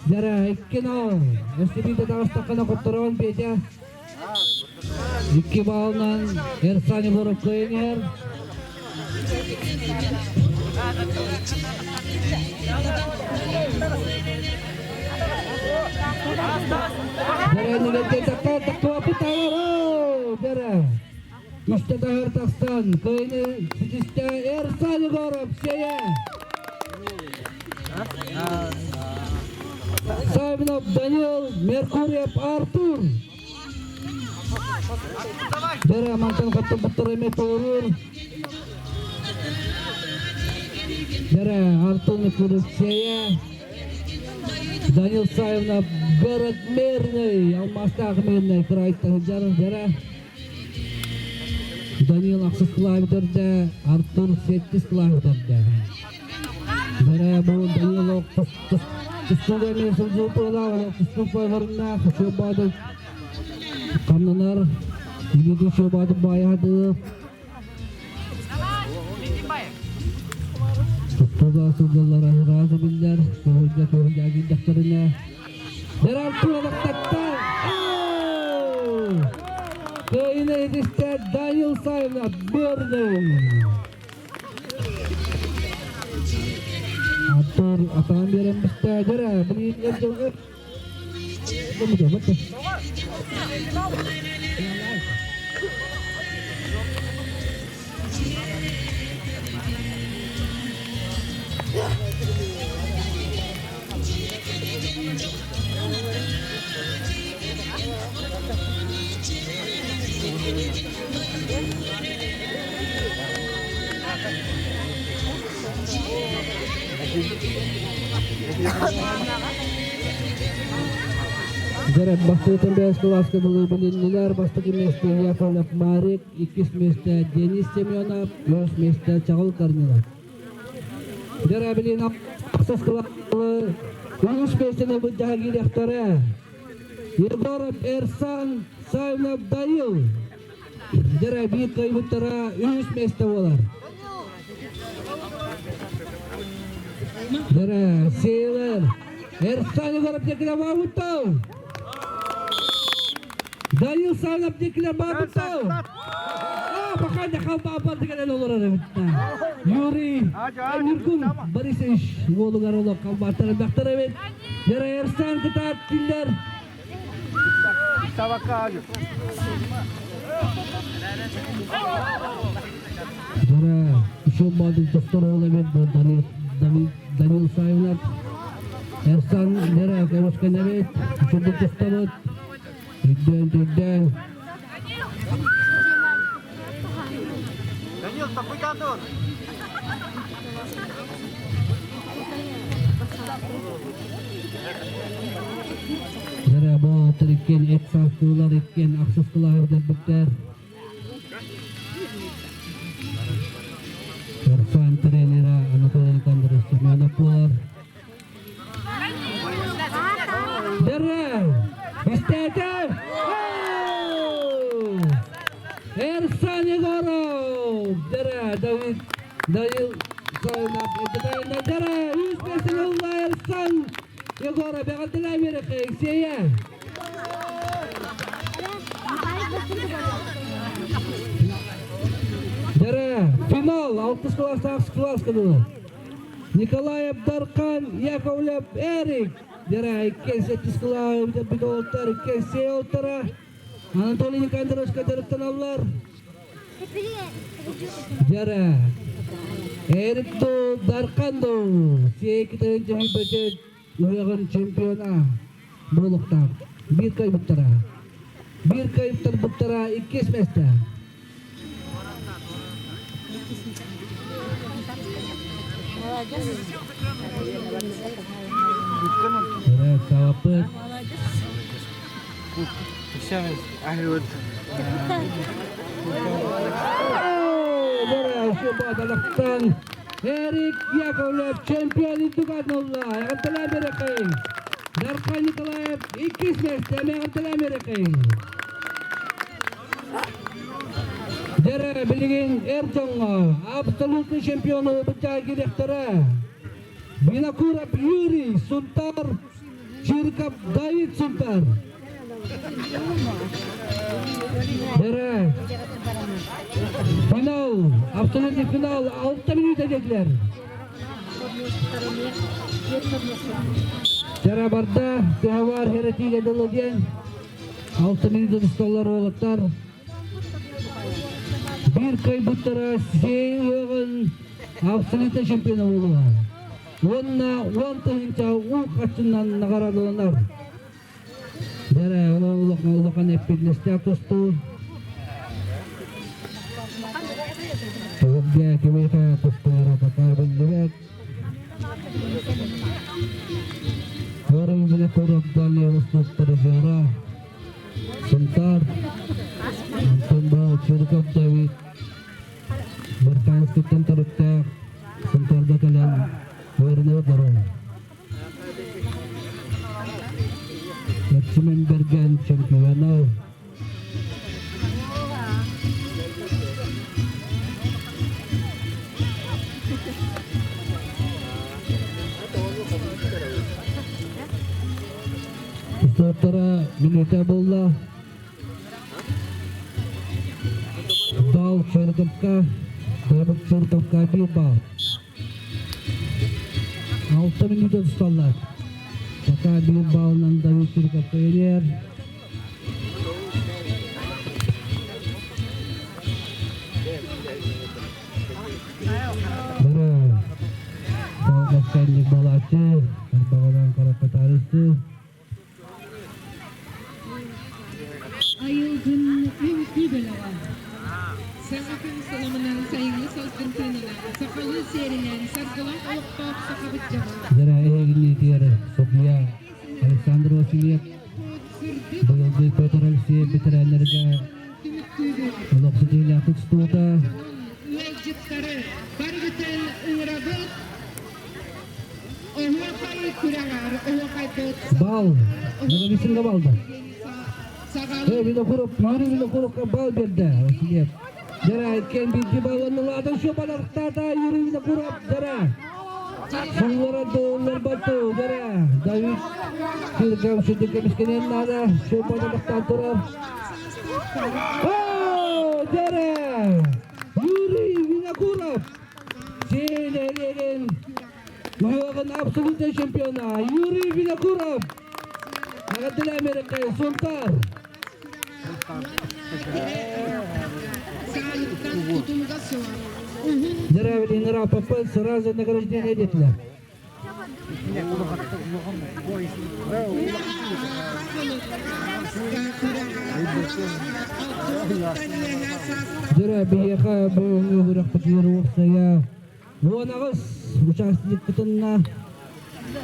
Дьэрэ, иккин ол. Өссө биирдэ таҕыстаххына хотторон Петя. Икки баалынан Эрсан Егоров кыайан иһэр. Дьэрэ, нигэтте такка тактуаппыт таҕар. Дьэрэ. Үстэ таһар тахсан, кыайыны ситистэ Эрсан Егоров Сея. Савинов Данил, Меркурьев Артур. Дәрі мантан қаттың эме туорур. Дәрі Артур Меркурьев Сея. Данил Савинов город Мирный, Алмастағы Мирный, крайттағы жарын дәрі. Данил ахсыс кылаһы бүтэрдэ, Артур сэттис кылааһы бүтэрдэ. Бэрэ бу Данил тустууга эмиэ сылдьыбыт быһыылаах, тустуу пойҕоруннаах, Шобаадыр хамнанар, Илиги Шобаадыр баайаһадыы. Туга сылдьаллара ыраас биллэр, көһөргө көһөргө киирдэхтэринэ Дьарартуу олохтотто! Кыайыыны ситистэ Данил Савинов Бырдын! Артур атаан биэрэн бистэ. Дьэрэ, билигин эр дьоҥҥо Дьэрэ, бастакы бэс кылааска дылы билиннилэр. Бастакы миэстэ Яковлев Марик, иккис миэстэ Денис Семенов, үһүс миэстэ Чаҕыл Корнилов. Дьэрэ, билин ахсыс кылаалы үһүс миэстэни былдьаһа киириэхтэрэ. Егоров Эрсан, Савинов Данил. Дьэрэ, биир кыайбыттара үһүс миэстэ буолар. Дьэрэ, Сейлер, Эрсан Егоров декламабыттау. Данил Савинов декламабыттау. Пока халбааппар кэлэн олорор эбит Юрий Ньургун Борисович уолугар олох халбааттар элбэхтэр эбит. Дьэрэ Эрсан кытаат киллэр. Дьэрэ еще баадыр доктор уол эбит бу Данил Савинов. Эрсан дьэрэ көмүскэн эбит. Үчүгэй тустабыт. Үрдээн түрдээн. Данил, такой Дьэрэ боотур иккиэн эт саастыылар иккиэн ахсыс кылааһы бүтэрбиттэр. Эрсан тренера Анатолий Александрович Семенов буолар. Дьэрэ! Истээтэ! Эрсан Егоров! Дьэрэ, Давид, Данил Савинов, Дьэрэ, үс миэстэни ылла Эрсан Егоров, эҕэрдэлээн биэрэххэ, Ексея! Дьэрэ, финал, алтыс кылаастаах кылааска дылы. Николаев Дархан, Яковлев Эрик, Дьэрэ, иккиэн сэттис кылааһы бүтэрбит уолаттар, иккиэн сиэ уолаттара Анатолий Никандровичка дьарыктаналлар. Дьэрэ, Эрик дуу, Дархан дуу, сиэкитин дьүһүйбэтин ыһыаҕын чемпиона буолуохтаах. Биир кыайбыттара. Биир кыайыптарбыттара иккис миэстэ. Саваппыт. Эрик Яковлев чемпион үрдүк буолла. Эҕэрдэлээн биэрэххин. Дархан Николаев иккис миэстэ. Эҕэрдэлээн биэрэххин. Дьэрэ, билигин эр дьоҥҥо абсолютный чемпиону быччаа киириэхтэрэ. Винокуров Юрий Сунтар, Чирков Давид Сунтар. Дьэрэ, финал, абсолютный финал 6 минут диэтилэр. Дьэрэ барда, тыһавар херетиге дылы диэн 6 минут усталлар уолаттар. Биир кыайбыттара сиэй ыаҕын абсолютно чемпиона буолуоҕа. Уонна 10 000 уу харчынан наҕараадаланар. Дьэрэ, улахан улахан эппиэтинэстээх тустуу. Тугуга кимиэхэ тустуора пока биллибэт. Көрүҥ курдук Далия уступтара Сунтаар, онтон бу Чурков Давид Быртаанскыттан төрүттээх Сунтаарга кэлэн үөрэнэ олорор. Эрчимэн Бэргэн чемпиона. Тустууктара мүнүүтэ буолла. Бал Чурковка, Давид Чурковка биир бал. Алта мүнүүтэ тусталлар. Пока биир балынан Давид Чурковка ириэр. Бары Балгастан балачы, Барбаҕадан Карапатарысты. Айылгын үҥкүү бөлөҕө. Саҥа күн сыламынан, сайыҥҥы салгын тыынынан, сахалыы сиэринэн саргылаах олохтоох сахабыт дьоно. Дара эһигинниитигэр Софья Александр Васильев быйылгы Петр Алексеев бэтэрээннэргэ олохсутуулаахтык тустуута Ыалдьыттары барыгытын ыҥырабыт. Оһуохай күрэҕэр оһуохайбыт Бал! Нагависинга балда. Эй, Винокуров, Юрий Винокуровка бал берді. Васильев. Жара, кен бирди балланылады, шо баларықтата Юрий Винокуров, жара. Суллара доллар бату, жара. Давид Киргам шүді кеміскенен нада, шо баларықтан тұрар. О, жара! Юрий Винокуров! Сен Уйоғын абсолютный чемпиона Юрий Винокуров! Нагадыла Америка, Сунтар! Здравия, Рапа, сразу награждение детлер. Дөрө биһиэхэ бүгүҥҥү күрэхпитигэр уопсайа 18 участник кытынна.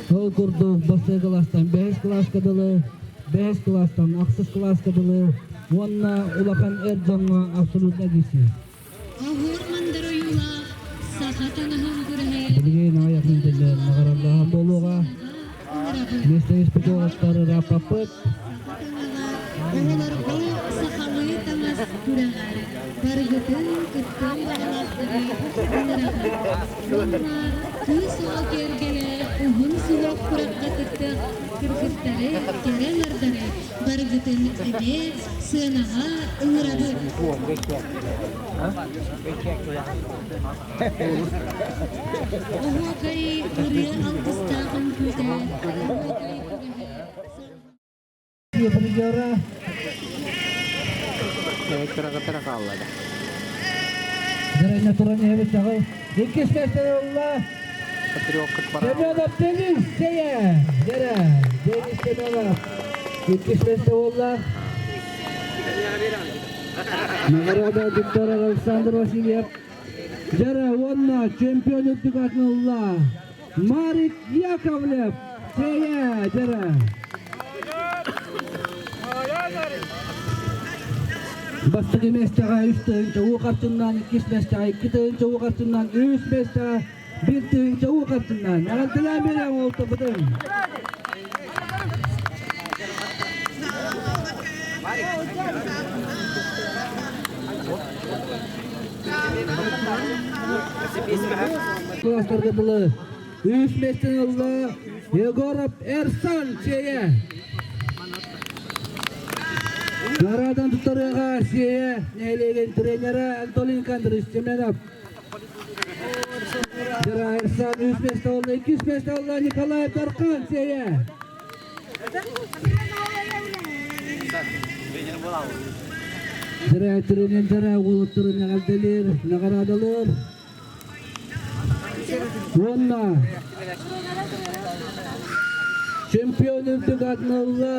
Ол курдук бастакы кылаастан бэһис кылааска дылы, бэһис кылаастан ахсыс кылааска дылы уонна улахан эр дьоҥҥо абсолютно киирсии. Оһуор мандар ойуулаах саха таҥаһын күрэһэ Билигин аҕыйах мүнүүтэннэр наҕараллаһан буолуоҕа. Миэстэбиспит уолаттар ырааппаппыт. Оҕолорго сахалыы таҥас күрэҕэр барыгытын кыттыан баҕалаахтары ыҥырабыт. Уонна кыыс оҕо киэргэлэ уһун суһуох күрэххэ кыттыах кыргыттары, кэрэ аҥардары барыгытын эмиэ сыанаҕа ыҥырабыт. Оһуокай ырыа алгыстаах үҥкүүтэ, оһуокай күрэһэ Призера Дөрөнө туран иһэбит чаҕыл. Иккис миэстэни ылла Семенов Денис Сея. Дөрө Денис Семенов. Иккис миэстэ буолла. Награда Виктор Александр Васильев. Дьэрэ уонна чемпион үрдүк атын ылла Марик Яковлев. Сея дьэрэ. Бастакы миэстэҕэ үс тыһыынча уу харчыннаан, иккис миэстэҕэ икки тыһыынча уу харчыннаан, үс миэстэҕэ биир тыһыынча уу харчыннаан. Эҕэрдэлээн биэриэм уолтабытын. Кылаастарга дылы үс миэстэни ылла Егоров Эрсан Сиэйэ. Нарадан туттарыаҕа Сиэйэ нэһилиэгин тренерэ Анатолий Никандрович Семенов. Дьара Эрсан үс миэстэ ылла, иккис миэстэ ылла Николай Дархан Сиэйэ. Дьара тренердэрэ уолаттарын эҕэрдэлиир, наҕараадалыыр. Уонна чемпион үрдүк атын ылла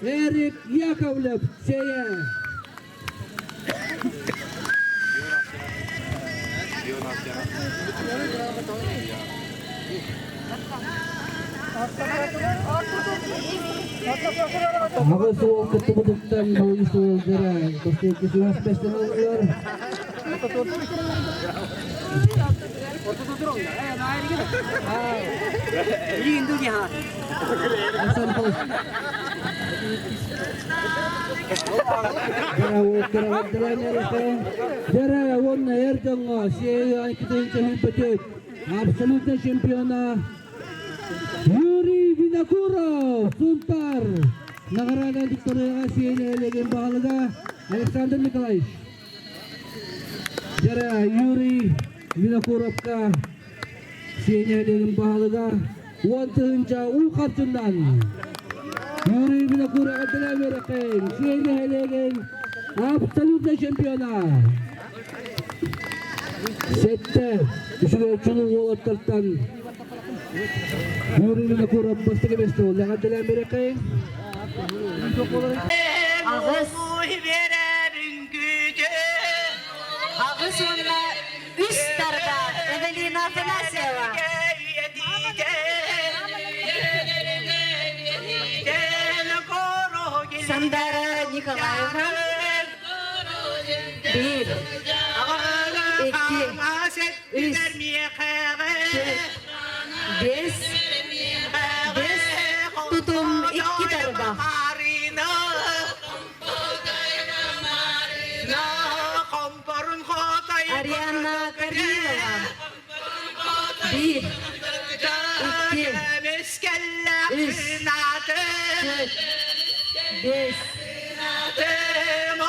Эрик Яковлев Сея. Аҕыс уол кыттыбытыттан бу уолдара бастакы сүһүөх миэстэни ыллылар. Дьэрэ уонна эр дьоҥҥо сиэйэ иккитинчи сүүрбэтик абсолютнай чемпиона Юрий Винокуров, Сунтар. Наҕараада туттарыаҕа Сиэн нэһилиэгин баһылыга Александр Николаевич. Дьара Юрий Винокуровка Сиэн нэһилиэгин баһылыга 10 000 уу харчынан Юрий Винокуров эҕэрдэлээн үөрэххин Сиэн нэһилиэгин абсолютнай чемпиона. Сэттэ үчүгэй чулуу уолаттартан Юрий Винокуров бастакы миэстэ буолла. Эҕэрдэлээн биэрэххин. Аҕыс 83 тарда Эвелина Афанасьева. Сандара Николаева. Биир, икки, үс, түөрт, биэс, биэс, тутум икки тарбах. Арианна Корнилова. Биир, икки, үс, түөрт, биэс, алта.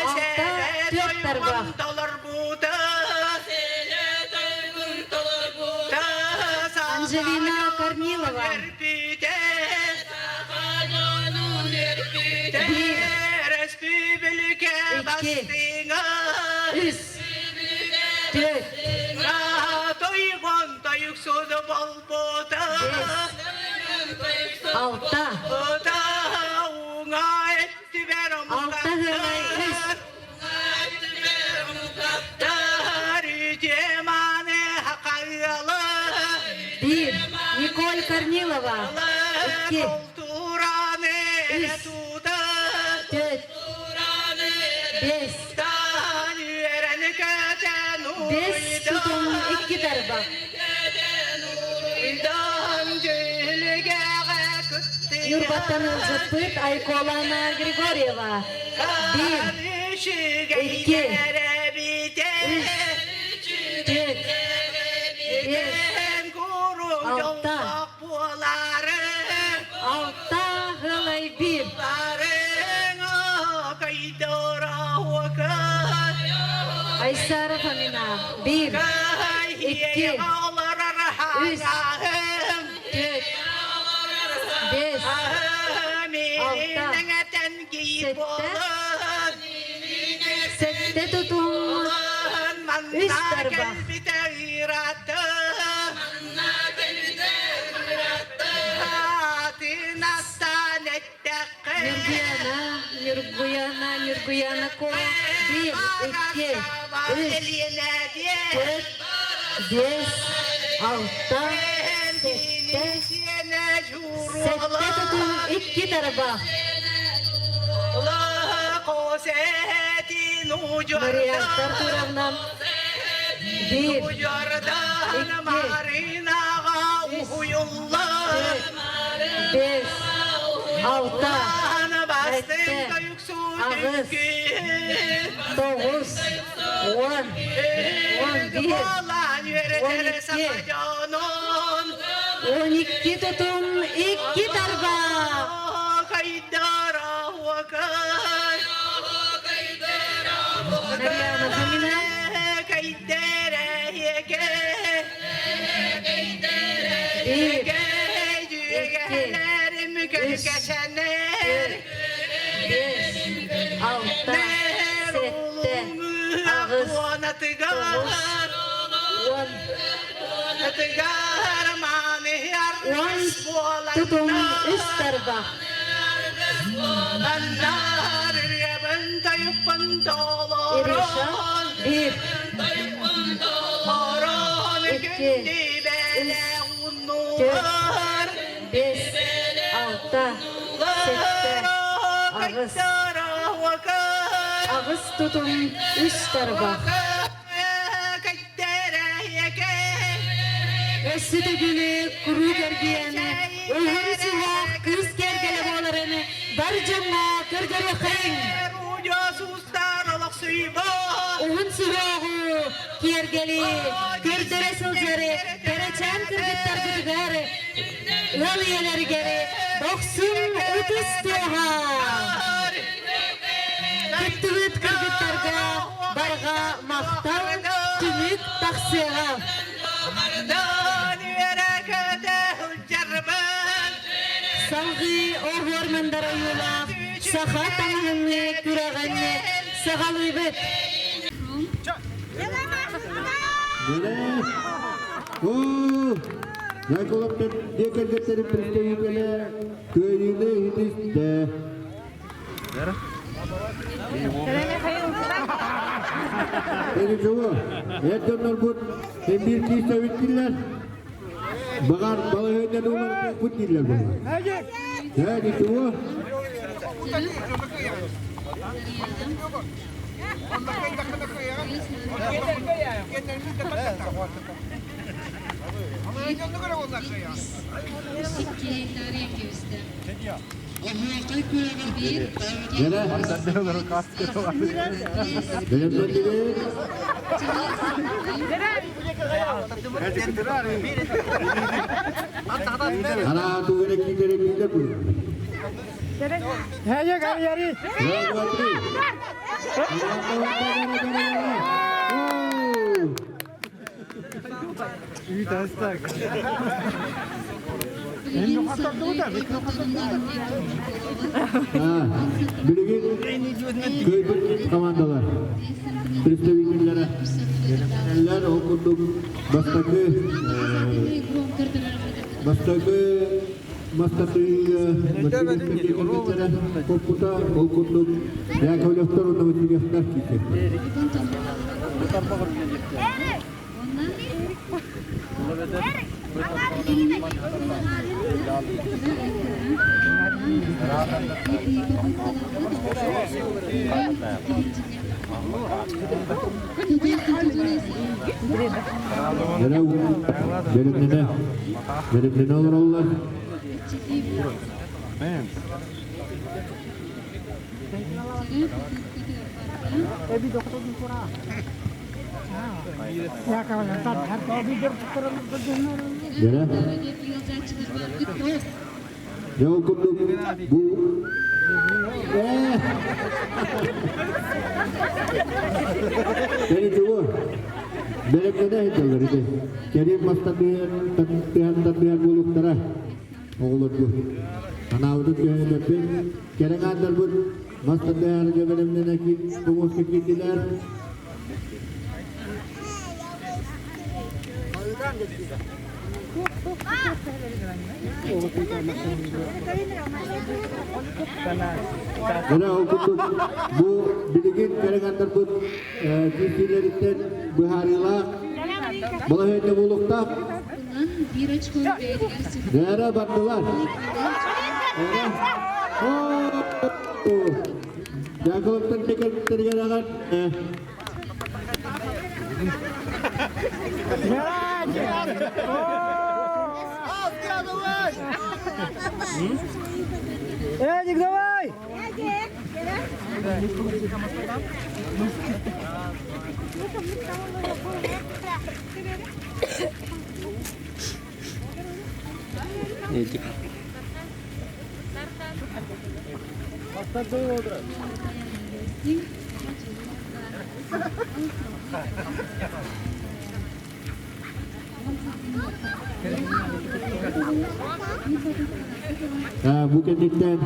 Алта, түөрт тарбах. Анжелина Корнилова. Биир, икки, үс, түөрт, биэс, алта, алта ыһыай үс. Биир, Николь Корнилова. Икки, үс, түөрт, биэс, биэс тутум икки тарбах. Ньурбаттан ыалдьыппыт Айколана Григорьева. Биир, икки, үс, түөрт, биэс, алта, алта ыалай биир. Айсара Фомина. Биир, икки, үс, түөрт, биэс, алта, сэттэ, сэттэ тутум, үс тарбах. Ньургуяна, Ньургуяна, Ньургуяна Ко, биир, икки, үс, түөрт, биэс, алта, сэттэ, сэттэ тутум икки тарбах. Мария Артуровна, биир, икки, үс, түөрт, биэс, алта, сэттэ, аҕыс, тоҕус, уон, 11, 12, 12 тутум икки тарбах. Нарьяна Фомина. Биир, икки, үс, түөрт, биэс, алта, сэттэ, аҕыс, тоҕус, уон, уон тутум үс тарбах. Ириша, биир, икки, үс, түөрт, биэс, алта, сэттэ, аҕыс, аҕыс тутум үс тарбах. Өссө төгүлү куруук эргийэн, уһун суһуох кыыс киэргэлэ буоларын бар дьоҥҥо көрдөрүөххэйиҥ. Уһун суһуоҕу киэргэли Көрдөрө сылдьар кэрэчээн кыргыттарбытыгар, ыал ийэлэригэр дохсун ытыс тыаһа! Кыттыбыт кыргыттарга барҕа махтал түмүк тахсыаҕа. Салгыы оһуор мандар ойуулаах саха таҥаһыныы күрэҕин саҕалыыбыт. Яковлевтар дьиэ кэргэттэрин представителэ кыайыыны иһитистэ. Ничего, эр дьоннорбут биир киирсэбит дииллэр. Баҕар балаһыанньаны уларытыахпыт дииллэр буолла. Э, ничего. Билигин кыайбыт командалар представителлэрэ бэлэмнэнэллэр. Ол курдук бастакы бастакы мастатыыга коппута ол курдук Яковлевтар уонна Васильевтар киирсиэхтэрэ. Бэлэмнэнэ, бэлэмнэнэ олороллор. Дьэ, дьэ ол курдук бу Ничего, бэлэмнэнэ сылдьаллар ити. Кэлин мастатыан, тыан тардыан буолуохтара оҕолоргу. Анаабытын түһэн кэрэҥ ааннарбыт мас тардыһаарга бэлэмнэнэ помуоска киирдилэр. Мына ол курдук бу билигин кэрэҥ ааннарбыт киирсиилэриттэн быһаарыылаах балаһыанньа буолуохтаах. Бээрэ бардылар. Дьаакылаптан кэлбиттэригэр аҕар Эдик, давай! Эдик. Бу кэнниттэн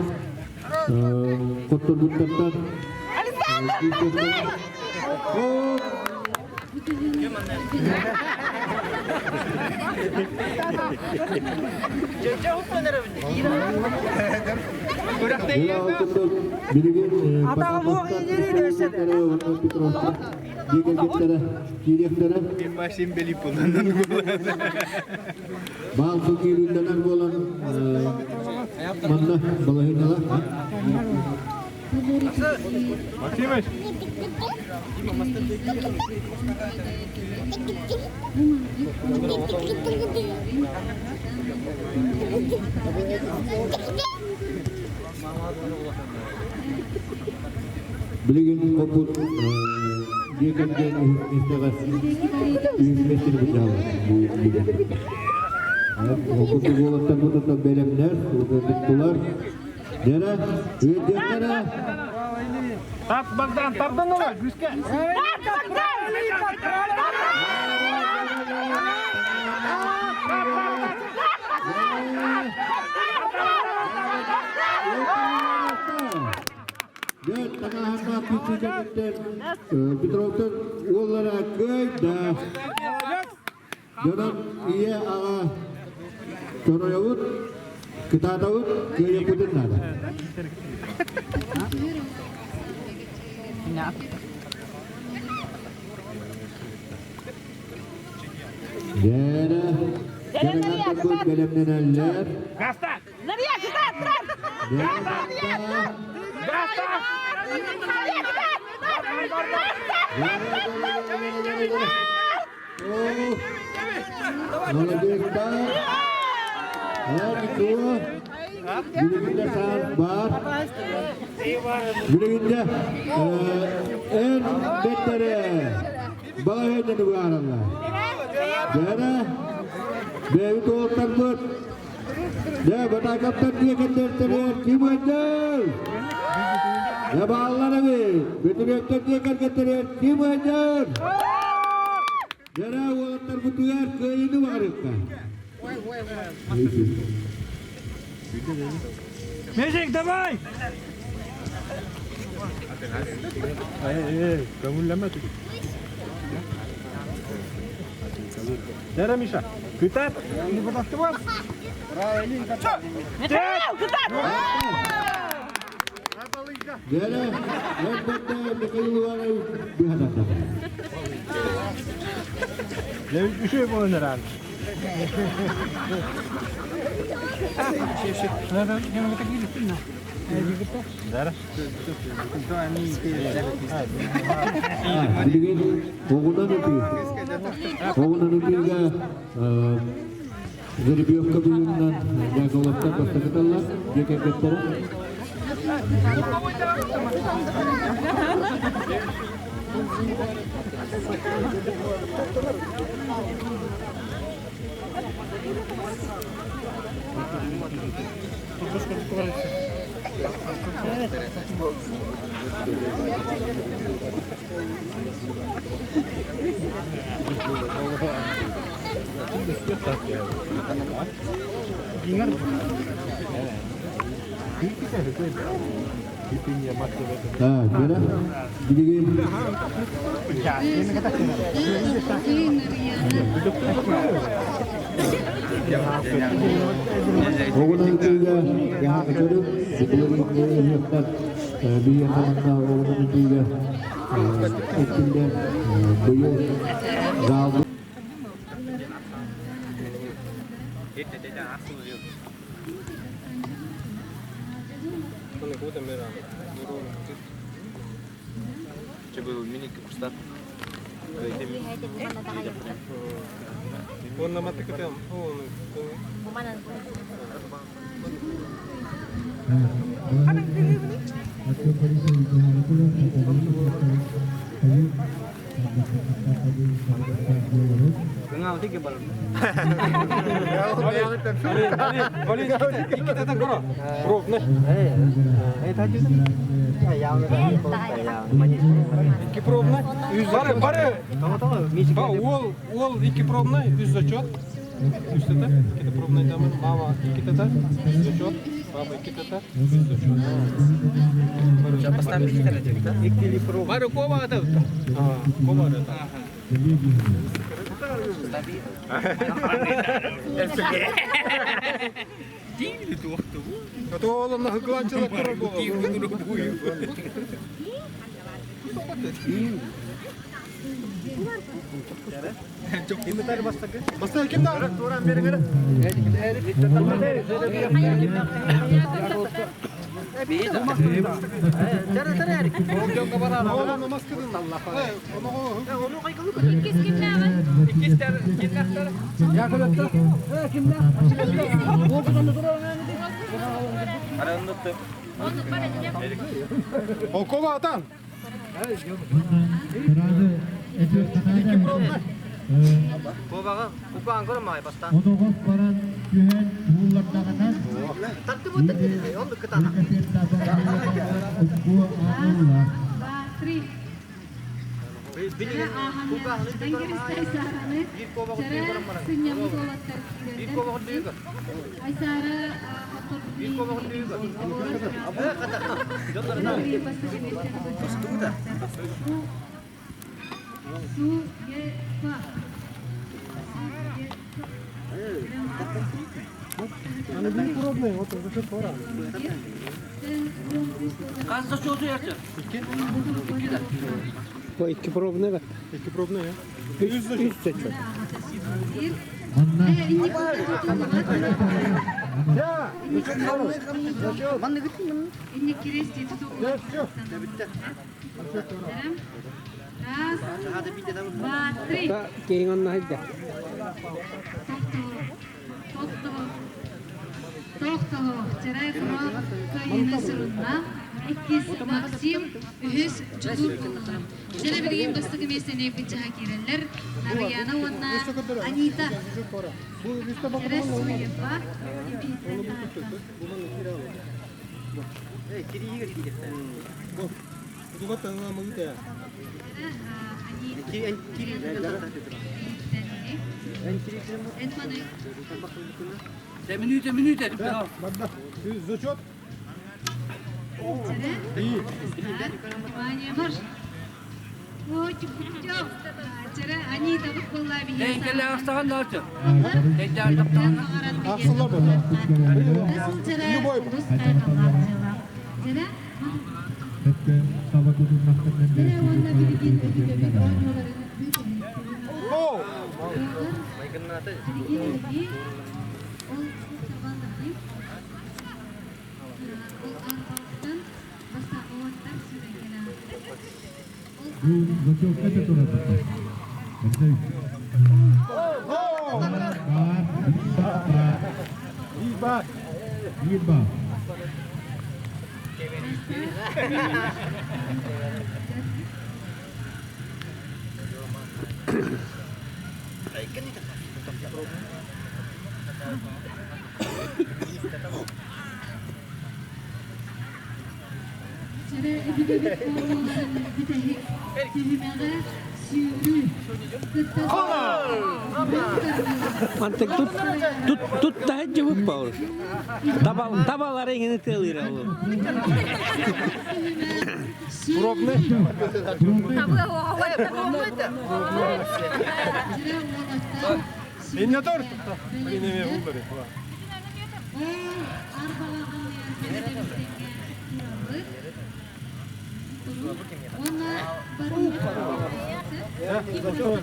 хотторбуттартан Билигин киириэхтэрэ. Баал киирүүлэнэр буолан манна балаһыанньалар. Максимыч! Билигин хоппут. дьиэ кэргэн үһүс миэстэҕэ үһүс миэстэни былдьаһаллар бу дьиэ Ол курдук уолаттарбыт оттон бэлэмнэр, туттулар. Дьэрэ, үөрдүөхтэрэ. Тарт, Богдан, тардан ылар, күүскэ. Дьэ, таҥаһардаах күүтүүтэ Петровтар уоллара кыайда. Дьонон ийэ аҕа чоройобут, кытаатабыт, кыайыахпытын наада. Дьэрэ, дьарыгардарбыт бэлэмнэнэллэр. Молодежда, ничего, билигинде саар баар. Билигинде эн бэттере балаһыанньаны баараллар. Дьэрэ, бэйэбит уолаттарбыт Дьэ, Батаакаптар дьиэ кэргэттэригэр ким ыалдьар? Дьэ, бааллар эбит. Бөтүрүөптэр дьиэ кэргэттэригэр ким ыалдьар? Дьэрэ, уолаттарбытыгар кыайыыны баҕарыахха. Мешик, давай! Көҥүллэмэ Дәрә, Миша, кытат, не подостывал? Михаил, кытат! Дәрә, әлбәттә, Михаил Иванович быһатата. Үшөө болон эран. Билигин оҕунан ытыы. Оҕунан ытыыга жеребьевка быһыытынан Яковлевтар бастакыталлар, дьиэ кэргэттэрэ. Дьэрэ, билигин Оҕунан ытыыга көрүҥ, ыһыахтар биһиэхэ манна оҕунан ытыыга эккиллэр быйыл заалга Икки пробный. Бары, бары. Ол, ол икки пробный, үс зачет. Үс тата, икки пробный дамы. Мама икки тата, үс зачет. Папа икки тата, үс зачет. Бары кова ата. Кова ата. Сразу Икки пробна. Кобаҕа купаан көрө маай бастаан. Оноҕос баран түһэн ууллардаҕына Оннук кытаанах. Два, три. Чара ааһан Айсаараны чара сынньаммыт уолаттар киирэллэр. Айсаара Су-е-фа. Аны бир пробный, вот уже пора. Хас зачету ярче? Икки. Икки да. Бу икки пробный бат. Икки пробный, я. Үс зачет. Раз, два, три. Кейин онно хайда. Тохто, тохто, чарай курок кайыны сырынна. Иккис Максим, үһүс Чулур буолла. Дьэ билигин бастакы миэстэни быччаха киирэллэр. Нарыяна уонна Анита. Чэрэ Суева. Минута, минута. Зачет. Внимание, марш! Чара Анита буолла Ден келе астаган да ачы. Бу зачетка турар. Биба. Биба. Антек тут тут тут та жыбык баур. Табал табалар эңини тылыр ол. Пробный. Инне тор. Инне уллары.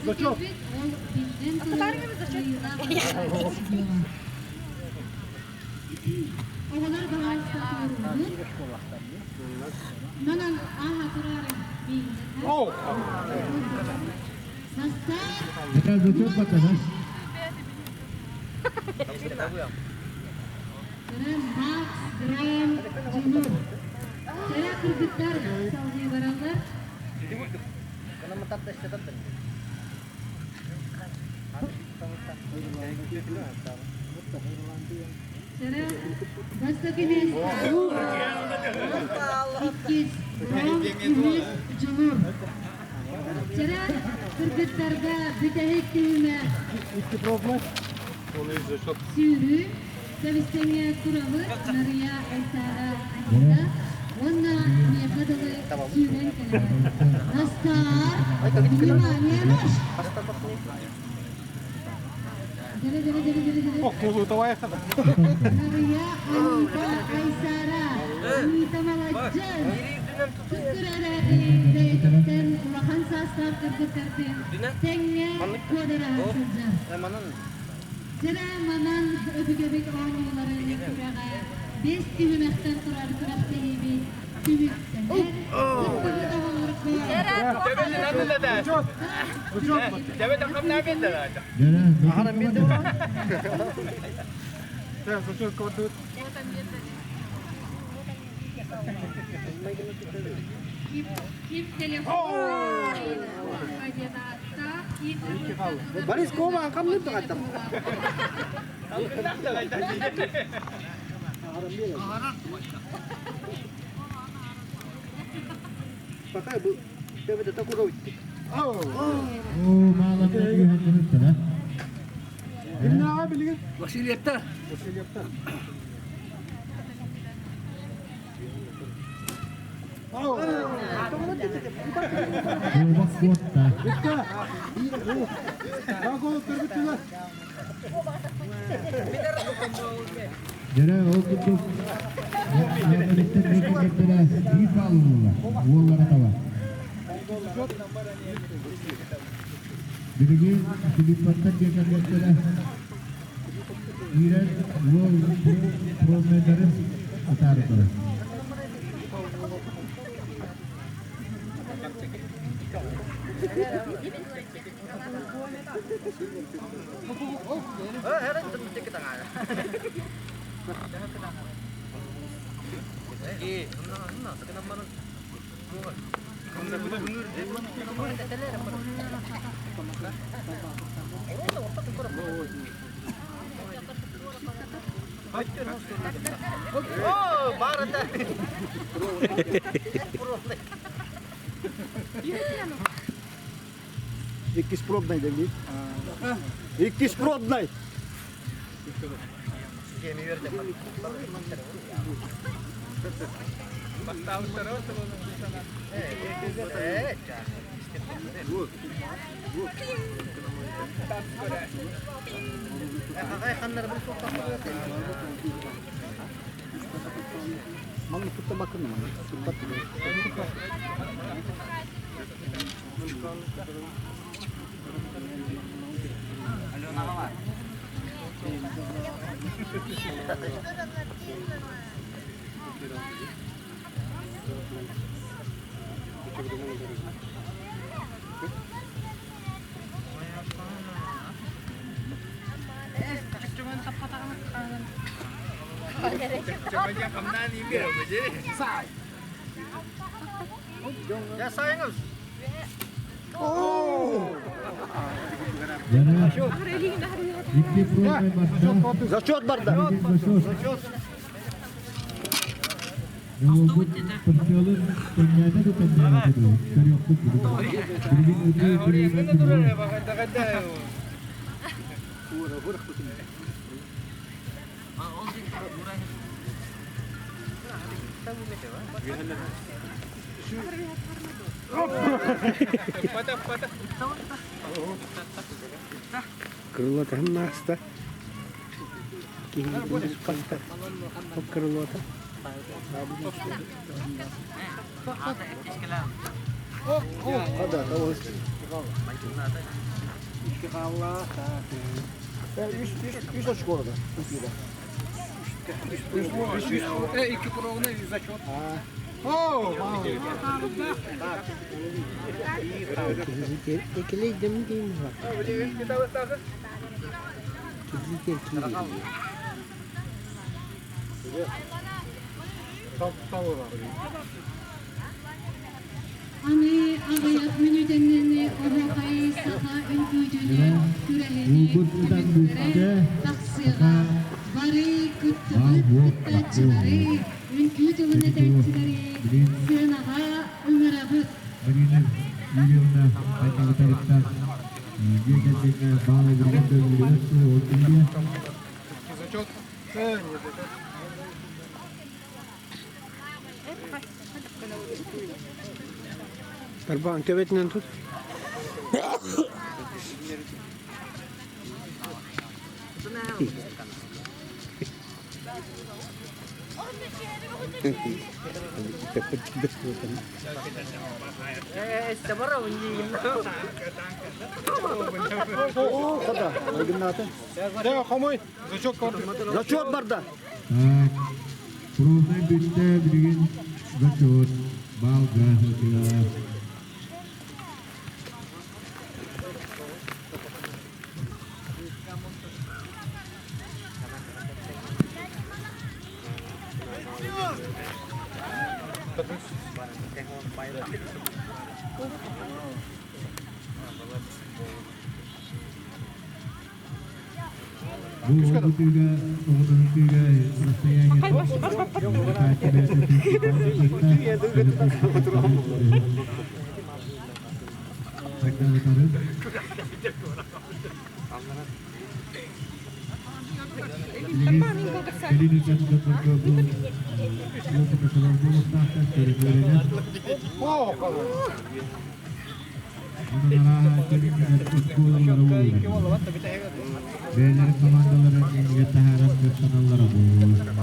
Зачет. Оғалар Манан аха турары Оу. Это зачет батанаш. Макс Грэм Джунур. Чара кыргыттар салгыы бараллар. Чара бастакы миэстэ иккис Грэм үһүс Джунур. Чара кыргыттарга бүтэһик түһүмэ Икки пробный. Он из зачет. сүүрүү Сәбістеңе турабы Нария Айсара Анита Онна меха дылы сүүрэн кэлэр. Настар, внимание, марш! Дere, дere, дere, дere, дere. Ох, музыку давай. Нария Анита Айсара. Анита молодец. Туттурара бэйэтиттэн улахан саастаах кыргыттардын тэҥҥэ куодараһа сылдьар. Дьэрэ манан өбүгэбит оонньууларын күрэҕэ бес түһүмэхтэн турар күрэхтэһиибит түмүктэнэр. Кыттыбыт оҕолорго Зачет квадут. Борис Кома хамныр даҕаттам. Пока бу төбөтө токуровитти. Оо, мааланна үһэн Кимнээҕэ билигин? Васильевтар. Васильевтар. Куобах куотта. Дьэрэ, ол курдук Лаппалиттар биир биир бааллылар, уоллара таба. Билигин Филипповтар диэн кэлбэттэрэ киирэн уол пробнайдарын атаарытара. Иккис пробнай дели. Иккис пробнай. Мама тутта бакын Зачет барда. Крыло наста. Крыло. Үс очко orada. İki provna yüz зачет. Аны аҕыйах мүнүүтэннэн оһуохай саха үҥкүүтүнү күрэһини түмүктэрэ тахсыаҕа. Бары кыттыбыт кыттааччылары, үҥкүү тылын этээччилэри сыанаҕа ыҥырабыт. Марина Юрьевна Айталытарыттан дьиэ кэргэҥҥэ баал эбиргэн көҥүлүгэр ол тиийэ. Зачет. Не зачет. Тарбаан төбөтүнэн тут. Зачет барда. Так, пробный бүттэ билигин зачет балга сылдьыа. Бу оҕотуга оҕотуга расстояние Бэйэлэрин командаларын иннигэр таһааран кыахтаналлара буолуо.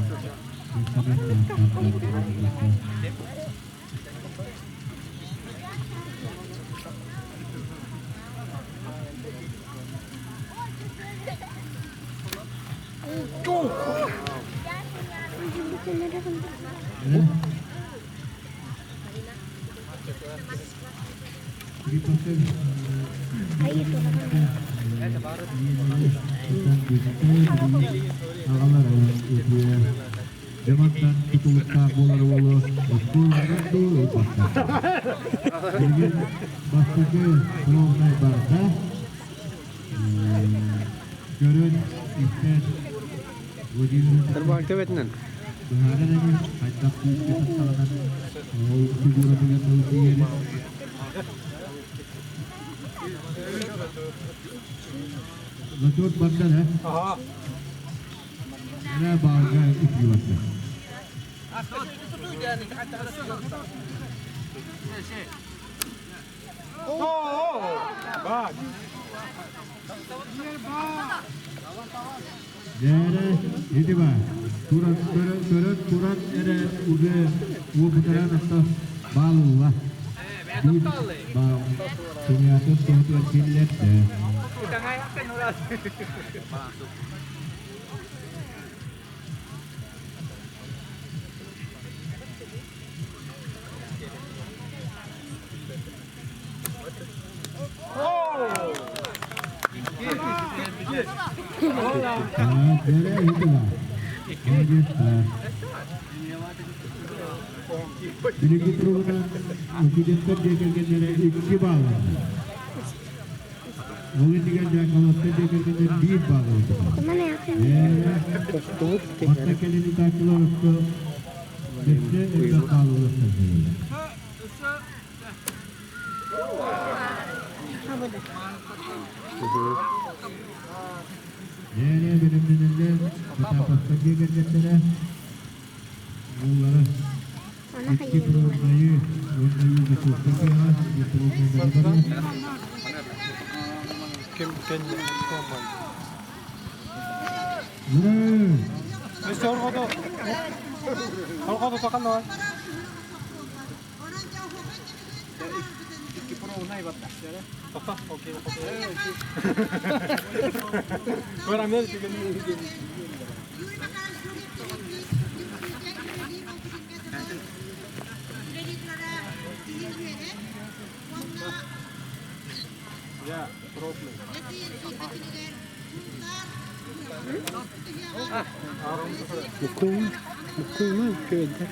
Дьомоттон тутулуктаах буолар уолу оскуолаҕа дуу ылбакка. Билигин бастакы пробнай барда. Көрөн истэн Владимир Тарбаҕын төбөтүнэн. быһаарар эбит, хайдах күүскэ тапталанан ол фигуратыгар тылы Зачет барда да? Эрэ баалга үтүөтэ. Дээрэ ити ба туран көрөн туран эрэ уже уопутаран атта баалылла. Биир баал сымыйатын туһутугар киллэрдэ. Билиҥҥи туругунан студенттар дьиэ кэргэннэрэ икки баалланна. Ол иннигэр Дьаакалаттар дьиэ кэргэннэр биир баалланна. Манна кэлин ытааччылар өссө өссө элбэх хаалыллыахтар. Дьэ, бэлэмнэнэллэр, Потаповтар дьиэ кэргэттэрэ уоллара икки пробнайы уонна Югосовка кыаҕа пробнайдары барар. Ким кэннин Ура! Өссө орҕото орҕото тохан Муккуйма, күөйдэр.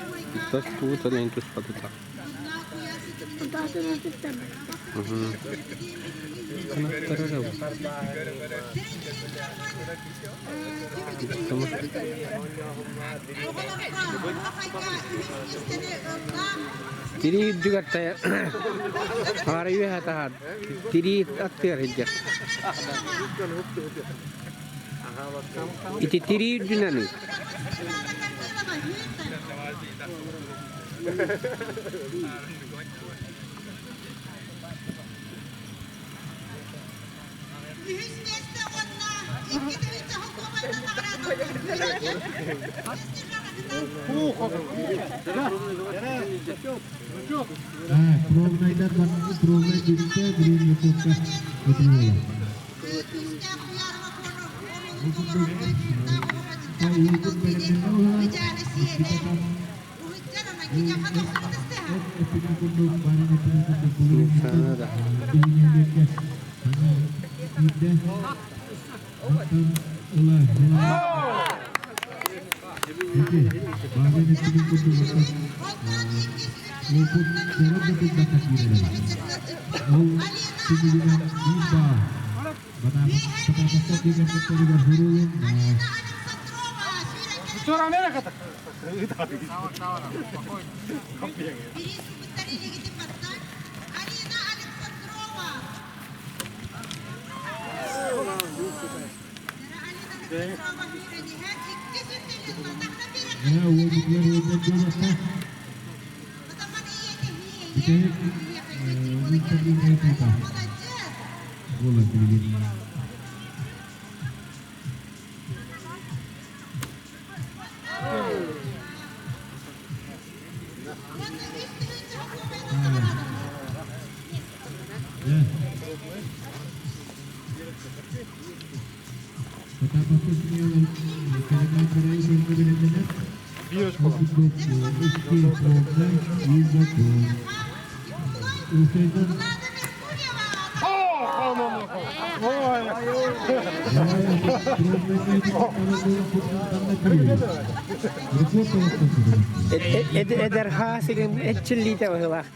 Тас туутан туспатыта. Тирии үрдүгэр аара үөһэ таһаар тирии аттыгар сылдьар. Ити тирии үрдүнэн Үһүс миэстэ уонна 2 000 холкуобайынан наҕараадаланна. Так, пробнайдар пробнай бүттэ, билин Якутска өтүлүө. Уопут дьоро да билбэтэх биэрэрэ. Ол түмүгүнэн биир баар Потаповтар диэн суруйун Эдэр хаасыгын этчиллиитэ быһылаах.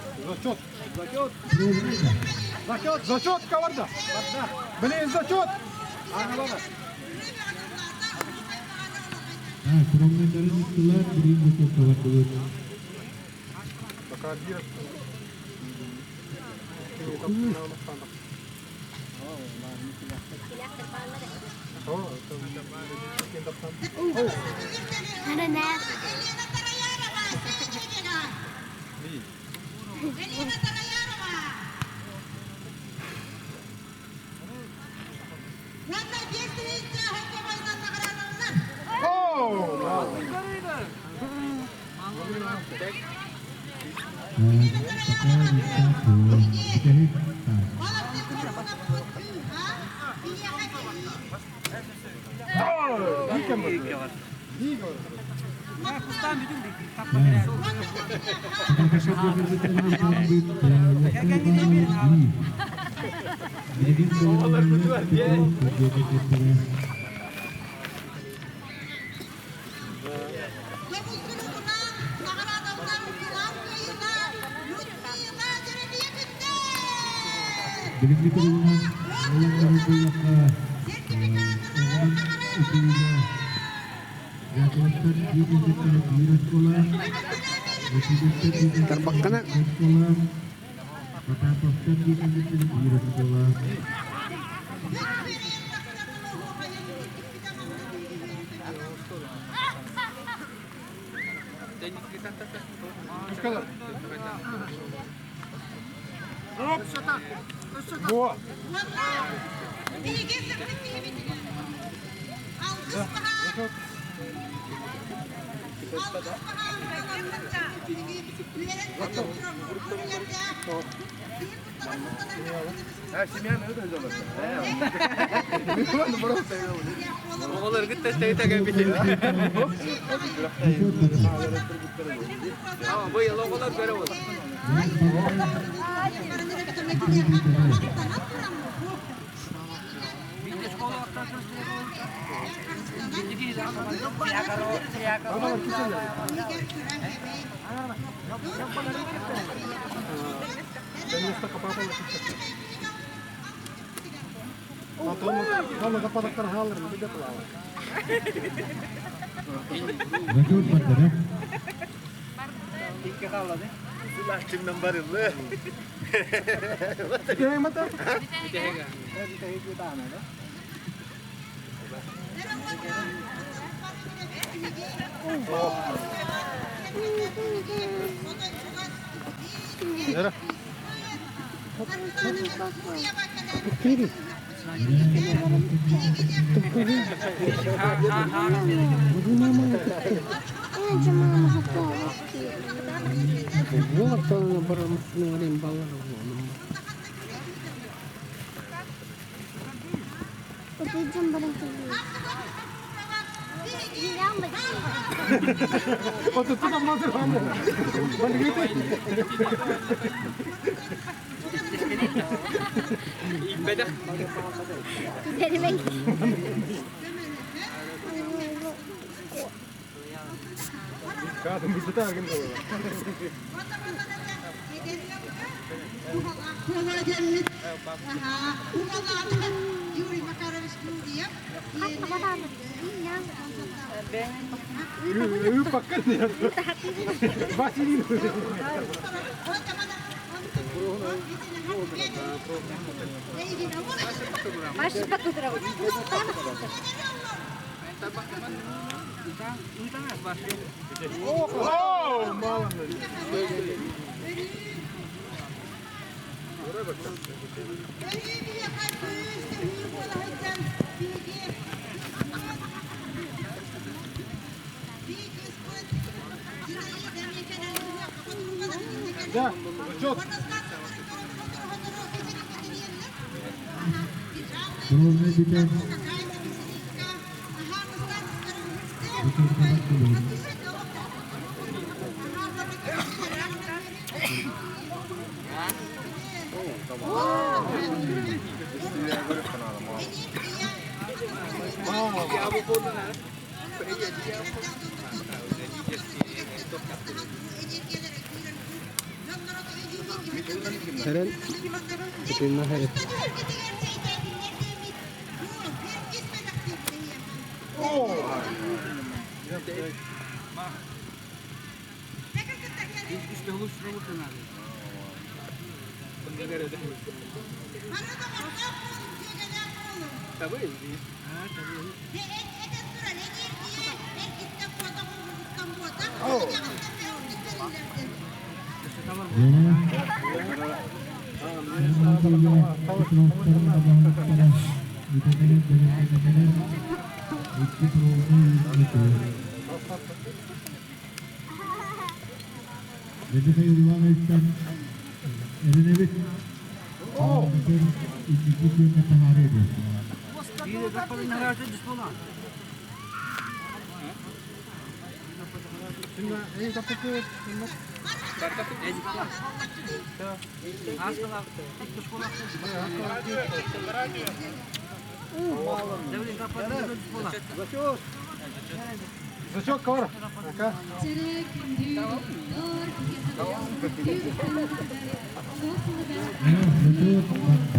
Зачет! Зачет! Зачет! Зачет каварда. Блин, зачет. Тарбаккана. Зачет барда, да? Пробный бүтэн. Зачет барда. Сэрэн итиннэ хэрэг. Михаил Ивановичтан эрэнэбит. Икки күҥҥэ таһаарыыбыт. Зачет кор. Ака. Зачет барда.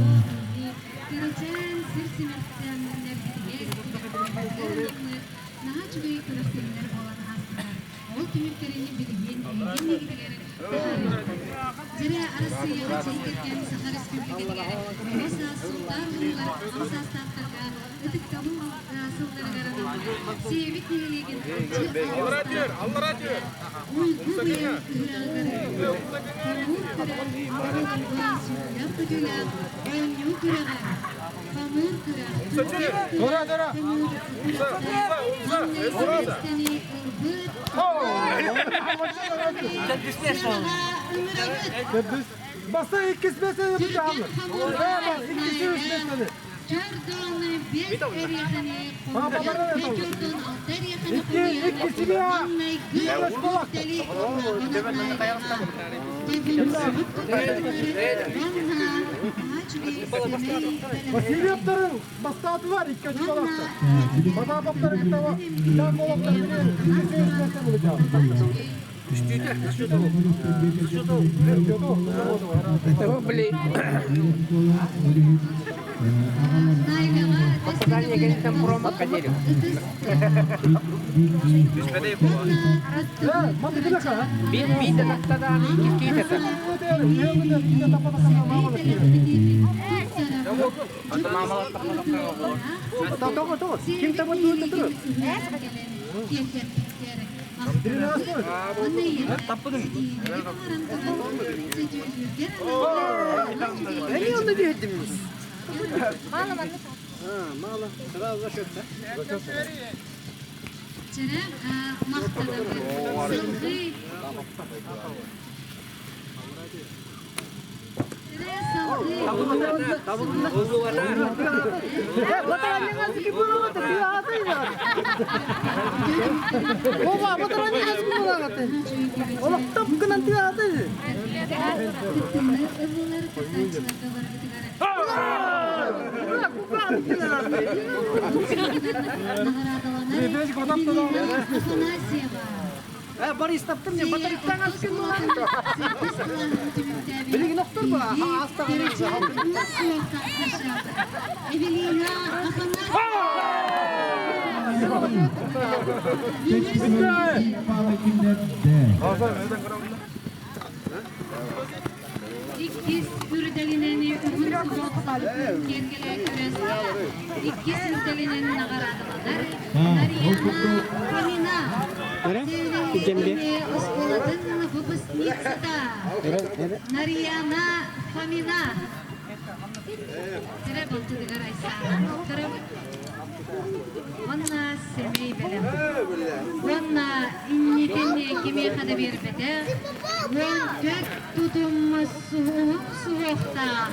Дора, дора. Умса, умса, умса. Төрдүс. Баса иккис миэстэни бутааллар. Иккис үс миэстэни. Васильевтарын бастаатылар икки очколаахтар. Потаповтары кытта Жаколовтар Иккис үрдэлинэн уһун суһуох киэргэлэ күрэс иккис үрдэлинэн наҕараадаланар Нарьяна Фомина Северный оскуолатын выпускницата Нарьяна Фомина Тирэ балтытыгар Айсаана туттарабыт Уонна сэмэй бэлэм. Уонна иннитин кимиэхэ да биэрбэтэх 14 тутум суһуох суһуохтаах.